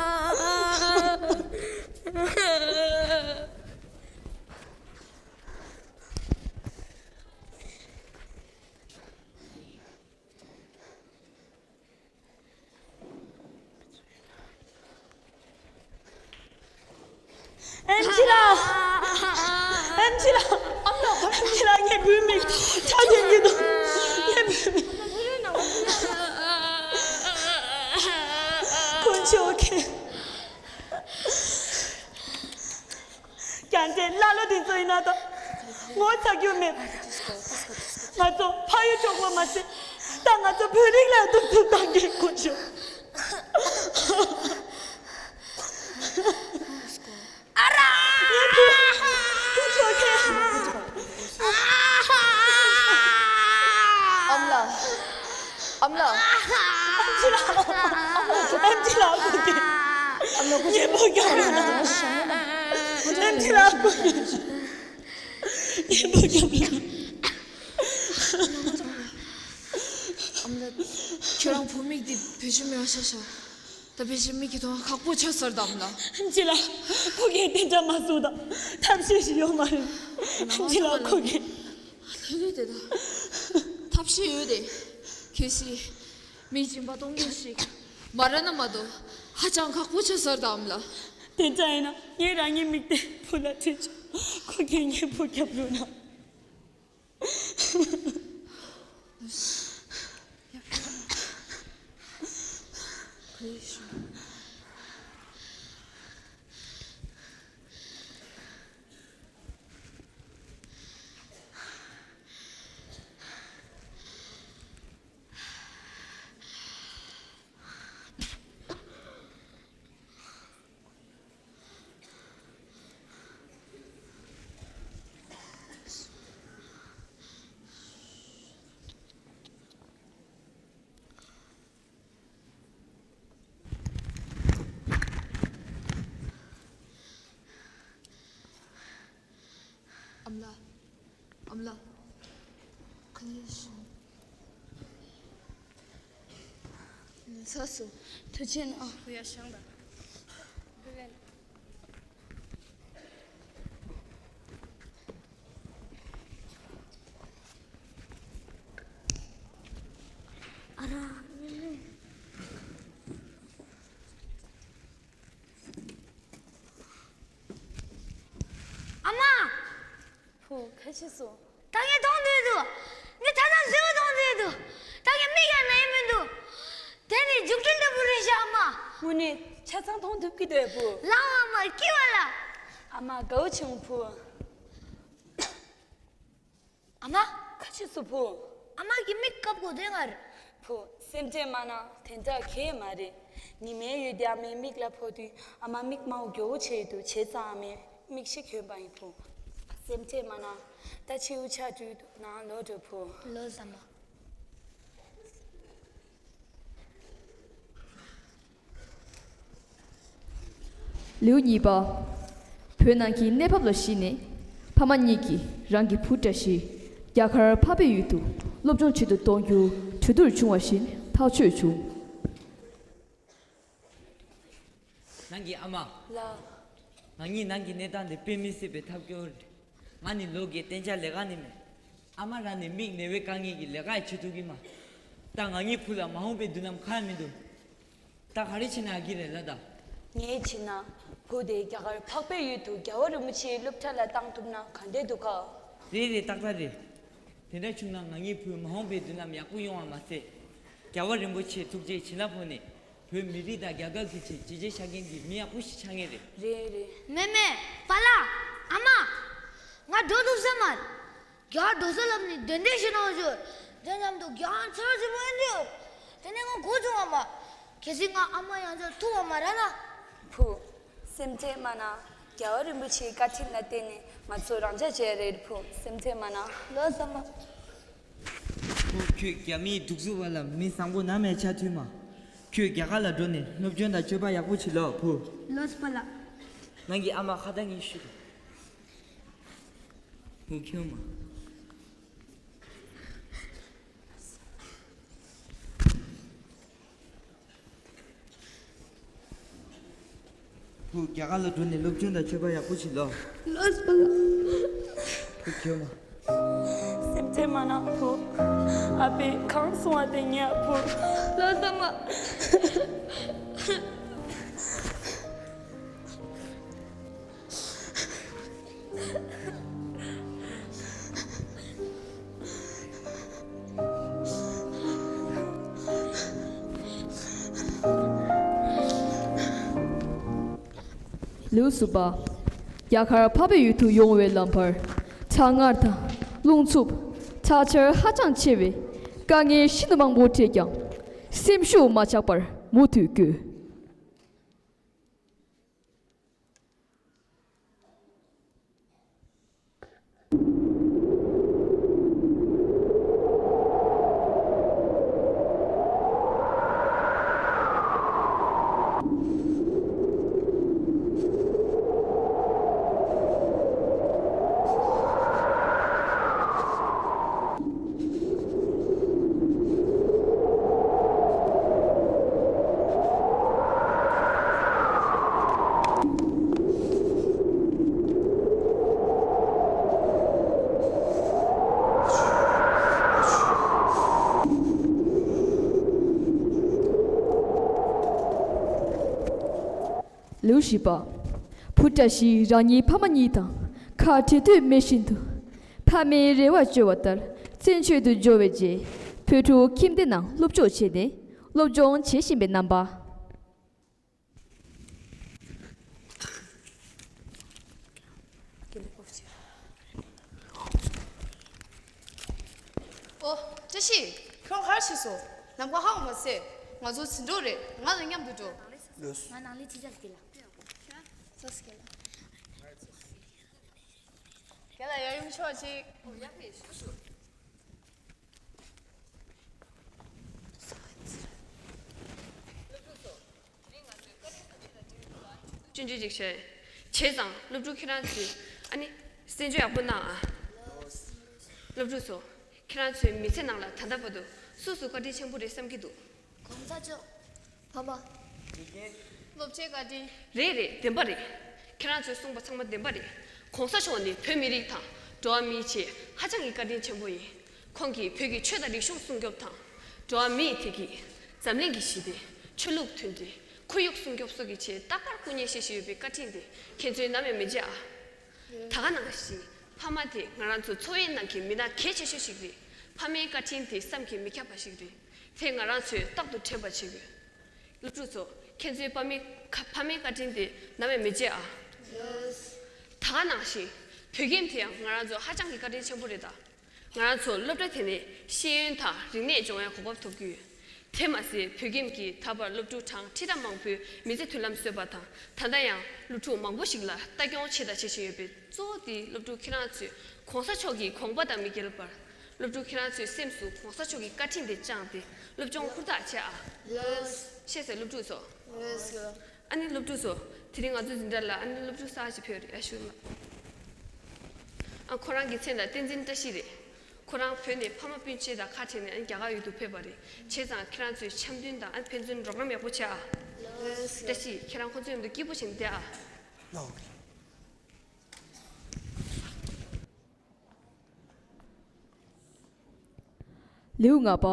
ཨེམ་ཆི་ལགས། ཨེམ་ཆི་ལགས། ཨེམ་ཆི་ལགས། ངའི་བུའི་མིག་ཆ་དེ་ཉིད་དུ། ངའི་བུའི་མིག་དཀོན་མཆོག་མཁྱེན། རྒྱ་འདྲེ་ཀླ་ཀློ་འདི་ཚོ་ཡིན་ན་ད་ངོ་ཚ་རྒྱུ་མེད། ང་ཚོ་ཕ་ཡུལ་འཕྲོག་པ་མ་ཟད་ད་ང་ཚོ་བོད་རིགས་ལ་གདུག་རྩུབ་བཏང་མཁན་དཀོན་མཆོག་ཨ་ར། ངའི་བུ། བུ་ཆོག་མཁན། ཨ་མ་ལགས། ཨ་མ་ལགས། ཨེམ་ཆི་ལགས། ཨེམ་ཆི་ལགས་སྐུ་མཁྱེན། ཨ་མ་ལགས་སྐུ་མཁྱེན། ངའི་བུ་རྒྱབ་ལོག་ན། ཨེམ་ཆི་ལགས་སྐུ་མཁྱེན། ངའི་བུ་རྒྱབ་ལོག་ན། ཨ་མ་ལགས། ཁྱོད་རང་བུ་མིག་འདི་བེད་སྤྱོད་མེད་པ་བྱས་ཤག་ད་དཔེ་ཆ་མིག་གིས་མཐོང་ཁག་པོ་ཆགས་ཚར་དམ་ལ། ཨེམ་ཆི་ལགས། ཁོ་གིས་དེ་འདྲ་མ་གསུངས་དང་། ཐབས་ཤེས་ཤིག་ཡོད་མ་རེད། ཨེམ་ཆི་ལགས་ཁོ་གིས། ལྷོད་ལྷོད་དེ་ད། ཐབས་ཤེས་ཡོད་དེ། གལ་སྲིད། མིག་སྦྱིན་པ་གཏོང་མཁན་ཞིག་མ་རག་ན་མ་གཏོགས་ཧ་ཅང་ཁག་པོ་ཆགས་ཚར་དམ་ལ། དེ་འདྲ་ཡིན་ན་ངས་རང་ཉིད་མིག་དེ་བུ་ལ་སྤྲད་ཆོག་ཁོ་གིས་ངའི་བུ་རྒྱབ་ལོག་ན། ཨ་མ་ལགས། ཨ་མ་ལགས། ཁ་ལག་ཞིམ། ཚ་སོ། ཐུགས་རྗེ་གནང་། ཁུ་ཡ་ཤང་དང་། ཁུ་ལེན། ཨ་མ། བུ། ག་བྱས་སོང་། ད་ངས་མཐོང་འདོད་འདུག་ངས་ད་ལྟ་མཛེས་པོ་མཐོང་འདོད་འདུག་ད་ངས་མིག་ཡང་ན་ཡི་མི་འདུག་དེ་ནི་འཇིག་རྟེན་འདྲ་པོ་རེད་ཤག་ཨ་མ། དངོས་གནས་ཆ་ཚང་མཐོང་ཐུབ་ཀྱི་འདུག་བུ། ལའོ་ཨ་མ། སྐྱིད་པ་ལ། ཨ་མ། དགའ་བོ་བྱུང་བུ། ཨ་མ། ག་བྱས་སོང་བུ། ཨ་མ་གི་མིག་བཀབ་དགོས་དོན་ག་རེད། བུ། སེམས་ཁྲལ་མ་གནང་། དེ་འདྲ་གང་ཡང་མ་རེད། ཉི་མའི་འོད་དེ་ཨ་མའི་མིག་ལ་ཕོག་དུས་ཨ་མ་མིག་དམར་པོ་མགྱོགས་པོ་ཆགས་འདུག་བྱས་ཙང་ཨ་མའི་མིག་ཤེལ་གྱོན་པ་ཡིན་བུ། སེམས་ཁྲལ་མ་གནང་། ད་ཕྱི་དབུགས་ཆག་དུས་ནང་ལོག་འགྲོ་བུ། ལོས་ཨ་མ། ལེའུ་གཉིས་པ། བོད་ནང་གི་གནས་བབ་ལ་གཞིགས་ནས། ཕ་མ་གཉིས་ཀྱིས་རང་གི་བུ་བཀྲ་ཤིས་རྒྱ་གར་འཕགས་པའི་ཡུལ་དུ་སློབ་སྦྱོང་ཆེད་དུ་གཏོང་རྒྱུ་གྲོས་བསྡུར་བྱུང་བ་བཞིན་ཐག་ཆོད་བྱུང་། ནང་གི་ཨ་མ། ལགས། ང་གཉིས་ནང་གི་གནས་སྟངས་འདི་དཔེ་མི་སྲིད་པའི་ཐབས་སྐྱོ་རེད། ང་ནི་ལོ་རྒས་གཏན་འཇགས་ལས་ཀ་ནི་མེད། ཨ་མ་རང་ནི་མིག་ནད་པའི་དཀའ་ངལ་གྱིས་ལས་ཀ་ཡང་བྱེད་ཐུབ་ཀྱི་མ། ད་ང་གཉིས་བུ་ལ་མ་འོངས་པའི་མདུན་ལམ་གང་ཡང་མི་འདུག་ད་ག་རེ་བྱེད་ན་ཡག་གི་རེད་ལབ་དང་། ངས་བྱས་ན། བུ་དེ་རྒྱ་གར་འཕགས་པའི་ཡུལ་དུ་རྒྱལ་བ་རིན་པོ་ཆེའི་སློབ་གྲྭ་ལ་བཏང་ཐུབ་ན་ག་འདྲས་འདུག་ག་རེད་རེད། ཏག་ཏག་རེད། དེ་འདྲ་བྱུང་ན་ང་གཉིས་བུ་མ་འོངས་པའི་མདུན་ལམ་ཡག་པོ་ཡོང་བ་མ་ཟད། རྒྱལ་བ་རིན་པོ་ཆེའི་ཐུགས་རྗེ་བྱིན་རླབས་འོག་ནས་བོད་མི་རིགས་དང་རྒྱལ་ཁབ་ཀྱི་ཆེད་བྱས་རྗེས་བཞག་མཁན་གྱི་མི་ཡག་པོ་ཞིག་ཆགས་ངེས་རེད། རེད་རེད། མེ་མེ། པཱ་ལགས། ཨ་མ། ང་འགྲོ་ཐུབ་ས་མ་རེད། རྒྱ་གར་འགྲོ་ས་ལབ་ནས་གདན་འདྲེན་ཞུ་གནང་ཞུ། དེ་མཉམ་དུ་རྒྱ་གར་ཚོར་ཞིག་མ་ཡིན་དུས། དེ་ནས་ང་གོ་བྱུང་བ་མ། གལ་སྲིད་ང་ཨ་མ་ཡང་བསྐྱར་ཐུག་པ་མ་རེད་ན། བུ། སེམས་ཁྲལ་མ་གནང་། རྒྱལ་བ་རིན་པོ་ཆེའི་བཀའ་དྲིན་ལ་བརྟེན་ནས་ང་ཚོ་རང་འཇགས་བྱས་རེད། བུ། སེམས་ཁྲལ་མ་གནང་། ལོས་ཨ་མ། བུ། ཁྱོད་རྒྱ་མིའི་གདུག་རྩུབ་བར་ལ་མི་བཟང་པོ་ནམ་ཡང་ཆགས་ཐུབ་མ། ཁྱོད་རྒྱ་གར་ལ་འགྲོ་ནས་སློབ་སྦྱོང་དང་སྤྱོད་པ་ཡག་པོ་བྱེད་ལོ། བུ། ལོས་པཱ་ལགས། ནང་གི་ཨ་མ་ཁ་བརྡ་གཉིས་ཞུ། བུ་ཁྱོད་མ། བུ་རྒྱ་གར་ལ་འགྲོ་ནས་སློབ་སྦྱོང་དང་སྤྱོད་པ་ཡག་པོ་བྱེད་ལོ། ལོས་པཱ་ལགས། བུ་ཁྱོད་མ། སེམས་ཁྲལ་མ་གནང་བུ། ཨ་ཕས་གང་གསུང་བ་དེ་ཉན་བུ། ལོས་ཨ་མ། ལེའུ་གསུམ་པ། རྒྱ་གར་འཕགས་པའི་ཡུལ་དུ་ཡོང་བའི་ལམ་བར། གྲང་ངར་དང་རླུང་འཚུབ། དྲག་ཆར་ཧ་ཅང་ཆེ་བས། དཀའ་ངལ་ཤིན་ཏུ་མང་པོ་འཕྲད་ཀྱང་། སེམས་ཤུགས་མ་ཆག་པར་མུ་མཐུད་བསྐྱོད། ལེའུ་བཞི་པ། བུ་བཀྲ་ཤིས་རང་ཉིད་ཕ་མ་གཉིས་དང་ཁ་བྲལ་འདོད་མེད་བཞིན་དུ། ཕ་མའི་རེ་བ་བཅོལ་བ་ལྟར་བཙན་བྱོལ་དུ་འབྱོར་བའི་རྗེས། བོད་ཕྲུག་ཁྱིམ་སྡེ་ནང་སློབ་སྦྱོང་བྱས་ནས་སློབ་སྦྱོང་བྱེད་བཞིན་པའི་རྣམ་པ། ཨོ། བཀྲ་ཤིས། ཁྱོད་ག་རེ་བྱས་སོང་། ལམ་ཁ་ཧ་གོ་མ་སོང་། ང་ཚོ་འཛིན་གྲོགས་རེད། ང་དང་མཉམ་དུ་འགྲོ། ལགས་སོ། ང་ནང་ལས་ཅི་བྱ་སྐྱེ་ལ། སོ་སྐྱེ་ལ། རྒན་ལགས་ཡར་ཡོང་ཆོག་ཅིག་ཨོ་ཡག་པོ་ཞུ་ཞུ། སྐྱོན་བརྗོད་ཅིག་བྱས། བྱས་ཙང་སློབ་ཕྲུག་ཁྱེད་རང་ཚོས་ཨ་ནི་གསན་རྒྱུ་ཡག་པོ་གནང་ཨ། སློབ་ཕྲུག་ཚོ། ཁྱེད་རང་ཚོའི་མི་ཚེ་ནང་ལ་ད་ལྟ་བར་དུ་སུ་སུ་བཀའ་དྲིན་ཆེན་པོ་རེད་བསམ་གྱི་འདུག་གོང་ས་མཆོག་ཕ་མ། སློབ་གྲྭའི་བཀའ་དྲིན། རེད་རེད། བདེན་པ་རེད། ཁྱེད་རང་ཚོས་གསུངས་པ་ཚང་མ་བདེན་པ་རེད། གོང་ས་མཆོག་ནི་བོད་མི་རིགས་དང་འགྲོ་བ་མིའི་ཆེད་ཧ་ཅང་གི་བཀའ་དྲིན་ཆེན་པོ་ཡིན། ཁོང་གིས་བོད་ཀྱི་ཆོས་དང་རིག་གཞུང་སྲུང་སྐྱོབ་དང་། འགྲོ་བ་མིའི་ཐད་ཀྱི་འཛམ་གླིང་གི་ཞི་བདེ། ཆོས་ལུགས་མཐུན་སྒྲིལ། ཁོར་ཡུག་སྲུང་སྐྱོབ་སོགས་ཀྱི་ཆེད་རྟག་པར་སྐུ་ཉིད་བཞེས་བཞིན་ཡོད་པའི་བཀའ་དྲིན་དེ་ཁྱེད་ཚོས་ནམ་ཡང་མི་བརྗེད་ཨ། ད་ག་ནང་བཞིན་ཕ་མ་དེ་ང་རང་ཚོ་འཚོ་བའི་ནང་གི་མི་སྣ་གལ་ཆེ་ཤོས་ཤིག་རེད། ཕ་མའི་བཀའ་དྲིན་དེ་བསམ་གྱིས་མི་ཁྱབ་པ་ཞིག་རེད། དེ་ང་རང་ཚོས་རྟག་ཏུ་དྲན་པ་བྱེད་དགོས། སློབ་ཕྲུག་ཚོ། ཁྱེད་ཚོའི་ཕ་མའི་ཁ- ཕ་མའི་བཀའ་དྲིན་དེ་ནམ་ཡང་མི་བརྗེད་ཨ། ད་ག་ནང་བཞིན་བོད་ཁྱིམ་དེ་ཡང་ང་རང་ཚོ་ཧ་ཅང་གི་བཀའ་དྲིན་ཆེན་པོ་རེད་ད། ང་རང་ཚོ་སློབ་གྲྭ་དེ་ནས་ཤེས་ཡོན་དང་རིག་གནས་སྦྱོང་བའི་གོ་སྐབས་ཐོབ་ཀྱི་ཡོད། དེ་མ་ཟད་བོད་ཁྱིམ་གྱིས་ད་བར་སློབ་ཕྲུག་གྲངས་ཁྲི་ཕྲག་མང་པོའི་མི་ཚེ་མདུན་ལམ་བཟོས་པ་དང་། ད་ལྟ་ཡང་སློབ་ཕྲུག་མང་པོ་ཞིག་ལ་ལྟ་སྐྱོང་བྱས་དང་བྱེད་བཞིན་ཡོད་པས། གཙོ་བོ་དེ་སློབ་ཕྲུག་ཁྱེད་རང་ཚོས་གོང་ས་མཆོག་གི་དགོངས་པ་དང་མི་འགལ་བར། སློབ་ཕྲུག་ཁྱེད་རང་ཚོའི་སེམས་སུ་གོང་ས་མཆོག་གི་བཀའ་དྲིན་དེ་བཅངས་ཏེ་སློབ་སྦྱོང་ཧུར་ཐག་བྱེད་ཨ། ལགས། ཤེས་སོང་སློབ་ཕྲུག་ཚོ། ལགས་སོ། ཨ་ནི་སློབ་ཕྲུག་ཚོ། དེ་རིང་ང་ཚོ་འཛིན་གྲྭ་ལ་ཨ་ནི་སློབ་ཕྲུག་གསར་ཞིག་ཕེབས་རེད། ཨ་ཞུ་ལ། ཨ་ཁོ་རང་གི་མཚན་ལ་བསྟན་འཛིན་བཀྲ་ཤིས་རེད། ཁོ་རང་བོད་ནས་ཕ་མ་སྤུན་མཆེད་དང་ཁ་བྲལ་ནས་ཨ་ནི་རྒྱ་གར་ཡུལ་དུ་ཕེབས་པ་རེད། བྱས་ཙང་ཁྱེད་རང་ཚོས་འཆམ་མཐུན་དང་ཨ་ནི་ཕན་ཚུན་རོགས་རམ་ཡག་པོ་བྱེད་ཨ། ལགས་སོ། བཀྲ་ཤིས་ཁྱེད་རང་ཁོ་ཚོའི་མཉམ་དུ་སྐྱིད་པོ་བྱས་ནས་བསྡད་ཨ། ལགས་སོ། ལེའུ་ལྔ་པ།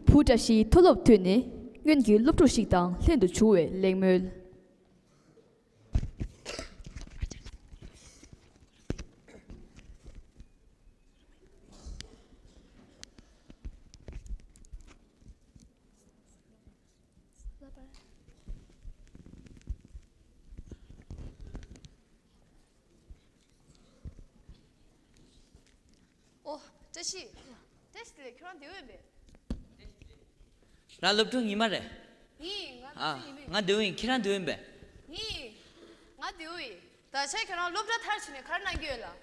བུ་བཀྲ་ཤིས་མཐོ་སློབ་ཐོན་ནས་སྔོན་གྱི་སློབ་ཕྲུག་ཞིག་དང་ལྷན་དུ་བྱུང་བའི་གླེང་མོལ། ཨོ། བཀྲ་ཤིས། བཀྲ་ཤིས་ལགས། ཁྱོད་རང་བདེ་པོ་ཡིན་པས། རང་སློབ་ཕྲུག་ཉི་མ་རེད། ཡིན། ང་ཨ། སློབ་ཕྲུག་ཉི་མ་ཡིན། ང་བདེ་པོ་ཡིན། ཁྱེད་རང་བདེ་པོ་ཡིན་པས། ཡིན། ང་བདེ་པོ་ཡིན། ད་ཆ་ཁྱོད་རང་སློབ་གྲྭ་མཐར་ཕྱིན་ནས་ག་རེ་གནང་གི་ཡོད་ལགས།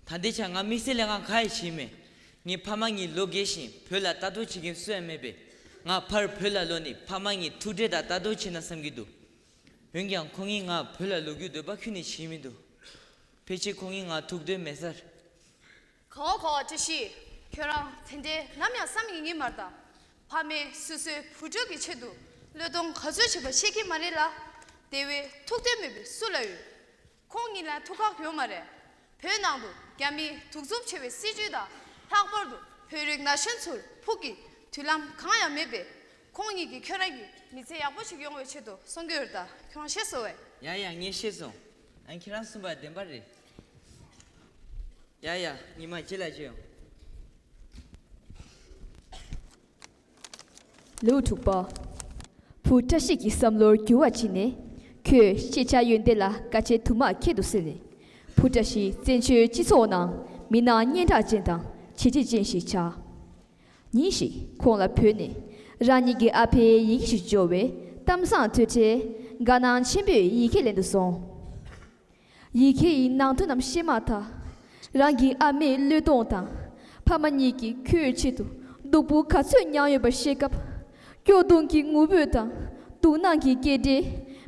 ད་ལྟའི་ཆར་ང་དམིགས་བསལ་ལས་ཀ་གང་ཡང་བྱེད་མེད། ངའི་ཕ་མ་གཉིས་ལོ་རྒས་ཤིང་བོད་ལ་ལྟ་རྟོག་བྱེད་མཁན་སུ་ཡང་མེད་པས། ང་ཕར་བོད་ལ་ལོག་ནས་ཕ་མ་གཉིས་ཐུག་འཕྲད་དང་ལྟ་རྟོག་བྱས་ན་བསམ་གྱི་འདུག་འོན་ཀྱང་ཁོང་གཉིས་ང་བོད་ལ་ལོག་རྒྱུའི་འདོད་པ་ཁྱོན་ནས་བྱེད་མི་འདུག་ཕལ་ཆེར་ཁོང་གཉིས་ང་ཐུག་འདོད་མེད་ས་རེད། ག་བ་ག་བ། བཀྲ་ཤིས། ཁྱོད་རང་དེ་འདྲའི་ནམ་ཡང་བསམ་ཡོང་གི་མ་རེད་ད། ཕ་མས་སོ་སོའི་བུ་ཕྲུག་གི་ཆེད་དུ་བློས་གཏོང་ག་ཚོད་བྱས་པ་ཤེས་ཀྱི་མ་རེད་ལ། དེ་བས་ཐུག་འདོད་མེད་པའི་སུ་ལ་ཡོད། ཁོང་གཉིས་ལ་ཐུག་ཁག་ཡོད་མ་རེད། བོད་ནང་དུ་རྒྱ་མིའི་གདུག་རྩུབ་ཆེ་བའི་སྲིད་བྱུས་དང་། ལྷག་པར་དུ་བོད་རིགས་ན་གཞོན་ཚོར་ཕུགས་ཀྱི་མདུན་ལམ་གང་ཡང་མེད་པས། ཁོང་གཉིས་ཀྱིས་ཁྱོད་རང་གི་མི་ཚེ་ཡག་པོ་ཞིག་ཡོང་བའི་ཆེད་དུ་གསུང་གི་ཡོད་རེད་ད། ཁྱོད་རང་ཤེས་སོང་བས། ཡ་ཡ། ངས་ཤེས་སོང་། ཨ། ཁྱེད་རང་གསུངས་པ་བདེན་པ་རེད། ཡ་ཡ། ཉི་མ་རྗེས་ལ་མཇལ་ཡོང་། ལེའུ་དྲུག་པ། བུ་བཀྲ་ཤིས་ཀྱི་བསམ་བློར་འགྱུར་བ་ཕྱིན་ནས། ཁོས་ཤེས་བྱ་ཡོན་ཏན་ལ་དཀའ་སྤྱད་དུ་མ་ཁྱད་དུ་བསད་ནས། བུ་བཀྲ་ཤིས་བཙན་བྱོལ་སྤྱི་ཚོགས་ནང་མི་སྣ་སྙན་གྲགས་ཅན་དང་བྱས་རྗེས་ཅན་ཞིག་ཆགས། ཉིན་ཞིག་ཁོང་ལ་བོད་ནས་རང་ཉིད་ཀྱི་ཨ་ཕའི་ཡི་གེ་ཞིག་འབྱོར་བས་གཏམ་བཟང་ཐོས་འཕྲལ་དགའ་སྣང་ཆེན་པོས་ཡི་གེ་ལེན་དུ་སོང་། ཡི་གེ་ཡི་ནང་དོན་རྣམས་ཤེས་མ་ཐག་རང་གི་ཨ་མའི་བློས་གཏོང་དང་། ཕ་མ་གཉིས་ཀྱིས་ཁོའི་ཆེད་དུ་སྡུག་པོ་ག་ཚོད་མྱངས་ཡོད་པ་ཤེས་སྐབས། སྐྱོ་གདུང་གི་ངུ་འབོད་དང་སྡུག་སྣང་གི་སྐད་སྒྲས་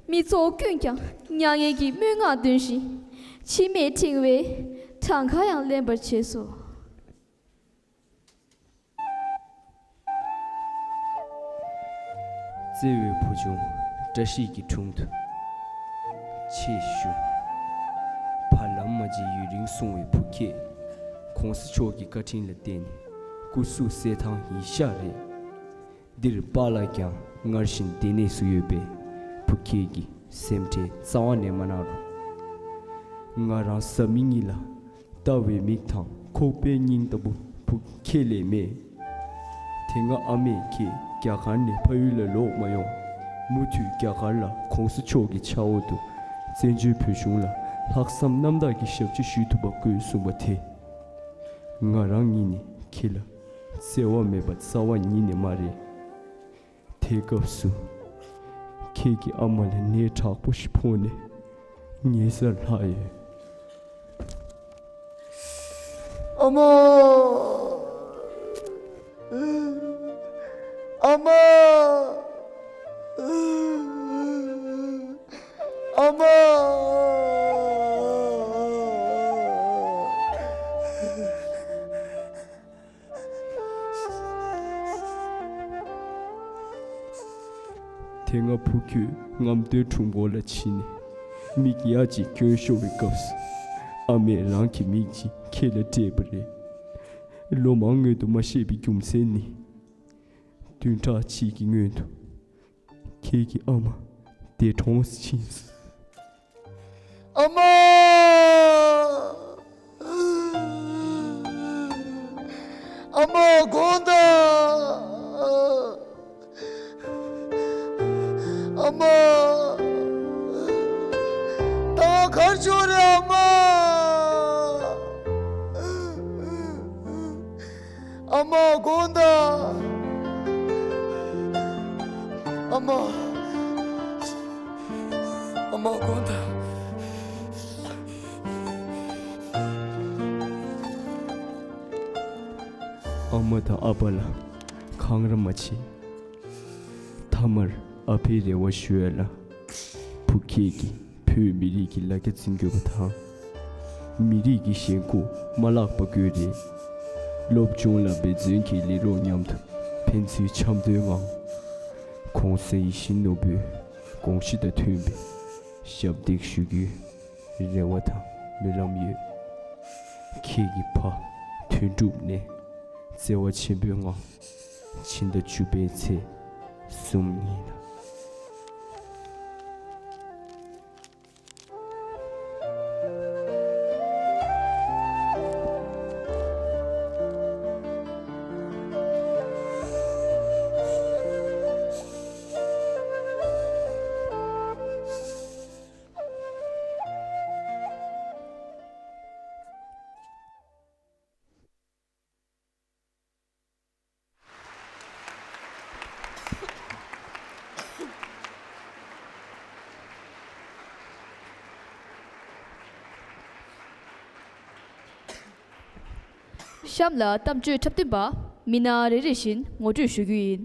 མི་ཚོགས་ཀུན་ཀྱང་མྱ་ངན་གྱི་སྨྲེ་སྔགས་འདོན་བཞིན། མཆི་མས་ཕྲེང་བའི་གྲངས་ཀ་ཡང་ལེན་པར་བྱས་སོ། བརྩེ་བའི་བུ་ཆུང་བཀྲ་ཤིས་ཀྱི་དྲུང་དུ་ཆེད་ཞུ། བར་ལམ་མ་བརྗེད་ཡུན་རིང་སོང་བའི་བུ་ཁྱེད། གོང་ས་མཆོག་གི་བཀའ་དྲིན་ལ་བརྟེན་ནས་སྐུ་གཟུགས་གསལ་ཐང་ཡིན་ཤག་རེད། འདིར་པཱ་ལགས་ཀྱང་སྔར་བཞིན་སྡེ་གནས་སུ་ཡོད་པས། བུ་ཁྱེད་ཀྱི་སེམས་ཁྲལ་རྩ་བ་ནས་མ་གནང་རོགས། ང་རང་བཟའ་མི་གཉིས་ལ་ལྟ་བའི་མིག་དང་ཁོག་པའི་སྙིང་ལྟ་བུ་བུ་ཁྱེད་ལས་མེད། དེ་སྔ་ཨ་མས་ཁྱེད་རྒྱ་གར་ནས་ཕ་ཡུལ་ལ་ལོག་མ་ཡོང་། མུ་མཐུད་རྒྱ་གར་ལ་གོང་ས་མཆོག་གི་ཕྱག་འོག་ཏུ་བཙན་བྱོལ་བོད་གཞུང་ལ་ལྷག་བསམ་རྣམ་དག་གི་ཞབས་ཕྱི་ཞུ་ཐུབ་པ་དགོས་གསུངས་པ་དེ། ང་རང་ཉིད་ནས་ཁྱེད་ལ་བརྩེ་བ་མེད་པ་རྩ་བ་ཉིད་ནས་མ་རེད། དེ་སྐབས་སུ་ཁྱེད་ཀྱི་ཨ་མ་ལ་ནད་དྲག་པོ་ཞིག་ཕོག་ནས་ཉལ་སར་ལྷག་ཡོད། ཨ་མ། ཨ་མ། ཨ་མ། དེ་སྔ་བུ་ཁྱོད་རྔམ་སྟོན་དྲུང་འཁོར་ལ་ཕྱིན་ནས་མིག་ཡ་གཅིག་གྱོན་ཤོར་བའི་སྐབས་སུ། ཨ་མས་རང་གི་མིག་གཅིག་ཁྱེད་ལ་སྤྲད་པ་རེད། ལོ་མང་སྔོན་དུ་མ་ཤེས་པའི་རྒྱུ་མཚན་ནི། བདུན་ཕྲག་གཅིག་གི་སྔོན་དུ་ཁྱེད་ཀྱི་ཨ་མ་འདས་གྲོངས་ཕྱིན་སོང་། ཨ་མ། ཨ་མ་དགོངས་དག། ཨ་མ། ད་གར་ཤོག་རེད་ཨ་མ། ཨ་མ་དགོངས་དག། ཨ་མ། ཨ་མ་དགོངས་དག། ཨ་མ་དང་ཨ་ཕ་ལ་འཁང་ར་མ་བྱེད། མཐའ་མར་ཨ་ཕའི་རེ་བ་ཞུ་ཡ་ལ། བུ་ཁྱེད་ཀྱིས་བོད་མི་རིགས་ཀྱི་ལ་རྒྱ་འཛིན་དགོས་པ་དང་། མི་རིགས་ཀྱི་ཞེན་ཁོག་མ་བརླག་པ་དགོས་རེད། སློབ་སྦྱོང་ལ་འབད་བརྩོན་གྱིས་ལས་རོགས་མཉམ་དུ་ཕན་ཚུན་འཆམ་མཐུན་ངང་། ༸གོང་ས་ཡིད་བཞིན་ནོར་བུའི་དགོངས་གཞི་དང་མཐུན་པའི་ཞབས་འདེགས་ཞུ་རྒྱུའི་རེ་བ་དང་སྨོན་ལམ་ཡོད། ཁྱེད་ཀྱི་ཕ་དོན་གྲུབ་ནས་བརྩེ་བ་ཆེན་པོའི་ངང་ཕྱི་ཟླ་བཅུ་པའི་ཚེས་གསུམ་ཉིན་ལ། གཤམ་ལ་གཏམ་བརྗོད་འཁྲབ་སྟོན་པ་མི་སྣ་རེ་རེ་བཞིན་ངོ་སྤྲོད་ཞུ་རྒྱུ་ཡིན།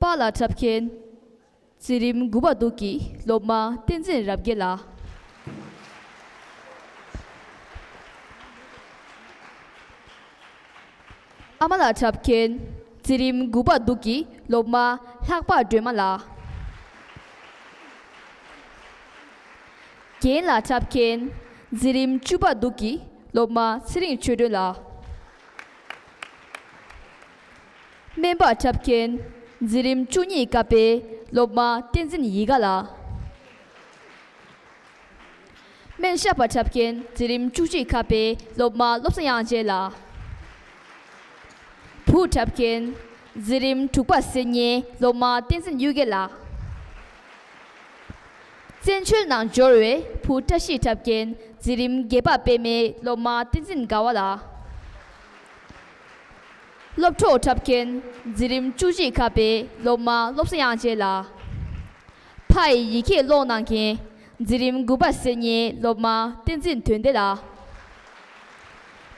པཱ་ལགས་འཁྲབ་མཁན། འཛིན་རིམ་དགུ་པ་འདུག་གི་སློབ་མ་བསྟན་འཛིན་རབ་རྒྱས་ལགས། ཨ་མ་ལགས་འཁྲབ་མཁན། འཛིན་རིམ་དགུ་པ་འདུག་གི་སློབ་མ་ལྷག་པ་སྒྲོལ་མ་ལགས། རྒན་ལགས་འཁྲབ་མཁན། འཛིན་རིམ་བཅུ་པ་འདུག་གི་སློབ་མ་ཚེ་རིང་ཆོས་སྒྲོན་ལགས། སྨན་པ་འཁྲབ་མཁན། འཛིན་རིམ་བཅུ་གཉིས་ཀ་པའི་སློབ་མ་བསྟན་འཛིན་ཡིད་དགའ་ལགས། སྨན་ཞབས་པ་འཁྲབ་མཁན། འཛིན་རིམ་བཅུ་གཅིག་ཀ་པའི་སློབ་མ་བློ་བཟང་དབྱངས་ཅན་ལགས། བུ་འཁྲབ་མཁན། འཛིན་རིམ་དྲུག་པ་སེ་ཉའི་སློབ་མ་བསྟན་འཛིན་གཡུལ་རྒྱལ་ལགས། བཙན་བྱོལ་ནང་འབྱོར་བའི་བུ་བཀྲ་ཤིས་འཁྲབ་མཁན། འཛིན་རིམ་བརྒྱད་པ་པད་མའི་སློབ་མ་བསྟན་འཛིན་དགའ་བ་ལགས། སློབ་གྲོགས་འཁྲབ་མཁན། འཛིན་རིམ་བཅུ་གཅིག་ཀ་པའི་སློབ་མ་བློ་བཟང་དབྱངས་ཅན་ལགས། ཕ་ཡི་ཡི་གེ་ཀློག་གནང་མཁན། འཛིན་རིམ་དགུ་པ་སེ་ཉའི་སློབ་མ་བསྟན་འཛིན་དོན་ལྡན་ལགས།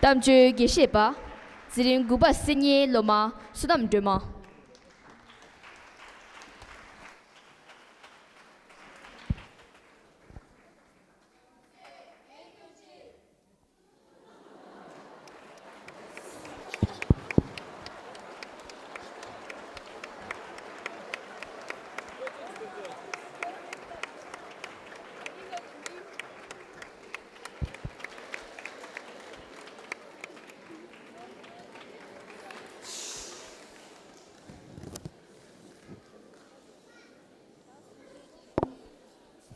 གཏམ་བརྗོད་དགེ་བཤེས་པ། འཛིན་རིམ་དགུ་པ་སེ་ཉའི་སློབ་མ་བསོད་ནམས་སྒྲོལ་མ།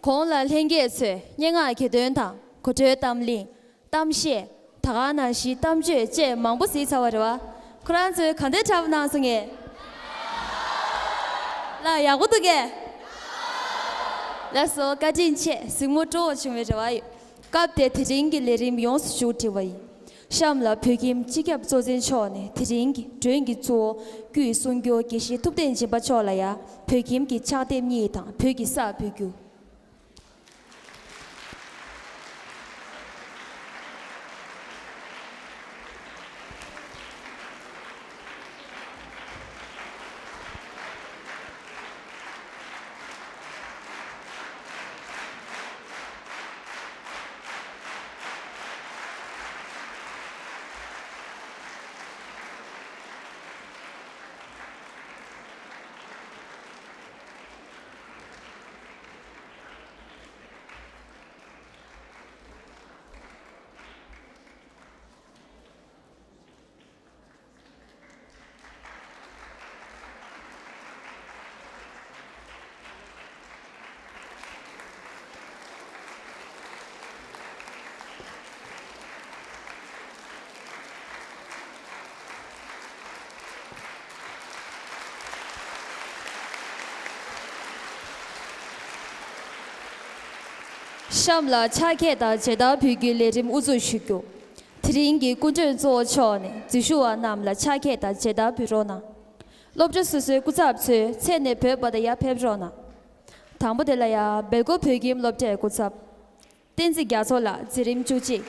གོང་ལ་ལྷན་རྒྱས་ཚོས་སྙན་ངག་གི་དོན་དང་གོ་བརྡའི་གཏམ་གླེང་། གཏམ་བཤད། ད་ག་ནང་བཞིན་གཏམ་བརྗོད་བཅས་མང་པོ་གཟིགས་ཚར་བ་རེད་བ། ཁོ་རང་ཚོས་ག་འདྲས་འཁྲབ་གནང་སོང་ངས། ལགས་ཡག་པོ་འདུག་གས། ལགས་སོ་བཀའ་དྲིན་ཆེ། གཟིགས་མོ་སྤྲོ་བོ་བྱུང་བའི་རེ་བ་ཡོད། སྐབས་དེར་དེ་རིང་གི་ལས་རིམ་ཡོངས་སུ་མཇུག་སྒྲིལ་བ་ཡིན། གཤམ་ལ་བོད་ཁྱིམ་སྤྱི་ཁྱབ་གཙོ་འཛིན་མཆོག་ནས་དེ་རིང་གི་མགྲོན་གྱི་གཙོ་བོ་ཀུན་གསུང་སྐྱོར་དགེ་བཤེས་ཐུབ་བསྟན་སྦྱིན་པ་མཆོག་ལ་ཡང་བོད་ཁྱིམ་གྱི་ཕྱག་དེབ་གཉིས་དང་བོད་ཀྱི་ས་ཕུལ་རྒྱུ། གཤམ་ལ་ཕྱག་འཁྱེར་དང་མཇལ་དར་འབུལ་རྒྱུའི་ལས་རིམ་དབུ་འཛུགས་ཞུ་རྒྱུ། དེ་རིང་གི་སྐུ་མགྲོན་གཙོ་བོ་མཆོག་ནས་འཛུལ་ཞུགས་པ་རྣམས་ལ་ཕྱག་འཁྱེར་དང་མཇལ་དར་འབུལ་རོགས་གནང་། སློབ་གྲྭ་སོ་སོའི་སྐུ་ཚབ་ཚོས་མཚན་ནས་བོས་པ་དང་ཡར་ཕེབས་རོགས་གནང་། དང་པོ་དེ་ལ་ཡ་སྦེལ་ཀོབ་བོད་ཁྱིམ་སློབ་གྲྭའི་སྐུ་ཚབ། བསྟན་འཛིན་རྒྱ་མཚོ་ལགས་འཛིན་རིམ་བཅུ་གཅིག།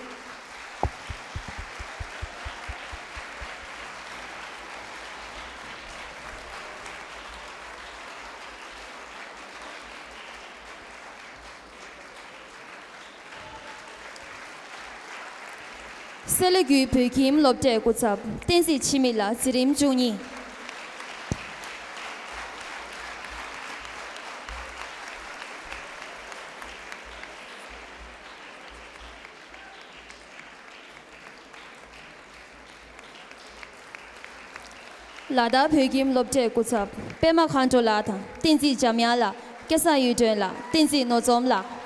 སེ་ལ་རྒྱུད་བོད་ཁྱིམ་སློབ་གྲྭའི་སྐུ་ཚབ་བསྟན་འཛིན་འཆི་མེད་ལགས་འཛིན་རིམ་བཅུ་གཉིས། ལ་དྭགས་བོད་ཁྱིམ་སློབ་གྲྭའི་སྐུ་ཚབ་པད་མ་མཁའ་འགྲོ་ལགས་དང་བསྟན་འཛིན་འཇམ་དབྱངས་ལགས། སྐལ་བཟང་གཡུ་སྒྲོན་ལགས། བསྟན་འཛིན་ནོར་འཛོམས་ལགས།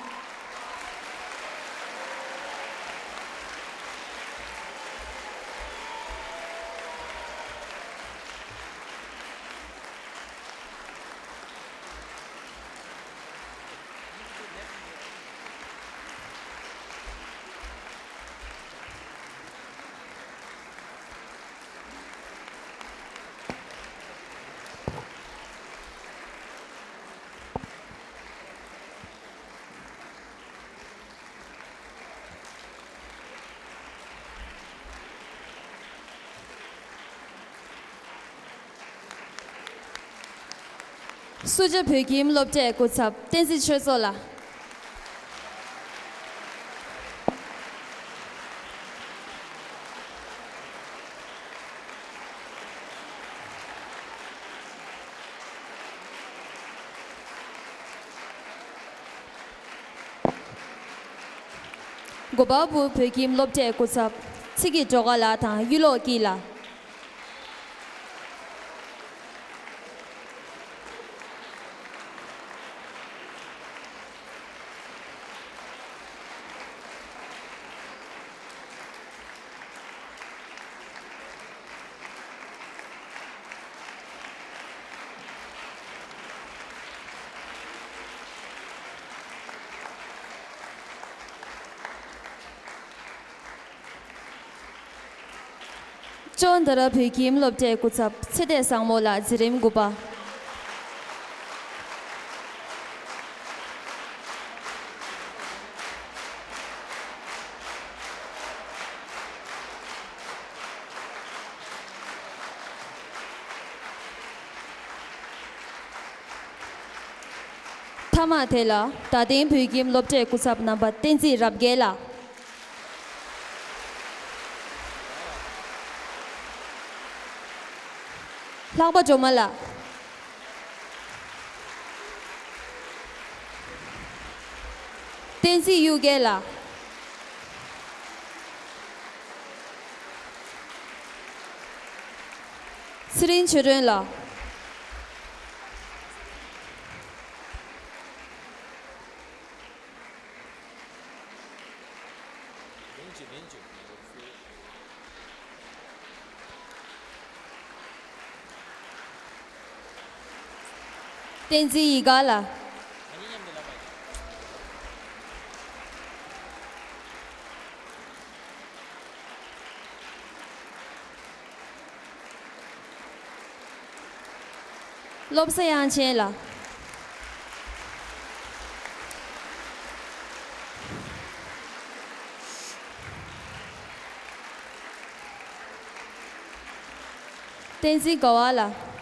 སུ་ཇཱ་བོད་ཁྱིམ་སློབ་གྲྭའི་སྐུ་ཚབ་བསྟན་འཛིན་ཆོས་ཚོགས་ལགས། གོ་པལ་པུར་བོད་ཁྱིམ་སློབ་གྲྭའི་སྐུ་ཚབ་ཚེ་སྐྱིད་སྒྲོལ་དཀར་ལགས་དང་གཡུ་ལོ་སྐྱིད་ལགས། ཅོན་ཏ་ར་བོད་ཁྱིམ་སློབ་གྲྭའི་སྐུ་ཚབ་ཚེ་བརྟན་བཟང་མོ་ལགས་འཛིན་རིམ་དགུ་པ། མཐའ་མ་དེ་ལ་རྡ་སྟེང་བོད་ཁྱིམ་སློབ་གྲྭའི་སྐུ་ཚབ་རྣམ་པ་བསྟན་འཛིན་རབ་རྒྱས་ལགས། ལྷག་པ་སྒྲོལ་མ་ལགས། བསྟན་འཛིན་གཡུ་རྒྱལ་ལགས། ཚེ་རིང་ཆོས་སྒྲོན་ལགས། བསྟན་འཛིན་ཡིད་དགའ་ལགས། བློ་བཟང་དབྱངས་ཅན་ལགས། བསྟན་འཛིན་དགའ་བ་ལགས།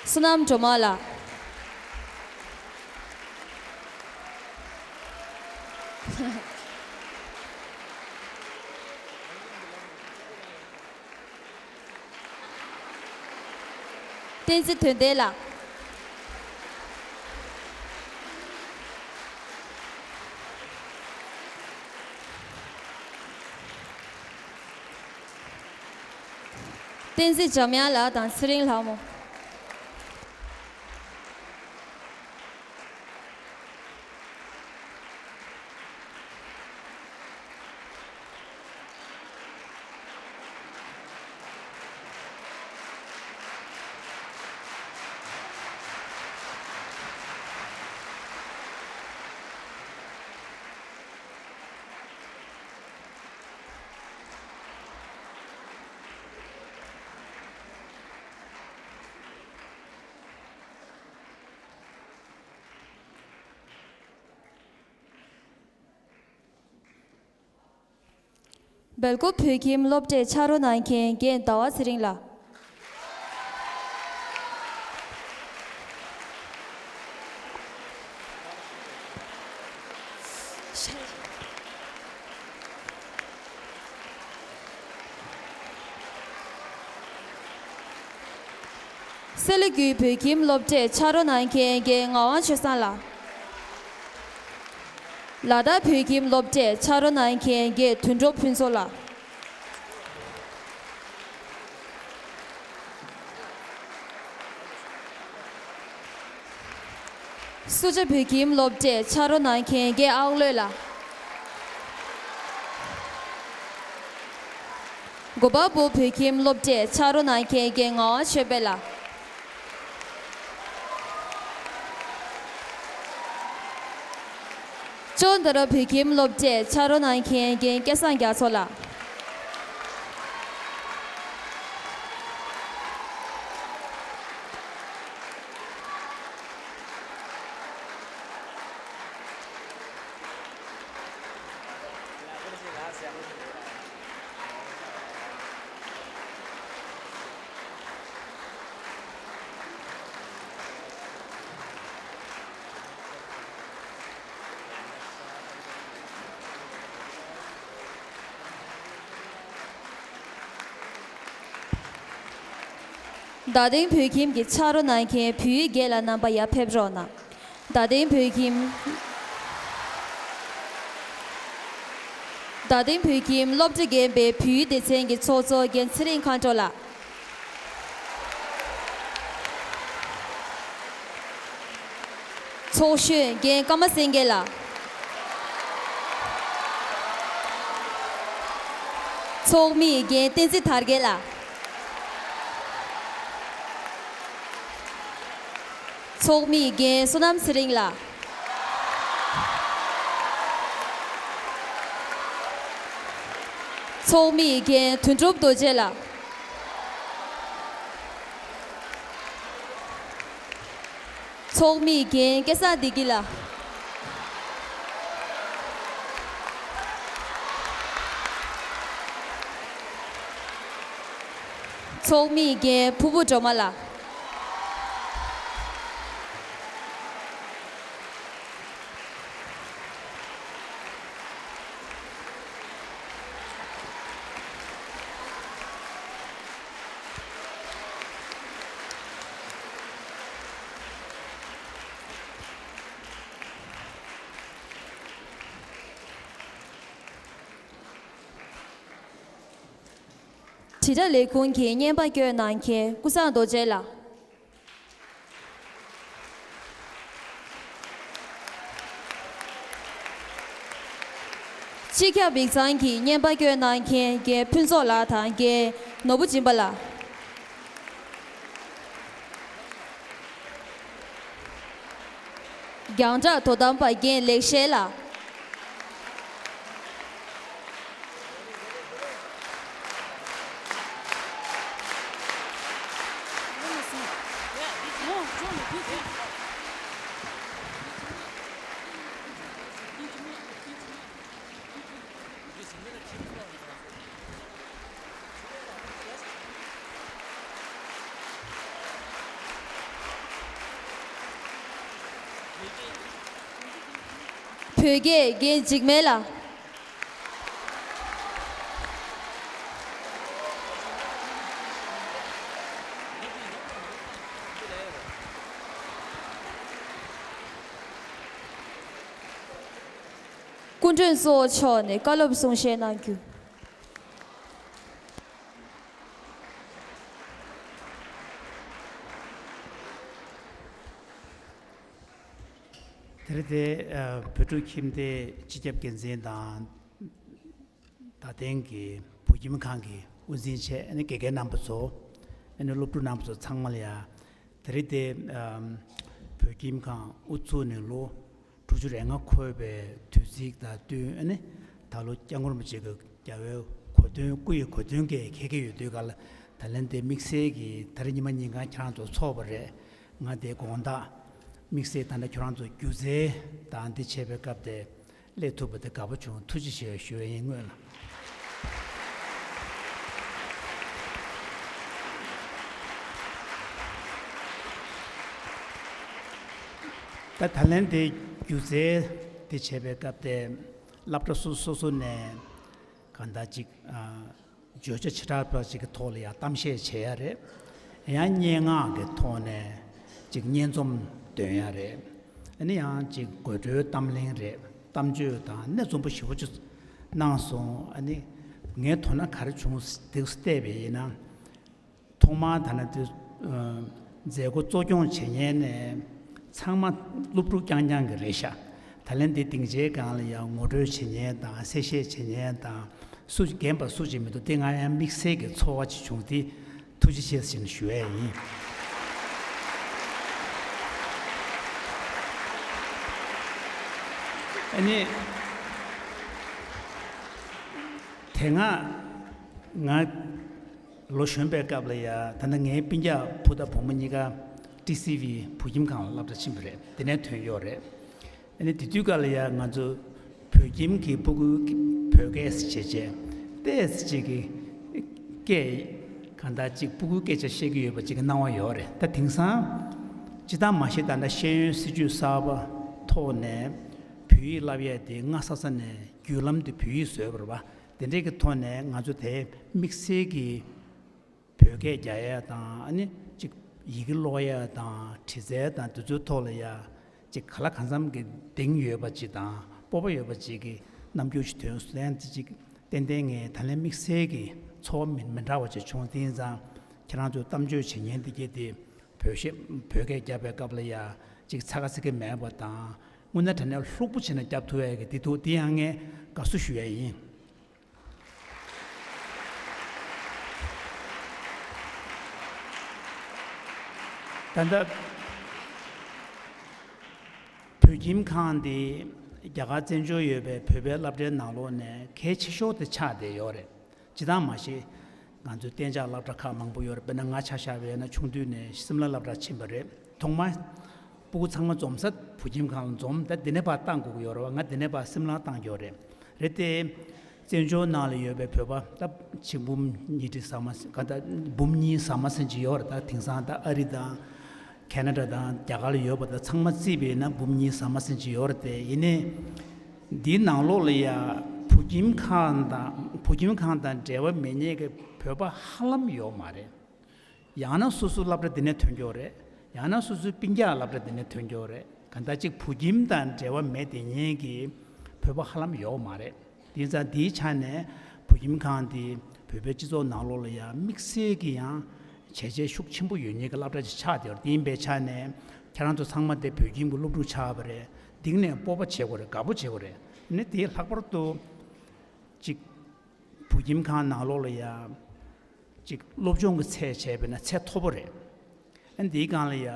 བསོད་ནམས་སྒྲོལ་མ་ལགས། བསྟན་འཛིན་དོན་ལྡན་ལགས། བསྟན་འཛིན་འཇམ་དབྱངས་ལགས་དང་ཚེ་རིང་ལྷ་མོ། སྦེལ་ཀོབ་བོད་ཁྱིམ་སློབ་གྲྭའི་ཕྱག་རོགས་གནང་མཁན་རྒན་ཟླ་བ་ཚེ་རིང་ལགས། སེ་ལ་རྒྱུད་བོད་ཁྱིམ་སློབ་གྲྭའི་ཕྱག་རོགས་གནང་མཁན་རྒན་ངག་དབང་ཆོས་བཟང་ལགས། ལ་དྭགས་བོད་ཁྱིམ་སློབ་གྲྭའི་ཕྱག་རོགས་གནང་མཁན་རྒན་དོན་གྲུབ་ཕུན་ཚོགས་ལགས། སུ་ཇཱ་བོད་ཁྱིམ་སློབ་གྲྭའི་ཕྱག་རོགས་གནང་མཁན་རྒན་ཨའོ་བློས་ལགས། གོ་པལ་པུར་བོད་ཁྱིམ་སློབ་གྲྭའི་ཕྱག་རོགས་གནང་མཁན་རྒན་ངག་དབང་ཆོས་འཕེལ་ལགས། ཅོན་ཏ་ར་བོད་ཁྱིམ་སློབ་གྲྭའི་ཕྱག་རོགས་གནང་མཁན་རྒན་སྐལ་བཟང་རྒྱ་མཚོ་ལགས། རྡ་སྟེང་བོད་ཁྱིམ་གྱི་ཕྱག་རོགས་གནང་མཁན་བོད་ཡིག་དགེ་ལགས་རྣམ་པ་ཡར་ཕེབས་རོགས་གནང་། རྡ་སྟེང་བོད་ཁྱིམ། རྡ་སྟེང་བོད་ཁྱིམ་སློབ་གྲྭ་རྒན་པའི་བོད་ཡིག་སྡེ་ཚན་གྱི་ཚོགས་གཙོ་རྒན་ཚེ་རིང་མཁའ་འགྲོ་ལགས། ཚོགས་གཞོན་རྒན་ཀརྨ་སེང་གེ་ལགས། ཚོགས་མི་རྒན་བསྟན་འཛིན་དར་རྒྱས་ལགས། ཚོགས་མི་རྒན་བསོད་ནམས་ཚེ་རིང་ལགས། ཚོགས་མི་རྒན་དོན་གྲུབ་རྡོ་རྗེ་ལགས། ཚོགས་མི་རྒན་སྐལ་བཟང་བདེ་སྐྱིད་ལགས། ཚོགས་མི་རྒན་ཕུར་བུ་སྒྲོལ་མ་ལགས། དྲིལ་བསྒྲགས་ལས་ཁུངས་ཀྱི་བརྙན་པར་བསྐྱོན་གནང་མཁན་ཀུན་བཟང་རྡོ་རྗེ་ལགས། སྤྱི་ཁྱབ་ཡིག་ཚང་གི་བརྙན་པར་བསྐྱོན་གནང་མཁན་རྒན་ཕུན་ཚོགས་ལགས་དང་རྒན་ནོར་བུ་སྦྱིན་པ་ལགས། རྒྱང་བསྒྲགས་དོ་དམ་པ་རྒན་ལེགས་བཤད་ལགས། བོད་སྐད་རྒན་འཇིགས་མེད་ལགས། སྐུ་མགྲོན་གཙོ་བོ་མཆོག་ནས་བཀའ་སློབ་གསུང་བཤད་གནང་རྒྱུ། དེ་རིང་དེ་ཨ་བོད་ཕྲུག་ཁྱིམ་སྡེའི་སྤྱི་ཁྱབ་འགན་འཛིན་དང་། རྡ་སྟེང་གི་བོད་ཁྱིམ་ཁང་གི་དབུ་འཛིན་བྱས། ཨ་ནི་དགེ་རྒན་རྣམ་པ་ཚོ། ཨ་ནི་སློབ་ཕྲུག་རྣམ་པ་ཚོ་ཚང་མ་ལ་ཡ། དེ་རིང་དེ་ཨམ་བོད་ཁྱིམ་ཁང་དབུ་བཙུགས་ནས་ལོ་དྲུག་ཅུ་རེ་ལྔ་འཁོར་བའི་དུས་ཚིགས་དང་བསྟུན། ཨ་ནི་ད་ལོ་སྐྱབས་མགོན་རིན་པོ་ཆེ་གི་རྒྱལ་བའི་གོ་སྟོན་སྐུ་ཡི་གོ་སྟོན་གྱི་འཁེལ་གྱི་ཡོད་དུས་ག་ལ། ད་ལན་དེ་དམིགས་བསལ་གྱི་ད་རིང་ཉི་མ་ཉིན་གང་ཁྱེད་རང་ཚོ་ཚོགས་པ་རེད། ང་དེ་དགོངས་དག་དམིགས་བསལ་ད་ལྟ་ཁྱེད་རང་ཚོ་སྒྱུ་རྩལ་དང་འདི་བྱེད་པའི་སྐབས་དེ་སླེབས་ཐུབ་པ་དེ་དགའ་པོ་བྱུང་། ཐུགས་རྗེ་ཆེ་ཞུ་བ་ཡིན་སྔོན་ལ། ད་ད་ལན་དེ་སྒྱུ་རྩལ་དེ་བྱེད་པའི་སྐབས་དེ་སློབ་གྲྭ་སོ་སོ་སོ་ནས་གང་ལྟར་ཅིག་ཨ། བརྗོད་བྱ་བྱེ་བྲག་པ་ཅིག་གི་ཐོག་ལ་ཡང་གཏམ་བཤད་བྱེད་ཡ་རེད། ཡང་སྙན་ངག་གི་ཐོག་ནས་ཅིག་སྙན་རྩོམ་འདོན་ཡ་རེད། ཨ་ནི་ཡང་ཅིག་དགོད་བྲོའི་གཏམ་གླེང་རེད། གཏམ་བརྗོད་དང་སྣ་འཛོམས་པོ་ཞེ་པོ་ཅིག་གནང་སོང་། ཨ་ནི་ངའི་དོ་སྣང་ག་རེ་བྱུང་འདུག་བལྟས་པ་ཡིན་ན། ཐོག་མར་ད་ནི་དེ་མཛད་སྒོ་གཙོ་སྐྱོང་བྱེད་མཁན་ནས་ཚང་མ་སློབ་ཕྲུག་རྐྱང་རྐྱང་གི་རེད་ཤག་ད་ལན་དེ་སྡིངས་ཆའི་སྒང་ལ་ཡང་ངོ་སྤྲོད་བྱེད་མཁན་དང་གསལ་བཤད་བྱེད་མཁན་དང་སུ་རྒན་པ་སུ་ཅིག་མི་འདུག་དེ་ང་ཡང་དམིགས་བསལ་གྱི་ཚོར་བ་ཅིག་བྱུང་སྟེ་ཐུགས་རྗེ་ཆེ་ཟེར་ནས་ཞུ་ཡས་ཡིན། ཨ་ནི། དེ་སྔ་ང་ལོ་གཞོན་པའི་སྐབས་ལ་ཡ་ད་ལྟ་ངའི་སྤུན་ཀྱག་བུ་དང་བུ་མོ་གཉིས་ཀ་ཊི་སི་ཝི་བོད་ཁྱིམ་ཁང་ལ་སློབ་གྲྭ་ཕྱིན་པ་རེད། དེ་ནས་ཐོན་ཡོད་རེད། ཨ་ནི་དེ་དུས་སྐབས་ལ་ཡ་ང་ཚོ་བོད་ཁྱིམ་གྱི་སྤུ་གུའི་བོད་སྐད་ཟེར་བྱས་བྱས་ཏོག་ཙམ་ཅིག་གི་སྐད་གང་ལྟར་ཅིག་སྤུ་གུའི་སྐད་ཆ་བཤད་ཀྱི་ཡོད་པ་ཅིག་གི་སྣང་བ་ཡོད་རེད། ད་དེང་སང་ཇི་ལྟར་མ་ཤེས་ད་ལྟ་ཤེས་ཡོན་སྲིད་བྱུས་གསར་པ་ཐོག་ནས་བོད་ཡིག་བསླབ་ཡས་དེ་སྔ་ས་ས་ནས་བརྒྱུད་ལམ་དེ་བོད་ཡིག་བཟོས་པ་རེད་བ། དེ་འདྲའི་གི་ཐོག་ནས་ང་ཚོ་དེ་དམིགས་བསལ་གྱི་བོད་སྐད་རྒྱག་ཡ་དང་ཨ་ནི་ཅིག་ཡི་གེ་ཀློག་ཡ་དང་འབྲི་རྩལ་དང་དེ་ཚོའི་ཐོག་ལ་ཡ་ཅིག་ག་ལ་གང་འཚམ་གྱི་གདེང་ཡོད་པ་ཅིག་དང་སྤོབས་པ་ཡོད་པ་ཅིག་གི་རྣམ་འགྱུར་ཞིག་ཐོན་སོང་། དེ་ཅིག་ཏན་ཏན་ངས་ད་ལན་དམིགས་བསལ་གྱི་ཚོར་བ་མི་མི་འདྲ་བ་ཅིག་བྱུང་། དེ་ཡིན་ཙང་ཁྱེད་རང་ཚོས་གཏམ་བརྗོད་བྱེད་མཁན་དེ་གྱད་དེ་བོད་གཞས་བོད་སྐད་རྒྱབ་པའི་སྐབས་ལ་ཡ་ཅིག་ཚ་ག་ཚི་གི་མེད་པ་དང་དངོས་གནས་དྲང་གནས་ལྷུག་པོ་བྱས་ནས་རྒྱབ་ཐུབ་ཡ་གི་དེ་འདུག་དེ་ཡང་ངས་དགའ་བསུ་ཞུ་ཡ་ཡིན། ད་ལྟ་བོད་ཁྱིམ་ཁང་འདི་རྒྱ་གར་བཙན་བྱོལ་ཡོད་པའི་བོད་པའི་སློབ་གྲྭའི་ནང་ལོགས་ནས་གལ་ཆེ་ཤོས་དེ་ཆགས་བསྡད་ཡོད་རེད། ཇི་ལྟར་མ་ཤེས། ང་ཚོའི་གཏན་འཇགས་སློབ་གྲྭ་ཁག་མང་པོ་ཡོད་རེད། དཔེར་ན་ང་ཆ་བཞག་པ་ཡིན་ན་ཆུང་དུས་ནས་སིམ་ལ་སློབ་གྲྭར་ཕྱིན་པ་རེད། ཐོག་མར་སྤུ་གུ་ཚང་མ་འཛོམས་ས་བོད་ཁྱིམ་ཁང་ལ་འཛོམས། ད་འདི་ནས་ཕར་བཏང་དགོས་ཀྱི་ཡོད་རེད་བ། ང་འདི་ནས་ཕར་སིམ་ལར་བཏང་གི་ཡོད་རེད། རེད་དེ། བཙན་བྱོལ་ནང་ལ་ཡོད་པའི་བོད་པ་ད་ཆིག་འབུམ་ཉིས་ཁྲི་ཟ་མ་ཟིན་ག་ད་འབུམ་གཉིས་ཟ་མ་ཟིན་གྱི་ཡོད་རེད། ད་དེང་སང་ད་ཨ་རི་དང་ཁེ་ན་ཌ་དང་རྒྱ་གར་ལ་ཡོད་པ་ད་ཚང་མ་བརྩིས་པ་ཡིན་ན་འབུམ་གཉིས་ཟ་མ་ཟིན་གྱི་ཡོད་རེད་དེ། ཡིན་ནའི་འདིའི་ནང་ལོགས་ལ་ཡ་བོད་ཁྱིམ་ཁང་དང་བོད་ཁྱིམ་ཁང་དང་འབྲེལ་བ་མེད་མཁན་གྱི་བོད་པ་ཧ་ལམ་ཡོད་མ་རེད། ཡང་ན་སོ་སོའི་སློབ་གྲྭ་འདི་ནས་ཐོན་ཀྱི་ཡོད་རེད། ཡང་ན་སོ་སོའི་སྤུན་ཀྱག་སློབ་གྲྭ་འདི་ནས་ཐོན་ཀྱི་ཡོད་རེད། གང་ལྟར་གཅིག་བོད་ཁྱིམ་དང་འབྲེལ་བ་མེད་བསྡད་མཁན་གྱི་བོད་པ་ཧ་ལམ་ཡོད་མ་རེད། དེ་ཡིན་ཙང་འདིའི་ཆ་ནས་བོད་ཁྱིམ་ཁང་འདི་བོད་པའི་སྤྱི་ཚོགས་ནང་ལོགས་ལ་ཡང་དམིགས་བསལ་གྱི་ཡང་བྱས་རྗེས་ཤུགས་ཆེན་པོ་ཡོད་མཁན་གྱི་སློབ་གྲྭ་ཅིག་ཆགས་བསྡད་ཡོད་རེད། དེ་ཡིན་པའི་ཆ་ནས་ཁྱེད་རང་ཚོ་ཚང་མ་དེ་བོད་ཁྱིམ་གྱི་སློབ་ཕྲུག་ཆགས་པ་རེད། འདི་ནས་སྤོབས་པ་བྱེད་དགོས་རེད། དགའ་པོ་བྱེད་དགོས་རེད། ནི་དེ་ལྷག་པར་དུ་གཅིག་བོད་ཁྱིམ་ཁང་ནང་ལོགས་ལ་ཡ་གཅིག་སློབ་སྦྱོང་གི་ཚད་བྱས་པ་ཡིན་ན་ཚད་མཐོ་པོ་རེད། ཨ་ནི་འདིའི་སྒང་ལ་ཡ་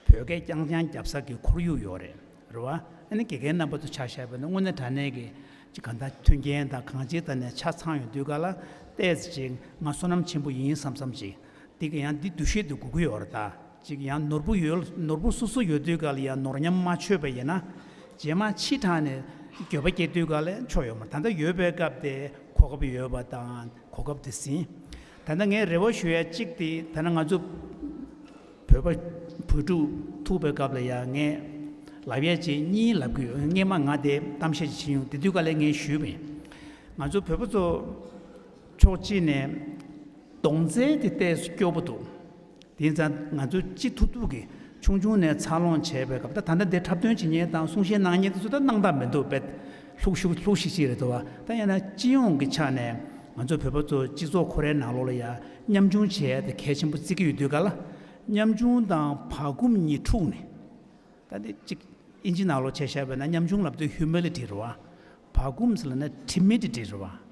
བོད་སྐད་རྐྱང་རྐྱང་རྒྱབ་ས་གི་ཁོར་ཡུག་ཡོད་རེད། རེད་བ། ཨ་ནི་དགེ་རྒན་རྣམ་པ་ཚོ་ཆ་བཞག་པ་ཡིན་ན་དངོས་གནས་དྲང་གནས་ཀྱི་གཅིག་གང་ལྟར་མཐུན་རྐྱེན་དང་གང་ཅིའི་ཐད་ནས་ཆ་ཚང་ཡོང་དུས་ག་ལ་ཏོག་ཙམ་ཅིག་ང་བསོད་ནམས་ཆེན་པོ་ཡིན་བསམ་བསམ་ཅིག་འདི་གི་ཡང་འདི་འདུ་ཤེས་འདི་དགོས་ཀྱི་ཡོད་རེད། ད་ཅིག་ཡང་ནོར་བུ་ཡོད། ནོར་བུ་སོ་སོ་ཡོད་དུས་ག་ལ་ཡང་ནོར་ཉམས་མ་ཆོད་པ་ཡིན་ན་རྗེས་མ་ཕྱི་དྲགས་ནས་འགྱོད་པ་སྐྱེ་དུས་ག་ལ་ཆོ་ཡོད་མ་རེད། ད་ལྟ་ཡོད་པའི་སྐབས་དེ་གོ་སྐབས་ཡོད་པ་དང་གོ་སྐབས་དེ་ཟིན། ད་ལྟ་ངས་རེ་བ་ཞུ་ཡ་གཅིག་དེ་ད་ནི་ང་ཚོ་བོད་པ་བོད་ཕྲུག་ཐུག་པའི་སྐབས་ལ་ཡང་ངས་ལབ་ཡ་ཅིག་གཉིས་ལབ་ཀྱི་ཡོད། སྔས་མ་ང་དེ་གཏམ་བཤད་ཅིག་བྱེད་ཡོང་དེ་དུས་ག་ལ་ངས་ཞུས་པ་ཡིན། ང་ཚོ་བོད་པ་ཚོ་ཕྱོགས་གཅིག་ནས་གདོང་རྩལ་དེ་ཏོག་ཙམ་སྐྱོ་པོ་འདུག་དེ་ཡིན་ཙང་ང་ཚོ་ཅི་ཐུབ་ཐུབ་ཀྱིས་ཆུང་ཆུང་ནས་འཚར་ལོངས་བྱས་པའི་སྐབས་ད་ད་ལྟ་འདི་འཁྲབ་སྟོན་བྱེད་མཁན་དང་གསུང་བཤད་གནང་མཁན་དེ་ཚོ་ད་གནང་སྟངས་མི་འདུག་དཔེ་ལྷུག་ཤུགས་ལྷུག་ཤིག་ཤིག་རེད་འདུག་བ། ད་ཡང་ན་སྤྱི་ཡོངས་ཀྱི་ཆ་ནས་ང་ཚོ་བོད་པ་ཚོ་སྤྱི་ཚོགས་ཁོ་རའི་ནང་ལོགས་ལ་ཡ་མཉམ་ཆུང་བྱེད་ཡ་དེ་གལ་ཆེན་པོ་བརྩི་གི་ཡོད་དུས་ག་ལ་མཉམ་ཆུང་དང་བག་འཁུམས་གཉིས་འཁྲུགས་ནས། ད་འདི་གཅིག་ཨིན་ཇི་ནང་ལོགས་ཆ་བཞག་པ་ཡིན་ན་ཉམ་ཆུང་ལབ་དུས་humility་རེད་བ། བག་འཁུམས་ཟེར་ལབ་ན་timidity་རེད་བ།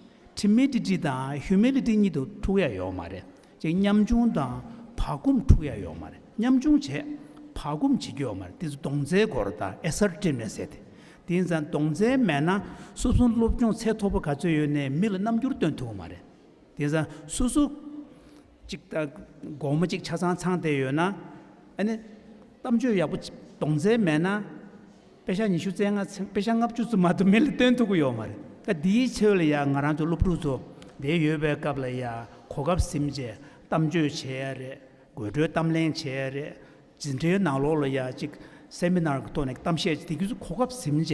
Timidity་དང་humility་གཉིས་དེ་འཁྲུག་ཡ་ཡོད་མ་རེད། གཅིག་ཉམ་ཆུང་དང་བག་འཁུམས་འཁྲུག་ཡ་ཡོད་མ་རེད། ཉམ་ཆུང་བྱས་བག་འཁུམས་བྱེད་རྒྱུ་ཡོད་མ་རེད། དེ་ཚོ་གདོང་རྩལ་སྐོར་དང་assertiveness་ཟེར་ཏེ། དེ་ཡིན་ཙང་གདོང་རྩལ་མེད་ན་སོ་སོ་སློབ་སྦྱོང་ཚད་མཐོ་པོ་ག་ཚོད་ཡོད་ནའི་མི་ལ་རྣམ་འགྱུར་སྟོན་ཐུབ་ཀྱི་མ་རེད། དེ་ཙང་སོ་སོ་གཅིག་ད་སྒོར་མོ་གཅིག་ཆ་ཚང་ཚང་བསྡད་ཡོད་ན། ཨ་ནི་གཏམ་བརྗོད་ཡག་པོ་གདོང་རྩལ་མེད་ན་པེ་ཤག་ཉི་ཤུ་རྩ་ལྔ་ཚང་པེ་ཤག་ལྔ་བཅུ་ཙམ་མ་གཏོགས་མི་ལ་སྟོན་ཐུབ་ཀྱི་ཡོད་མ་རེད། ད་འདིའི་ཆེད་ལ་ཡ་ང་རང་ཚོ་སློབ་ཕྲུག་ཚོ་འདིར་ཡོད་པའི་སྐབས་ལ་ཡ་གོ་སྐབས་ཟིན་བྱས་གཏམ་བརྗོད་བྱེད་ཡ་རེད། དགོད་བྲོའི་གཏམ་གླེང་བྱེད་ཡ་རེད། འཛིན་གྲྭའི་ནང་ལོགས་ལ་ཡ་གཅིག་ སེ་མི་ནར་གྱི་ཐོག་ནས་གཏམ་བཤད་ཅིག་དེ་རྒྱུ་ཚོ་གོ་སྐབས་ཟིན་བྱས་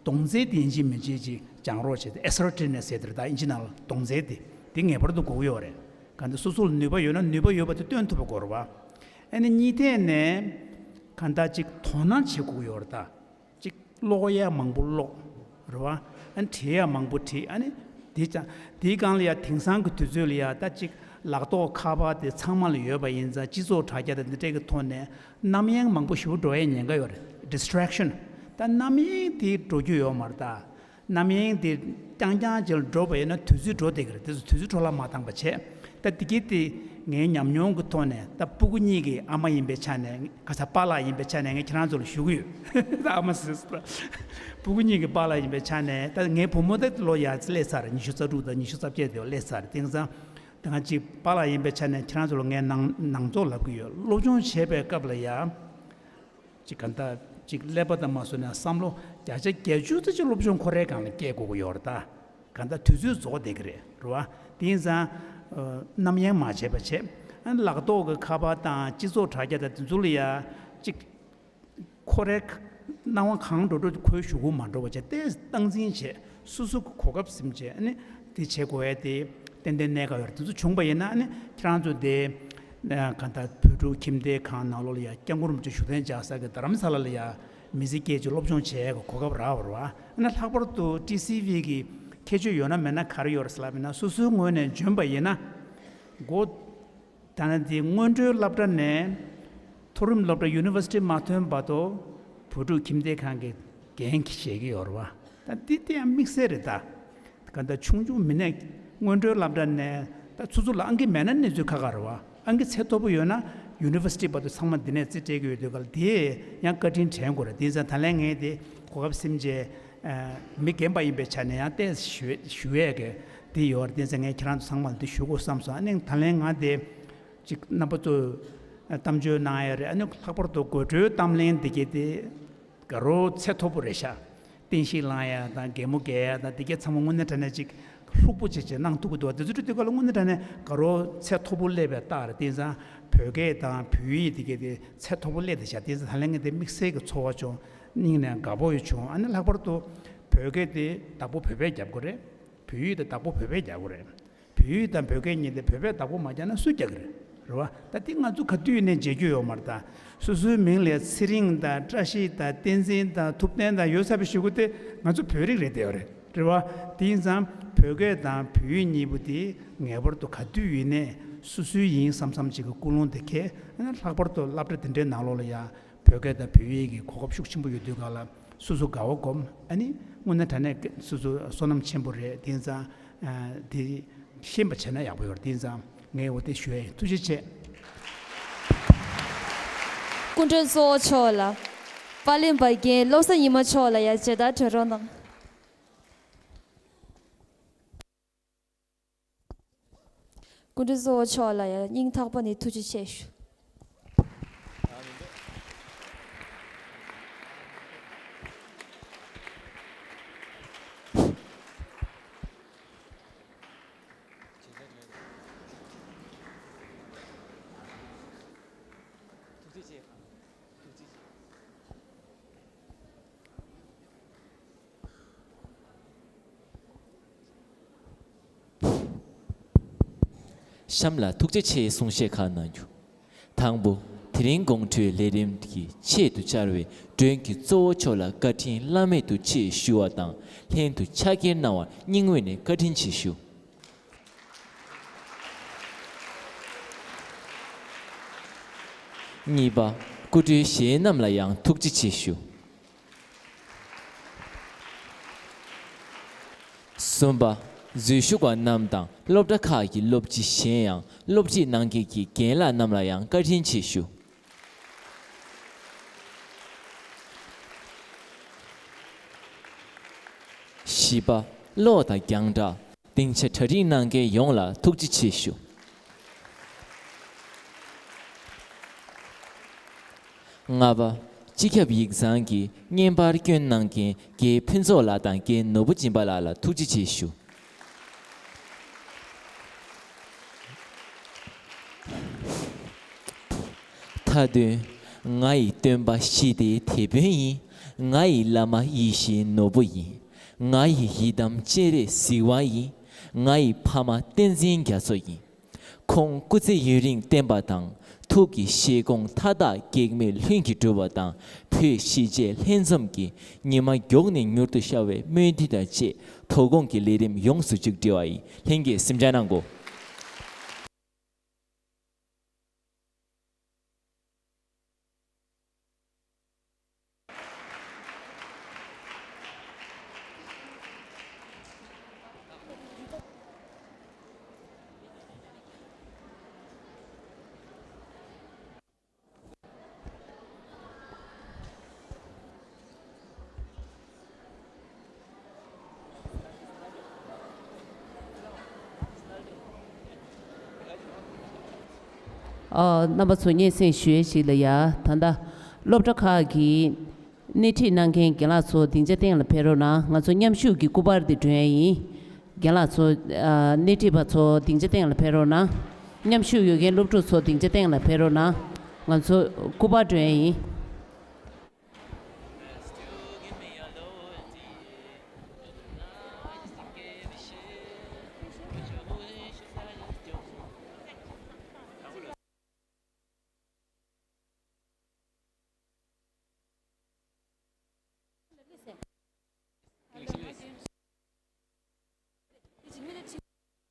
གདོང་རྩེ་དེ་ཡིན་གཅིག་མིན་གཅིག་ཅིག་སྦྱང་རོགས་བྱས་ཏེ། ཨེ་སར་ཊི་ནེ་སི་ཟེར་དེ་རེད་ད། ཨིན་ཇི་ནང་ལ་གདོང་རྩེ་དེ་དེ་ངེས་པར་དུ་དགོས་ཀྱི་ཡོད་རེད། ག་འདི་སོ་སོ་ལ་ནུས་པ་ཡོད་ན་ནུས་པ་ཡོད་པ་དེ་སྟོན་ཐུབ་པ་དགོས་རེད་བ། ཨ་ནི་གཉིས་ཐད་ནས་ག་འདྲ་ཅིག་དོ་སྣང་བྱེད་དགོས་ཀྱི་ཡོད་རེད་ད། ཅིག་ཀློག་ཡ་མང་པོ་ཀློག་རེད་བ། ཨ་ནི་བྲིས་ཡ་མང་པོ་བྲིས། ཨ་ནི་དེ་ཙང་དེའི་སྒང་ལ་ཡ་དེང་སང་གི་དུས་ཚོད་ལ་ཡ་ད་ཅིག་ལག་ཐོགས་ཁ་པར་དེ་ཚང་མ་ལ་ཡོད་པ་ཡིན་ཙང་། སྤྱི་ཚོགས་དྲ་རྒྱ་དང་འདི་འདྲས་ཀྱི་ཐོག་ནས་རྣམ་གཡེང་མང་པོ་ཞིག་འགྲོ་ཡའི་ཉེན་ཁ་ཡོད་རེད། ཌིས་ཊེག་ཤན། ད་རྣམ་གཡེང་དེ་འགྲོ་རྒྱུ་ཡོད་མ་རེད་ད། རྣམ་གཡེང་དེ་རྐྱང་རྐྱང་ཅིག་ལ་འགྲོ་བ་ཡིན་ན་དུས་ཚོད་འགྲོ་བསྡད་ཀྱི་རེད། དེ་ཚོ་དུས་ཚོད་འཕྲོ་བརླག་མ་བཏང་པ་བྱས། ད་དེ་གི་དེ་ངའི་ཉམས་མྱོང་གི་ཐོག་ནས། ད་སྤུ་གུ་གཉིས་ཀྱི་ཨ་མ་ཡིན་པའི་ཆ་ནས། ག་ས་པཱ་ལགས་ཡིན་པའི་ཆ་ནས་ངས་ཁྱེད་རང་ཚོ་ལ་ཞུ་གི་ཡོད། ད་ཨ་མ་ཟེར་སོང་། སྤུ་གུ་གཉིས་ཀྱི་པཱ་ལགས་ཡིན་པའི་ཆ་ནས། ད་ངའི་བུ་མོ་ད་ལོ་ཡར་སླེབས་ཚར་རེད། ཉི་ཤུ་རྩ་དྲུག་དང་ཉི་ཤུ་རྩ་བརྒྱད་དེ་སླེབས་ཚར་རེད། དེང་སང་ད་ང་ཅིག་པཱ་ལགས་ཡིན་པའི་ཆ་ནས་ཁྱེད་རང་ཚོ་ལ་ངས་ནང་ནང་ཚོགས་ལབ་ཀྱི་ཡོད། སློབ་སྦྱོང་བྱེད་པའི་སྐབས་ལ་ཡ། ཅིག་ག་འདྲ་ཅིག་ཀླད་པ་དང་མ་བཟོ་ནས་བསམ་བློ་བརྒྱ་ཆ་བརྒྱད་ཅུ་ཙམ་ཅིག་སློབ་སྦྱོང་ཁོ་རའི་སྒང་ལ་སྐྱེལ་དགོས་ཀྱི་ཡོད་རེད་ད། ག་འདྲ་དུས་ཚོད་རྫོགས་བསྡད་ཀྱི་རེད། རེད་བ། དེ་ཡིན་ཙང་། ཨ། རྣམ་གཡེང་མ་བྱས་པ་བྱས། ཨ་ནི་ལག་ཐོག་གི་ཁ་པར་དང་སྤྱི་ཚོགས་དྲ་རྒྱ་དང་དེ་ཚོ་ལ་ཡ་ཅིག་ཁོ་རའི་སྣང་བ་གང་འགྲོ་འགྲོ་ཁོའི་གཞུག་གུ་མ་འགྲོ་བ་བྱས་ཏེ་སྟངས་འཛིན་བྱས། སོ་སོ་གི་གོ་སྐབས་ཟིན་བྱས། ཨ་ནི་དེ་བྱེད་དགོས་ཡ་དེ་ཏན་ཏན་གནད་འགག་ཡོད་རེད། དེ་ཚོ་བྱུང་པ་ཡིན་ན། ཨ་ནི་ཁྱེད་རང་ཚོ་དེ་གང་ལྟར་བོད་ཕྲུག་ཁྱིམ་སྡེ་ཁང་ནང་ལོགས་ལ་ཡ། སྐྱབས་མགོན་རིན་པོ་ཆེ་བཞུགས་གདན་འཇགས་ས་གི་རྡ་རམ་ས་ལ་ལ་ཡ་མི་ཚེ་སྐྱེལ་ཅིག་སློབ་སྦྱོང་བྱེད་ཡ་གི་གོ་སྐབས་རག་པ་རེད་བ། ཨ་ནི་ལྷག་པར་དུ་ཊི་སི་ཝི་གི་ཁྱད་ཆོས་ཡོད་ན་མེད་ན་ག་རེ་ཡོད་རེད་ཟེར་ལབ་ཡིན་ན། སོ་སོའི་ངོས་ནས་འཇོན་པ་ཡིན་ན། འགོ་ད་ནི་འདི་སྔོན་འགྲོའི་སློབ་གྲྭ་ནས་མཐོ་རིམ་སློབ་གྲྭ་ཡུ་ནི་ཝར་སི་ཊི་མ་ཐོན་བར་དུ་བོད་ཕྲུག་ཁྱིམ་སྡེ་ཁང་གི་འགན་བཞེས་ཀྱི་ཡོད་རེད་བ། ད་འདི་དེ་ཡང་དམིགས་བསལ་རེད་ད། ག་འདྲ་ཆུང་ཆུང་མི་སྣས་སྔོན་འགྲོའི་སློབ་གྲྭ་ནས། ད་ཚོ་ཚོ་ལ་ཨང་ཀི་མེད་ན་གནས་ཚུལ་ཁག་ཁག་རེད་བ། ཨང་ཀི་ཚད་མཐོ་པོ་ཡོད་ན་ཡུ་ནི་ཝར་སི་ཊི་བར་དུ་ཚང་མ་འདི་ནས་རྩིས་སྤྲད་ཀྱི་ཡོད་དུས་ག་ལ། དེ་ཡང་བཀའ་དྲིན་དྲན་དགོས་རེད། དེ་ཡིན་ཙང་ད་ལན་ངས་དེ་གོ་སྐབས་ཟིན་བྱས། ཨ། མི་རྒན་པ་ཡིན་པའི་ཆ་ནས་ཡང་ཏོག་ཙམ་ཞུ་ཞུ་ཡས་ཀྱི་དེ་ཡོད་རེད། དེ་ཡིན་ཙང་ངས་ཁྱེད་རང་ཚོ་ཚང་མ་ལ་འདི་ཞུ་དགོས་བསམ་སོང་། ཨ་ནི་ད་ལན་ང་དེ་ཅིག་རྣམ་པ་ཚོས་གཏམ་བརྗོད་གནང་ཡ་རེད། ཨ་ནི་ལྷག་པར་དུ་དགོད་བྲོའི་གཏམ་གླེང་འདི་གས་དེ་དགའ་རབ་ཚད་མཐོ་པོ་རེད་ཤག། བསྟན་བཤིག་བསླང་ཡ་དང་གད་མོ་བགད་ཡ་དང་འདི་གས་ཚང་མ་དངོས་གནས་དྲང་གནས་ཅིག་ལྷུག་པོ་ཅིག་ཅིག་གནང་ཐུབ་ཀྱི་འདུག། དེ་ཚོ་འདྲ་དུས་སྐབས་ལ་དངོས་གནས་དྲང་གནས་དགའ་རབ་ཚད་མཐོ་པོ་སླེབས་པའི་རྟགས་རེད། དེ་ཡིན་ཙང་བོད་སྐད་དང་བོད་ཡིག་འདི་གས་དེ་ཚད་མཐོ་པོ་སླེབས་བསྡད་ཤག། དེ་ཡིན་ཙང་ད་ལན་ངས་དེ་དམིགས་བསལ་གྱི་ཚོར་བ་བྱུང་། སྙིང་ནས་དགའ་པོ་ཡང་བྱུང་། ཨ་ནི་ལྷག་པར་དུ་བོད་སྐད་དེ་བདག་པོ་བོད་པས་རྒྱབ་དགོས་རེད། བོད་ཡིག་དེ་བདག་པོ་བོད་པས་རྒྱག་དགོས་རེད། བོད་ཡིག་དང་བོད་སྐད་གཉིས་དེ་བོད་པས་བདག་པོ་མ་རྒྱག་ན་སུས་རྒྱག་གི་རེད། རེད་བ། ད་དེ་ང་ཚོ་ག་དུས་ནས་བརྗེད་རྒྱུ་ཡོད་མ་རེད་ད། སོ་སོའི་མིང་ལ་ཚེ་རིང་དང་བཀྲ་ཤིས་དང་བསྟན་འཛིན་དང་ཐུབ་བསྟན་དང་ཡོད་ཚར་བའི་གཞུག་གུ་དེ་ང་ཚོ་བོད་རིགས་རེད་བསྡད་ཡོད་རེད། རེད་བ། དེ་ཡིན་ཙང་བོད་སྐད་དང་བོད་ཡིག་གཉིས་པོ་དེ་ངེས་པར་དུ་ག་དུས་ཡིན་ནས་སོ་སོའི་ཡིན་བསམ་བསམ་ཅིག་གི་ཀུན་སློང་དེ་འཁྱེར། ལྷག་པར་དུ་སློབ་གྲྭ་དེ་འདྲའི་ནང་ལོགས་ལ་ཡ་བོད་སྐད་དང་བོད་ཡིག་གི་གོ་སྐབས་ཤུགས་ཆེན་པོ་ཡོད་དུས་སྒང་ལ། སོ་སོ་དགའ་བ་སྒོམ། ཨ་ནི་དངོས་གནས་དྲང་གནས་སོ་སོ་བསོད་ནམས་ཆེན་པོ་རེད། དེ་ཙང་། ཨ། དེ་ཤེས་པ་བྱས་ན་ཡག་པོ་ཡོད་རེད། དེ་ཙང་ངས་འོ་དེ་ཞུ་ཡ་ཡིན། ཐུགས་རྗེ་ཆེ། སྐུ་མགྲོན་གཙོ་བོ་མཆོག་ལ། དཔལ་ལྡན་འབའ་རྒྱན་བློ་བཟང་ཉི་མ་མཆོག་ལ་ཡང་མཇལ་དར་སྒྲོན་རོགས་གནང་། སྐུ་མགྲོན་གཙོ་བོ་མཆོག་ལ་ཡང་སྙིང་ཐག་པ་ནས་ཐུགས་རྗེ་ཆེ་ཞུ། གཤམ་ལ་ཐུགས་རྗེ་ཆེའི་གསུང་བཤད་ཁག་གནང་རྒྱུ། དང་པོ། དེ་རིང་དགོང་དྲོའི་ལས་རིམ་གྱི་ཆེད་དུ་བཅར་བའི་མགྲོན་གྱི་གཙོ་བོ་མཆོག་ལ་བཀའ་དྲིན་བླ་མེད་དུ་ཆེ་ཞུ་བ་དང་། ལྷན་དུ་ཕྱག་འཁྱེར་གནང་བར་སྙིང་དབུས་ནས་བཀའ་དྲིན་ཆེ་ཞུ། གཉིས་པ། སྐུ་མགྲོན་གཞན་རྣམས་ལ་ཡང་ཐུགས་རྗེ་ཆེ་ཞུ། གསུམ་པ། འཛུལ་ཞུགས་པ་རྣམས་དང་སློབ་གྲྭ་ཁག་གི་སློབ་སྤྱི་གཞན་ཡང་སློབ་ཁྲིད་གནང་མཁན་གྱི་རྒན་ལགས་རྣམས་ལ་ཡང་བཀའ་དྲིན་ཆེ་ཞུ། བཞི་པ། གློག་དང་རྒྱང་བསྒྲགས། སྡིངས་ཆ་གྲ་སྒྲིག་གནང་མཁན་ཡོངས་ལ་ཐུགས་རྗེ་ཆེ་ཞུ། ལྔ་པ། སྤྱི་ཁྱབ་ཡིག་ཚང་གི་བརྙན་པར་བསྐྱོན་གནང་མཁན་རྒན་ཕུན་ཚོགས་ལགས་དང་རྒན་ནོར་བུ་སྦྱིན་པ་ལགས་ལ་ཐུགས་རྗེ་ཆེ་ཞུ། མཐའ་དོན། ང་ཡི་སྟོན་པ་ཞི་བདེའི་དེད་དཔོན་ཡིན། ང་ཡི་བླ་མ་ཡེ་ཤེས་ནོར་བུ་ཡིན། ང་ཡི་ཡི་དམ་སྤྱན་རས་གཟིགས་དབང་ཡིན། ང་ཡི་ཕ་མ་བསྟན་འཛིན་རྒྱ་མཚོ་ཡིན། ཁོང་སྐུ་ཚེ་ཡུན་རིང་བརྟན་པ་དང་། ཐུགས་ཀྱི་བཞེད་དགོངས་མཐའ་དག་གེགས་མེད་ལྷུན་གྱིས་གྲུབ་པ་དང་། བོད་གཞིས་བྱེས་ལྷན་འཛོམས་ཀྱི་ཉི་མ་མགྱོགས་ནས་མྱུར་དུ་ཤར་བའི་སྨོན་འདུན་དང་བཅས། དོ་དགོང་གི་ལས་རིམ་ཡོངས་སུ་མཇུག་སྒྲིལ་བ་ཡིན། ལྷན་རྒྱས་གཟིམ་འཇག་གནང་དགོས། ཨ། རྣམ་པ་ཚོ་སྙན་སེང་ཞུ་ཡས་ཤིག་ལ་ཡ། ད་ལྟ་སློབ་གྲྭ་ཁག་གི་སྣེ་ཁྲིད་གནང་མཁན་རྒན་ལགས་ཚོ་སྡིངས་ཆ་སྟེང་ལ་ཕེབས་རོགས་གནང་། ང་ཚོ་མཉམ་ཞུགས་ཀྱི་སྐུ་པར་འདི་སྒྲོན་ཡས་ཡིན། རྒན་ལགས་ཚོ། ཨ། སྣེ་ཁྲིད་པ་ཚོ་སྡིངས་ཆ་སྟེང་ལ་ཕེབས་རོགས་གནང་། མཉམ་ཞུགས་ཡོད་མཁན་སློབ་ཕྲུག་ཚོ་སྡིངས་ཆ་སྟེང་ལ་ཕེབས་རོགས་གནང་། ང་ཚོ་སྐུ་པར་སྒྲོན་ཡས་ཡིན།